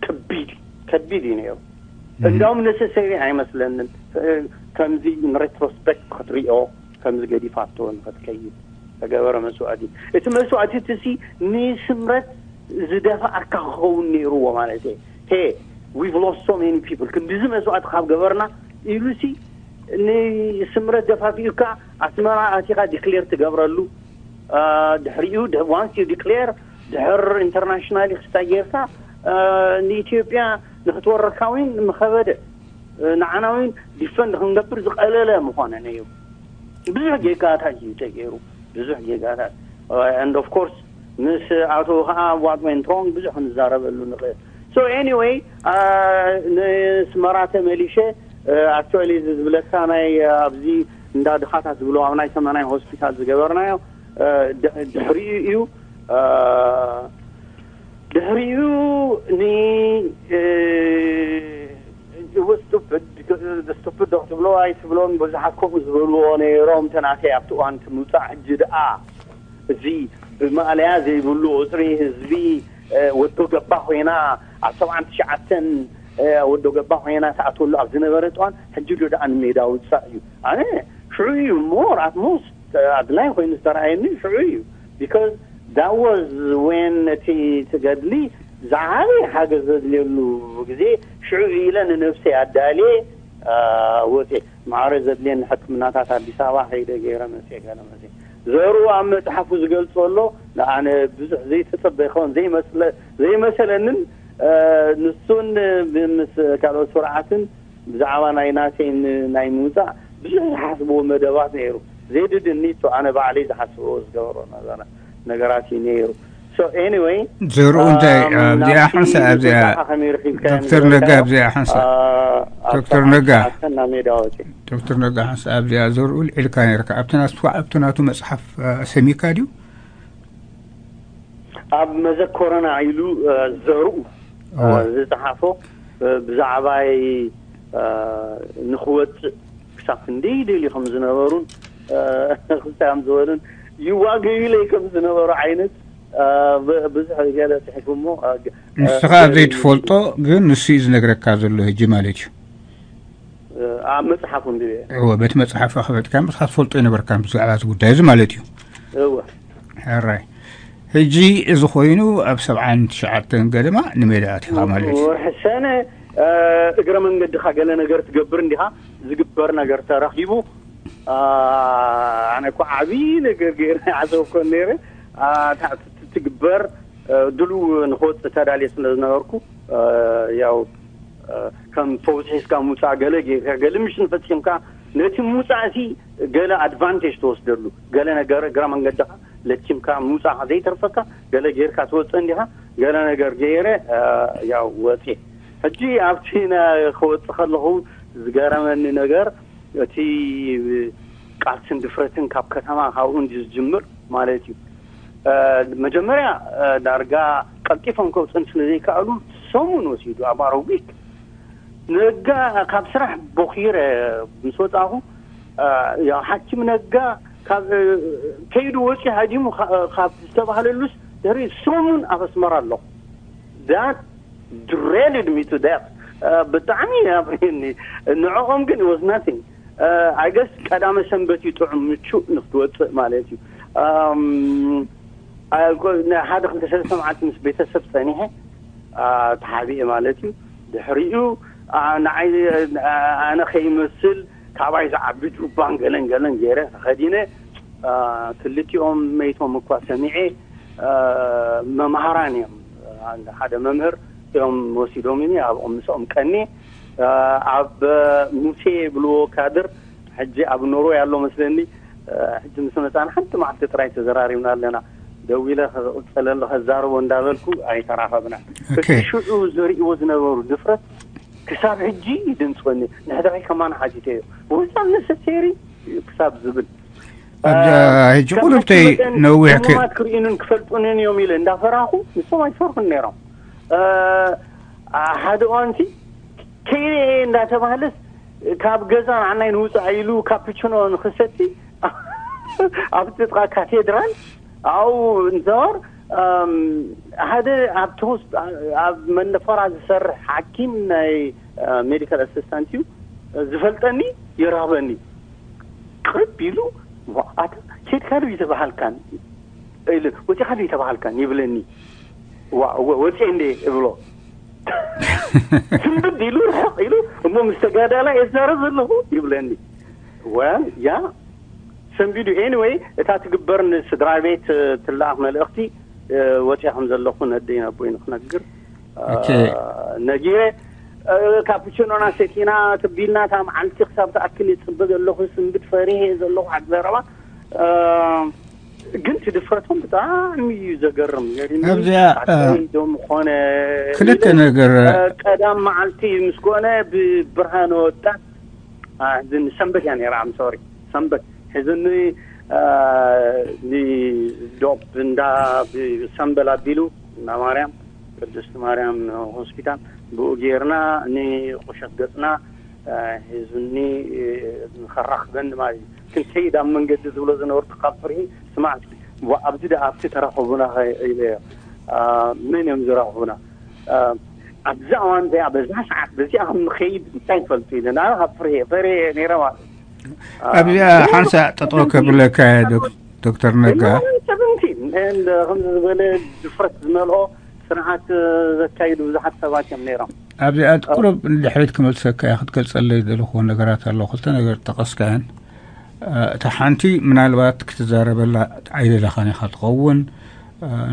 ከቢድ ከቢድ እዩ ነይሩ። እንዳውም ነሰሰሪ ኣይመስለንን ከምዚ ንሬትሮስፔክት ክትሪኦ ከምዚ ገዲፋቶ ንክትከይድ ተገበረ መስዋእቲ። እቲ መስዋእቲ እቲ ሲ ንስምረት ዝደፋኣካ ክኸውን ነይርዎ ማለት እየ። Hey, we've lost so many people። ክንዲዚ መስዋእቲ ካብ ገበርና ኢሉ ሲ ንስምረት ደፋፊኡካ ኣስመራ ኣቲኻ ዲክሌር ትገብረሉ ድሕሪኡ once you declare ድሕር ኢንተርናሽናል ክስታይ ጌርካ ንኢትዮጵያ ንክትወረካ እውን ምኸበደ ንዓና እውን ዲፈንድ ክንገብር ዝቀለለ ምኾነ ነይሩ። ብዙሕ ጌጋታት እዩ ተገይሩ። ብዙሕ ጌጋታት and of course ምስ ኣቶ ከዓ what went wrong ብዙሕ ክንዛረበሉ ንኽእል። So anyway ንስመራ ተመሊሸ actually እዚ ዝብለካ ናይ ኣብዚ እንዳ ድኻታት ዝብሎ ኣብ ናይ ሰማናይ ሆስፒታል ዝገበርናዮ ድሕሪኡ እዩ። ድሕሪኡ ን ስቱፕድ ዶ ክትብሎ ኣይትብሎን ብዙሓት ከምኡ ዝበልዎ ነይሮም። ተናተይ ኣብቲ እዋን እቲ ምውፃእ ሕጂ ደኣ እዚ ብማእለያ ዘይብሉ ቁፅሪ ህዝቢ ወዶ ገባ ኮይና ኣብ ሰብዓን ትሽዓተን ወዶ ገባ ኮይና ትኣትወሉ ኣብ ዝነበረ እዋን ሕጂ ዶ ደኣ ንሜዳ ውፃእ እዩ። ኣነ ሽዑ እዩ more at most ኣድላይ ኮይኑ ዝተረኣየኒ ሽዑ እዩ። Because that was when እቲ ትገድሊ ዝዓበየ ሓገዝ ዘድልየሉ ግዜ ሽዑ ኢለ ንነብሰይ ኣዳልየ ወፅየ። ማዕረ ዘድልየኒ ሕክምናታት ኣዲስ ኣበባ ከይደ ገይረ መፅየ ገለ መፅየ። ዘርኡ ኣብ መጽሓፉ ዝገልጾ ኣሎ። ንኣነ ብዙሕ ዘይተጸበ ይኸውን ዘይመስለ-፣ ዘይመሰለንን፣ እ፣ ንሱን ምስ ካልኦት ስርዓትን ብዛዕባ ናይ ናተይን ናይ ምውጻእ ብዙሕ ዝሓስብዎ መደባት ነይሩ። ዜድድኒ እቶ ኣነ ባዕለይ ዝሓስብዎ ዝገበሮ ነገራ-፣ ነገራት እዩ ነይሩ። So anyway፣ ዘርኡ እንታይ፣ ኣም፣ ኣብዚኣ ናብቲ ሓንሳእ ኣብዚኣ፣ መጽሓፍ ከመይ ረኺብካዮ ዶክተር ነጋ፣ ንዝበልካዮ፣ ኣብዚኣ ሓንሳእ፣ ኣ፣ ኣብ ዶክተር ሰዓት ነጋ፣ ሰዓት ናብ ሜዳ ወጺኤ። ዶክተር ነጋ ሓንሳእ ኣብዚኣ ዘርኡ ልዒልካ ነርካ። ኣብቲ ናቱ፣ ኣብቲ ናቱ መጽሓፍ፣ እ፣ ሰሚካ ድዩ? ኣብ መዘከሮና ኢሉ፣ እ፣ ዘርኡ፣ እ፣ እወ። ዝጸሓፎ፣ እ፣ ብዛዕባይ፣ እ፣ ንኽወጽእ ክሳብ ክንደይ ይደልዩ ከም ዝነበሩን፣ እ፣ ክስታይ ከም ዝበሉን ይዋገዩለይ ከም ዝነበሩ ዓይነት፣ እ፣ ብ-፣ ብዙሕ ገለ ጽሒፉ እሞ፣ እ፣ ግ-፣ እ፣ ንስኻ ኣብ ዘይትፈልጦ ግን ንሱ እዩ ዝነግረካ ዘሎ ሕጂ ማለት እዩ። እ፣ ኣብ መጽሓፉ እንድየ። እወ፣ በቲ መጽሓፍ ኣኽበጥካ እምበር ንስኻ ትፈልጦ ኣይነበርካን ብዛዕባ እዚ ጉዳይ እዚ ማለት እዩ። እወ። ሕራይ። ሕጂ እዚ ኮይኑ ኣብ ሰብዓን ትሽዓተን ገደማ ንሜዳ ኣቲኻ ማለት እዩ። ወርሒ ሰነ፣ እ፣ እግረ መንገድኻ ገለ ነገር ትገብር እንዲኻ፣ ዝግበር ነገር ተረኺቡ። እ፣ ኣነ እኮ ዓብዪ ነገር ገይረ ይሓሰብኮ ነይረ። እ፣ እታ ትግበር፣ እ፣ ድሉው ንኽወጽእ ተዳልየ ስለ ዝነበርኩ፣ እ፣ ያው፣ እ፣ ከም ፈውሲ ሒዝካ ምውጻእ ገለ ጌርካ፣ ገለ ምሽን ፈጺምካ፣ ነቲ ምውጻእሲ ገለ ኣድቫንቴጅ ትወስደሉ። ገለ ነገር እግረ መንገድኻ ለኪምካ ምውጻእካ ዘይተርፈካ፣ ገለ ጌርካ ትወጽእ እንዲኻ፣ ገለ ነገር ገይረ፣ እ፣ ያው ወጽየ። ሕጂ ኣብቲ ና-፣ ክወጽእ ከለኹ ዝገረመኒ ነገር፣ እቲ ቃልስን ድፍረትን ካብ ከተማ ካብኡ እንዲ ዝጅምር ማለት እዩ። እ፣ መጀመርያ፣ እ፣ ዳርጋ ቀልጢፎም ከውፅእን ስለ ዘይከኣሉ ሰሙን ወሲዱ፣ about a week። ነጋ ካብ ስራሕ ቦኺረ ምስ ወፃኹ፣ እ፣ ያው ሓኪም ነጋ ካብ፣ እ፣ ከይዱ ወፂኡ ሃዲሙ ካ-፣ ካብ ዝተባህለሉስ ድሕሪ ሰሙን ኣብ ኣስመራ ኣለኹ። That dreaded me to death። እ፣ ብጣዕሚ ኣብርህኒ። ንዕኦም ግን it was nothing። እ፣ I guess ቀዳመ ሰንበት እዩ ጥዑም ምቹእ ንክትወፅእ ማለት እዩ። እም፣ እ፣ ኮ-፣ ን-፣ ሓደ ክልተ ሰለስተ መዓልቲ ምስ ቤተሰብ ጸኒሐ፣ እ፣ ተሓቢኤ ማለት እዩ። ድሕሪኡ፣ እ፣ ንዓይ፣ እ፣ ኣነ ከይመስል ካባይ ዝዓቢ ጁባን ገለን ገለን ገይረ ተኸዲነ፣ እ፣ ክልቲኦም መይቶም እኳ ሰሚዐ፣ እ፣ መምሃራን እዮም። ሓደ መምህር እዮም ወሲዶምኒ፣ ኣብኦም ምስኦም ቀኒ። እ፣ ኣብ ሙሴ ይብልዎ ካድር፣ ሕጂ ኣብ ኖርወይ ኣሎ መስለኒ። እ፣ ሕጂ ምስ መጻና ሓንቲ መዓልቲ ጥራይ ተዘራሪብና ኣለና። ደዊለ ክጸለሉ ከዛርቦ እንዳበልኩ ኣይተራኸብና። ኦኬ። እቲ ሽዑ ዘርእዎ ዝነበሩ ድፍረት ክሳብ ሕጂ ይድንጽወኒ። ንሕድራይ ከማን ሓቲተዮ። Was that necessary? ክሳብ ዝብል። ኣብ፣ እ፣ ሕጂ ከም ቁሩብተይ ሓኪም መጠን ነዊሕ ከ- ሕሙማት ክርእዩንን ክፈልጡንን እዮም ኢለ እንዳፈራኹ፣ ንሶም ኣይፈርሁን ነይሮም። እ፣ ሓደ እዋንቲ ከይደ እንዳተባህለስ ካብ ገዛ ንዓናይ ንውፃእ ኢሉ ካፕቹኖ ንኽሰቲ ኣብቲ ጥቓ ካቴድራል ኣብኡ እንተወር፣ እም፣ ሓደ ኣብቲ ሆስፒ-፣ ኣብ መንደፈራ ዝሰርሕ ሓኪም ናይ፣ እ፣ ሜዲካል ኣሲስታንት እዩ፣ ዝፈልጠኒ ይራኸበኒ። ቅርብ ኢሉ፣ "ዋ፣ ኣታ ኬድካ ዶ ይተባሃልካን?" ኢሉ፣ "ወጺኻ ዶ ይተባሃልካን?" ይብለኒ። "ዋ፣ ወ-፣ ወጺኤ እንዴ?" እብሎ። ስንብድ ኢሉ፣ ርሕቕ ኢሉ፣ እሞ ምስ ተጋዳላይ እዛረብ ዘለኹ ይብለኒ። ወል፣ ያ፣ ሰንቢዱ። ኤኒወይ፣ እታ ትግበር ንስድራ ቤት፣ እ፣ ትለኣኽ መልእኽቲ፣ እ፣ ወጺኣ ከም ዘለኹ ነደይ ነቦይ ንክነግር፣ እ፣ ኦኬ። ነጊረ። እ፣ ካፑቺኖና ሰቲና፣ ትቢልና፣ እታ መዓልቲ ክሳብ ትኣክል ይጽበ ዘለኹ፣ ስንብድ ፈሪሄ ዘለኹ፣ ሓቂ ዘረባ። እ፣ ግን እቲ ድፍረቶም ብጣዕሚ እዩ ዘገርም። ገሪሙ ኣብዚኣ፣ እ፣ ሳዕስዒ ዶም ኾነ ክልተ ኢለ፣ ነገር፣ እ፣ ቀዳም መዓልቲ ምስ ኮነ ብብርሃነ ወጣት፣ እ፣ ሕዚ ንሰንበት እያ ነይራ፣ I'm sorry፣ ሰንበት ሕዝኒ፣ እ፣ ንዶብ እንዳ ብሰንበል ኣቢሉ፣ እንዳ ማርያም፣ ቅድስቲ ማርያም ሆስፒታል፣ ብኡ ጌርና ንቁሸት ገጽና፣ እ፣ ሒዙኒ፣ እ፣ ንኸራኽበኒ ማለት እዩ። ክንከይድ ኣብ መንገዲ ዝብሎ ዝነበርኩ ካብ ፍርሂ፣ "ስማዕ እስኪ፣ ዋ፣ ኣብዚ ደኣ ኣብቲ ተራኸቡና ኸ?" ኢለዮ። እ፣ "መን እዮም ዝራኸቡና?" እ፣ ኣብዛ እዋን እዚኣ፣ በዛ ሰዓት፣ በዚኣ ከም ንኸይድ እንታይ ይፈልጡ ኢለ፣ ንኣነ ካብ ፍርሂ፣ ፈሪሀ ነይረ ማለት እዩ። እ፣ ኣብዚኣ ግን ሓንሳእ ጠጠው ከብለካ እየ፣ ዶክ-፣ ዶክተር ነጋ። ሰቨንቲን፣ እንደ ከምዚ ዝበለ ድፍረት ዝመልኦ ስርዓት፣ እ፣ ዘካይዱ ብዙሓት ሰባት እዮም ነይሮም። ኣብዚኣ ቁሩብ ንድሕሪት ክመልሰካ እየ፣ ክትገልጸለይ ዝደለኹዎ ነገራት ኣሎ። ክልተ ነገር ጠቐስካየን። እታ ሓንቲ ምናልባት ክትዛረበላ ኣይደለኻን ኢኻ ትኸውን።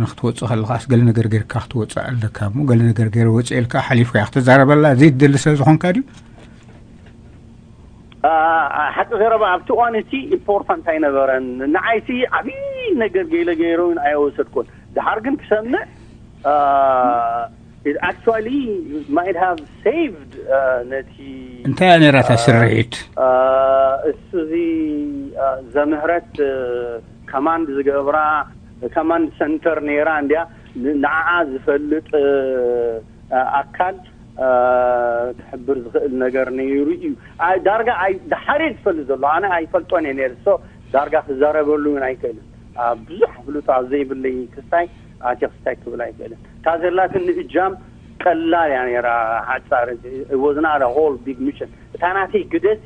ንክትወፅእ ከለኻስ ገለ ነገር ጌርካ ክትወፅእ ኣለካ እሞ፣ ገለ ነገር ገይረ ወፅኤልካ ሓሊፍካ ክትዛረበላ ዘይትደሊ ስለ ዝኾንካ ድዩ? ሓቂ ዘረባ ኣብቲ እዋን እቲ ኢምፖርታንት ኣይነበረን። ንዓይቲ ዓብዪ ነገር ገይለ ገይረውን ኣይወሰድኩን። ድሓር ግን ክሰምዕ actually might have saved ነቲ እንታይ እያ ነይራ እታ ስርሒት? እሱዚ ዘምህረት ከማንድ ዝገብራ ከማንድ ሰንተር ነይራ እንዲያ። ንዓዓ ዝፈልጥ ኣካል ክሕብር ዝኽእል ነገር ነይሩ እዩ። ዳርጋ ድሓር ዝፈልጥ ዘሎ ኣነ ኣይፈልጦን እየ ነይሩ። ሶ ዳርጋ ክዛረበሉ እውን ኣይክእልን። ብዙሕ ኣፍልጦ ኣብ ዘይብለይ ክስታይ ኣትየ ክስታይ ክብል ኣይክእልን። እታ ዘላትኒ እጃም ቀላል እያ ነይራ። ሓፃር ወዝና ሆል ቢግ ሚሽን እታ ናተይ ግደሲ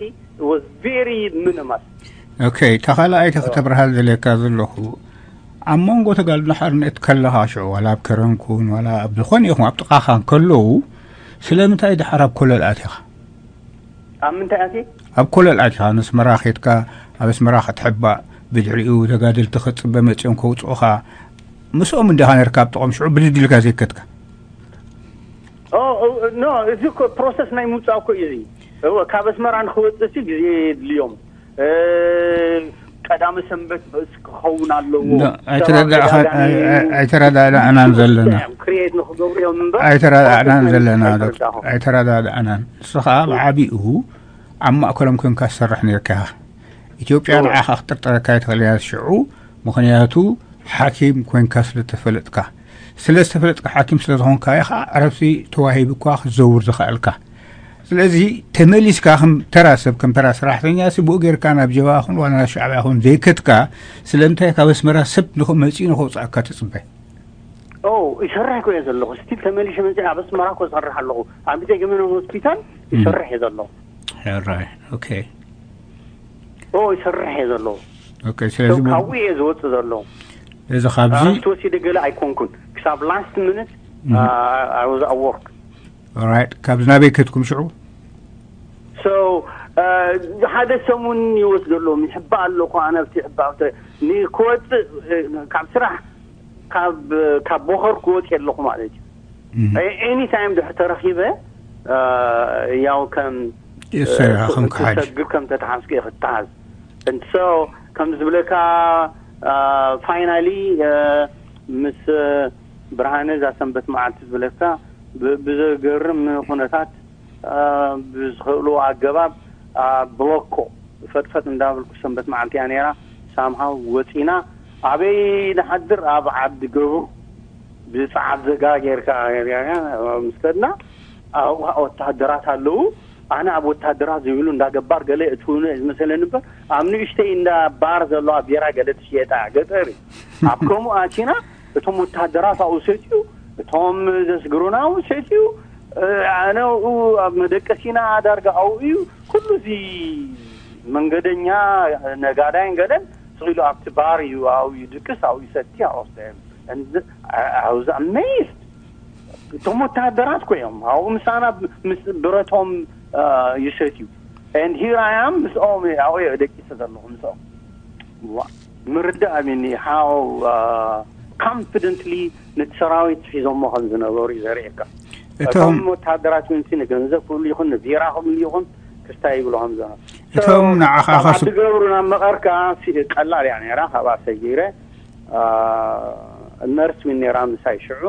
was very minimal። ኦኬ፣ እታ ካልኣይቲ ከተብርሃል ዘለካ ዘለኹ ኣብ መንጎ ተጋድሎ ሓርነት ከለኻ ሽዑ ዋላ ኣብ ከረንኩን ዋላ ኣብ ዝኾነ ይኹን ኣብ ጥቓኻ እንከለዉ ስለምንታይ ድሓር ኣብ ኮለል ኣቲኻ? ኣብ ምንታይ ኣትየ? ኣብ ኮለል ኣቲኻ ነስመራ ኬድካ ኣብ ኣስመራ ክትሕባእ ብድሕሪኡ ተጋደልቲ ክትፅበ መፂኦም ከውፅኡኻ ምስኦም እንዲኻ ነርካ ኣብ ጥቕኦም ሽዑ ብድድ ኢልካ ዘይከድካ? ኖ እዚ እኮ ፕሮሰስ ናይ ምውፃእ እኮ እዩ። እዚ እወ ካብ ኣስመራ ንክወፅእ ሲ ግዜ የድልዮም። ቀዳመ ሰንበት በእስ ክኸውን ኣለዎ። ኣይተረዳእናን ዘለና። ክሪኤት ንክገብሩ እዮም እምበር ኣይተረዳእናን ዘለና ዶክተር፣ ኣይተረዳእናን። ንስኻ ኣብ ዓቢኡ ኣብ ማእከሎም ኮንካ ትሰርሕ ነርካ ኢኻ። ኢትዮጵያ ንዓኻ ክትጥርጥረካ ኣይትኽእልን እያ ሽዑ፣ ምኽንያቱ ሓኪም ኮንካ ስለ ተፈለጥካ። ስለ ዝተፈለጥካ ሓኪም ስለ ዝኾንካ እያ ኸዓ ዕረፍቲ ተዋሂቡካ ክትዘውር ዝኸኣልካ። ስለዚ ተመሊስካ ከም ተራ ሰብ ከም ተራ ሰራሕተኛ ሲ ብኡ ጌርካ ናብ ጀብሃ ኹን ዋላ ናብ ሻዕብያ ኹን ዘይከድካ ስለምንታይ ካብ ኣስመራ ሰብ ንኽ- መፂኡ ንኸውፅኣካ ትፅበ? ኦ ይሰርሕ እኮ እየ ዘለኹ። ስቲል ተመሊሸ መፅእ ኣብ ኣስመራ እኮ እሰርሕ ኣለኹ። ኣብ ቤተ ገመን ሆስፒታል ይሰርሕ እየ ዘለኹ። ሕራይ ኦኬ ኦ ይሰርሕ እየ ዘለኹ። ኦኬ ስለዚ ሞ- ካብኡ እየ ዝወፅእ ዘለኹ። እዚ ካብዚ እረፍቲ ወሲደ ገለ ኣይኮንኩን ክሳብ ላስት ሚኒት። I was at work። ኦራይት ካብዚ ናበይ ከድኩም ሽዑ? So ሓደ ሰሙን ይወስደሎም ይሕባእ ኣለኹ። ኣነ ኣብቲ ይሕባእ ንክወፅእ ካብ ስራሕ ካብ ካብ ቦኸር ክወፅእ ኣለኹ ማለት እዩ። ኤኒ ታይም ድሕር ተረኺበ ያው ከም የሰሪኻ ከም ክሓድ ሰግር ከም ተተሓዝኩ እየ ክተሓዝ። እንሶ ከም ዝብለካ ፋይናሊ ምስ ብርሃነ እዛ ሰንበት መዓልቲ ዝብለካ ብዘገርም ኩነታት ብዝኽእሉ ኣገባብ ብሎኮ ፈጥፈጥ እንዳበልኩ ሰንበት መዓልቲ እያ ነይራ። ሳምሃው ወፂና ኣበይ ንሓድር ኣብ ዓዲ ገብሩ ብፀዓት ዘጋ ጌርካ ምስ ከድና ኣብኡ ከዓ ወታደራት ኣለዉ። ኣነ ኣብ ወታደራት ዝብሉ እንዳ ገባር ገለ እትውነ ዝመሰለኒ እምበር ኣብ ንእሽተይ እንዳ ባር ዘለዋ ቢራ ገለ ትሽየጣ ገጠር እዩ። ኣብ ከምኡ ኣቲና እቶም ወታደራት ኣብኡ ሰትዩ እቶም ዘስግሩና እውን ሰትዩ ኣነ ኣብኡ ኣብ መደቀሲና ዳርጋ ኣብኡ እዩ ኩሉ እዚ መንገደኛ ነጋዳይን ገለን ስቕ ኢሉ ኣብቲ ባር እዩ ኣብኡ ይድቅስ ኣብኡ ይሰቲ ኣብኡ ኣውዛ ኣሜይዝድ እቶም ወታደራት እኮ እዮም ኣብኡ ምሳና ምስ ብረቶም ይሰትዩ and here I am ምስኦም ኣብኡ እየ ደቂሰ ዘለኹ ምስኦም ምርዳእ ኣብኒ how confidently ነቲ ሰራዊት ሒዞሞ ከም ዝነበሩ እዩ ዘርእየካ። እቶም ወታደራት ምንቲ ንገንዘብ ክብሉ ይኹን ንቢራ ክብሉ ይኹን ክስታይ ይብሉ ከም ዝነበሩ እቶም ንዓኻ ካብ ዓዲ ገብሩ ናብ መቐርካ ቀላል እያ ነይራ። ካብኣ ሰጊረ ነርስ ዊን ነይራ ምሳይ ሽዑ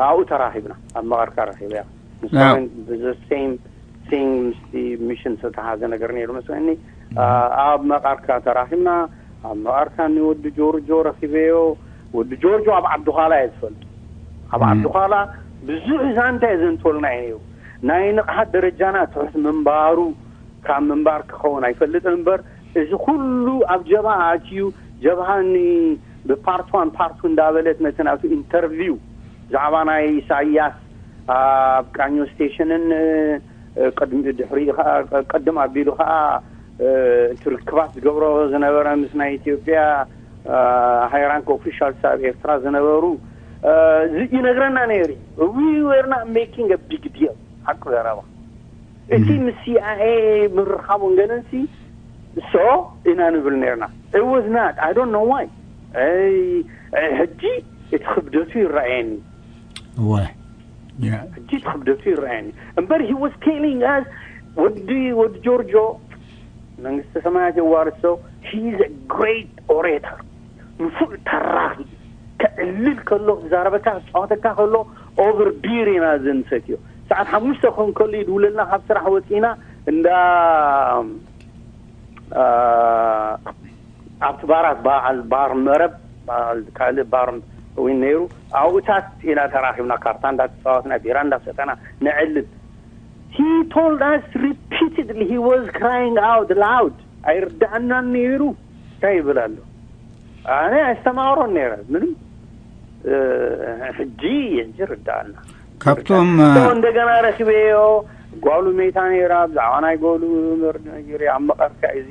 ኣብኡ ተራኺብና ኣብ መቐርካ ረኺበያ ምስ the same thing ምስቲ ሚሽን ዝተተሓዘ ነገር ነይሩ መስለኒ። ኣብ መቓርካ ተራኺብና ኣብ መቓርካ ንወዲ ጆርጆ ረኺበዮ። ወዲ ጆርጆ ኣብ ዓዲ ዃላ እየ ዝፈልጡ። ኣብ ዓዲ ዃላ ብዙሕ ዛንታ እየ ዘንትወልና እዩ ነይሩ። ናይ ንቕሓት ደረጃና ትሑት ምንባሩ ካብ ምንባር ክኸውን ኣይፈልጥን እምበር እዚ ኩሉ ኣብ ጀብሃ ኣትዩ ጀብሃ ኒ ብፓርት ዋን ፓርት ቱ እንዳበለት ነቲ ናቱ ኢንተርቪው ብዛዕባ ናይ ኢሳያስ ኣብ ቃኞ ስቴሽንን ድሕሪኡ ከዓ ቅድም ኣቢሉ ከዓ እቲ ርክባት ዝገብሮ ዝነበረ ምስ ናይ ኢትዮጵያ ሃይራንክ ኦፊሻልስ ኣብ ኤርትራ ዝነበሩ ይነግረና ነይሩ። We were not making a big deal ሓቂ ዘረባ እቲ ምስ ሲኣይኤ ምርኻቦን ገለንሲ So ኢና ንብል ነርና። It was not, I don't know why. ሕጂ እቲ ክብደቱ ይረኣየኒ። እወ። ሕጂ እቲ ክብደቱ ይረኣየኒ እምበር፣ he was telling us፣ ወዲ ወዲ ጆርጆ መንግስቲ ሰማያት የዋርሶ። He is a great orator። ንፉዕ ተራኺ፣ ከዕልል ከሎ፣ ክዛረበካ ክፃወተካ ከሎ፣ ኦቨር ቢር ኢና ዘንሰትዮ። ሰዓት ሓሙሽተ ክኾን ከሎ ይድውለልና፣ ካብ ስራሕ ወፂና እንዳ ኣብቲ ባራት፣ በዓል ባር መረብ፣ በዓል ካልእ ባር እውን ነይሩ። ኣብኡታት ኢና ተራኺብና፣ ካርታ እንዳተፃወትና፣ ቢራ እንዳሰተና ነዕልል። He told us repeatedly, he was crying out loud. ኣይርዳእናን ነይሩ። እንታይ ይብል ኣሎ? ኣነ ኣስተማቕሮን ነይረ። ምንም ሕጂ ሕጂ ርዳእና። ካብቶም እንደገና ረኪበዮ። ጓሉ ሜታ ነይራ። ብዛዕባ ናይ ጓሉ መርድ ነጊረ ኣብ መቐርካ እዚ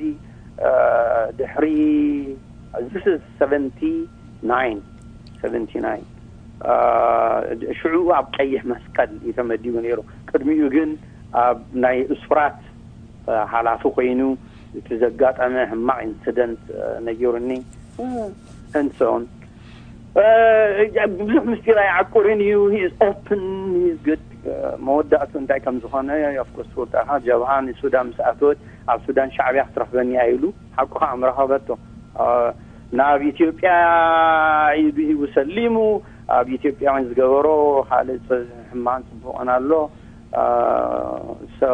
ድሕሪ፣ this is seventy nine, seventy nine። ሽዑ ኣብ ቀይሕ መስቀል እዩ ተመዲቡ ነይሩ። ቅድሚኡ ግን ኣብ ናይ እሱራት ሓላፊ ኮይኑ እቲ ዘጋጠመ ሕማቕ ኢንስደንት ነጊሩኒ። And so on. ብዙሕ ምስጢር ኣይዓቁርን እዩ። He is open, he is good. መወዳእቱ እንታይ ከም ዝኾነ፣ of course፣ ትወዳእካ። ጀብሃ ንሱዳን ምስ ኣተወት፣ ኣብ ሱዳን ሻዕብያ ክትረኽበኒ እያ ኢሉ ሓቁ ከዓ ምረኸበቶ። ናብ ኢትዮጵያ ኢዱ ሂቡ ሰሊሙ። ኣብ ኢትዮጵያውያን ዝገበሮ ካልእ ሕማን ጽቡቕን ኣሎ። So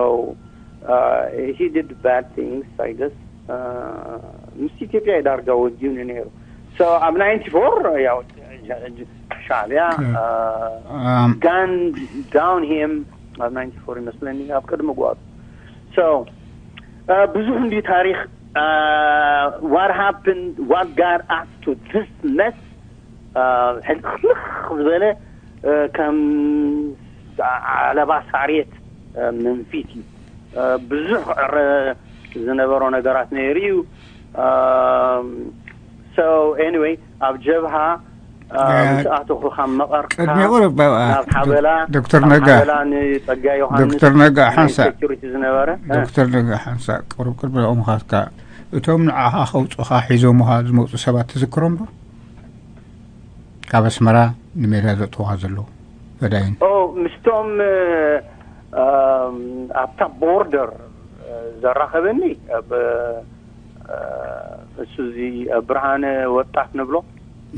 he did bad things, I guess. ምስ ኢትዮጵያ ዳርጋ ወጊኑ ነይሩ። So ኣብ ninety four ያው ሻዕብያ gunned down him ኣብ ninety four ይመስለኒ፣ ኣብ ቅድሚ ጓሉ። So ብዙሕ እንዲ ታሪኽ፣ what happened, what got us to this mess. ሕልኽልኽ ዝበለ ከም ዓለባ ሳሬት መንፊት እዩ። ብዙሕ ዝነበሮ ነገራት ነይሩ እዩ። So anyway፣ ኣብ ጀብሃ ምስ ኣተኹ ካብ መቐርካ ቅድሚ ቁሩብ ናብ ሓበላ፣ ዶክተር ካብ ነጋ ሓበላ ንጸጋ ዮሃንስ ዶክተር ነጋ ናይ ሓንሳእ ሴኩሪቲ ዝነበረ። ዶክተር ነጋ ሓንሳእ ቁሩብ ቅድሚ ምኻድካ፣ እቶም ንዓኻ ከውጹኻ ሒዞምኻ ዝመጹ ሰባት ትዝክሮም ዶ? ካብ ኣስመራ ንሜዳ ዘጥዋ ዘለዉ ፈዳይን። ኦ፣ ምስቶም ኣብታ ቦርደር ዘራኸበኒ እሱ እዚ ብርሃነ ወጣት ንብሎ፣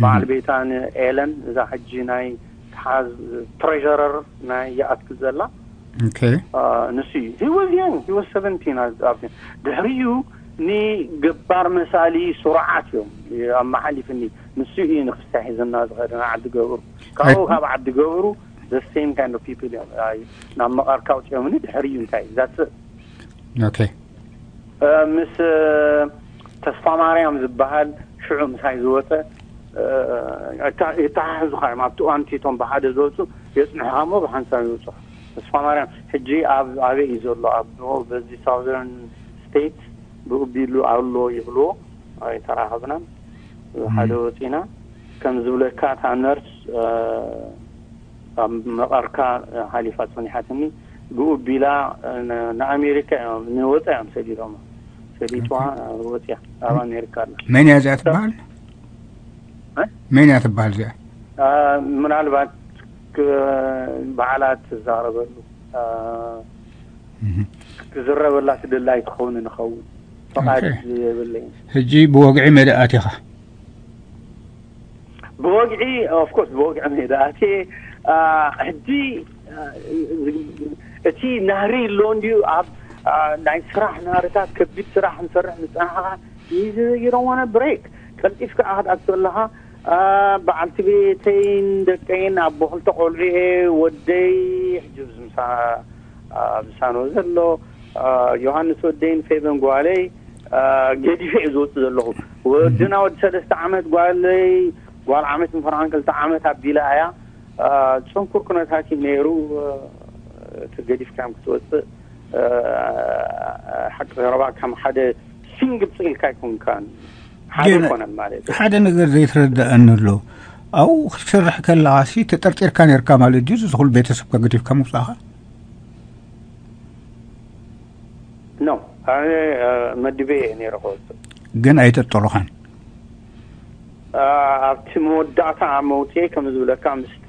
በዓል ቤታን ኤለን፣ እዛ ሕጂ ናይ ትሓዝ ትሬረር ናይ ይኣትክ ዘላ። ንሱ እዩ። He was young, he was seventeen። ድሕሪኡ ንገባር መሳሊ ስሩዓት እዮም ኣመሓሊፍኒ። ንሱ እዩ ንክስታይ ሒዘና ዝኸደ ንዓዲ ገብሩ። ካብኡ ካብ ዓዲ ገብሩ the same kind of people እዮም። ናብ መቐርካ ውፅኦምኒ። ድሕሪኡ እንታይ ዛት okay። ምስ ተስፋ ማርያም ዝበሃል ሽዑ ምሳይ ዝወፀ፣ ይተሓሕዙኻ እዮም። ኣብቲ እዋንቲ እቶም ብሓደ ዝወፁ የፅንሕኻ እሞ ብሓንሳብ ይወፁ። ተስፋ ማርያም ሕጂ ኣብ ኣበይ እዩ ዘሎ? ኣብ በዚ ሳውዘርን ስቴት ብኡቢሉ ኣሎ ይብልዎ። ኣይተራኸብናን። ሓደ ወፂና ከም ዝብለካ እታ ነርስ ኣብ መቐርካ ሓሊፋ ፀኒሓትኒ። ብኡ ቢላ ንኣሜሪካ እዮም ንወፃ እዮም ሰዲዶም ሰዲትዋ ወፅያ ኣብ ኣሜሪካ ኣላ። መን እያ እዚኣ ትበሃል? መን እያ ትበሃል እዚኣ? ምናልባት በዓላት ትዛረበሉ ክዝረበላ ትደላይ ትኸውን ንኸውን ፈቃድ የብለይን። ሕጂ ብወግዒ መደኣት ኢኻ። ብወግዒ of course ብወግዒ ሜዳ ኣትየ። ሕጂ እቲ ናህሪ ኣሎ እንድዩ ኣብ ናይ ስራሕ ናህርታት ከቢድ ስራሕ ንሰርሕ ንፀናሕኻ። You don't want a break። ቀልጢፍካ ክትኣቱ ኣለኻ። በዓልቲ ቤተይን ደቀይን ኣቦ ክልተ ቆልዑ እየ። ወደይ ሕጂ ኣብዚ ምሳኖ ዘሎ ዮሃንስ ወደይን ፌበን ጓለይ ገዲፈ እየ ዝወፅእ ዘለኹ። ወድና ወዲ ሰለስተ ዓመት፣ ጓለይ ጓል ዓመት ምፍርሃን ክልተ ዓመት ኣቢላ እያ። ፅንኩር ኩነታት እዩ ነይሩ። እቲ ገዲፍካዮም ክትወፅእ ሓቂ ዘረባ ከም ሓደ ሲንግል ፅኢልካ ኣይኮንካን። ሓደ ኣይኮነን ማለት እዩ። ሓደ ነገር ዘይትረዳእኒ ኣሎ። ኣብኡ ክትሰርሕ ከለኻ ሲ ተጠርጢርካ ነርካ ማለት ድዩ? እዚ ኩሉ ቤተሰብካ ገዲፍካ ምውፃእኻ? ኖ ኣነ መድበ እየ ነይረ ክወፅእ። ግን ኣይተጠሉኻን። ኣብቲ መወዳእታ መውፅኤ ከም ዝብለካ ምስቲ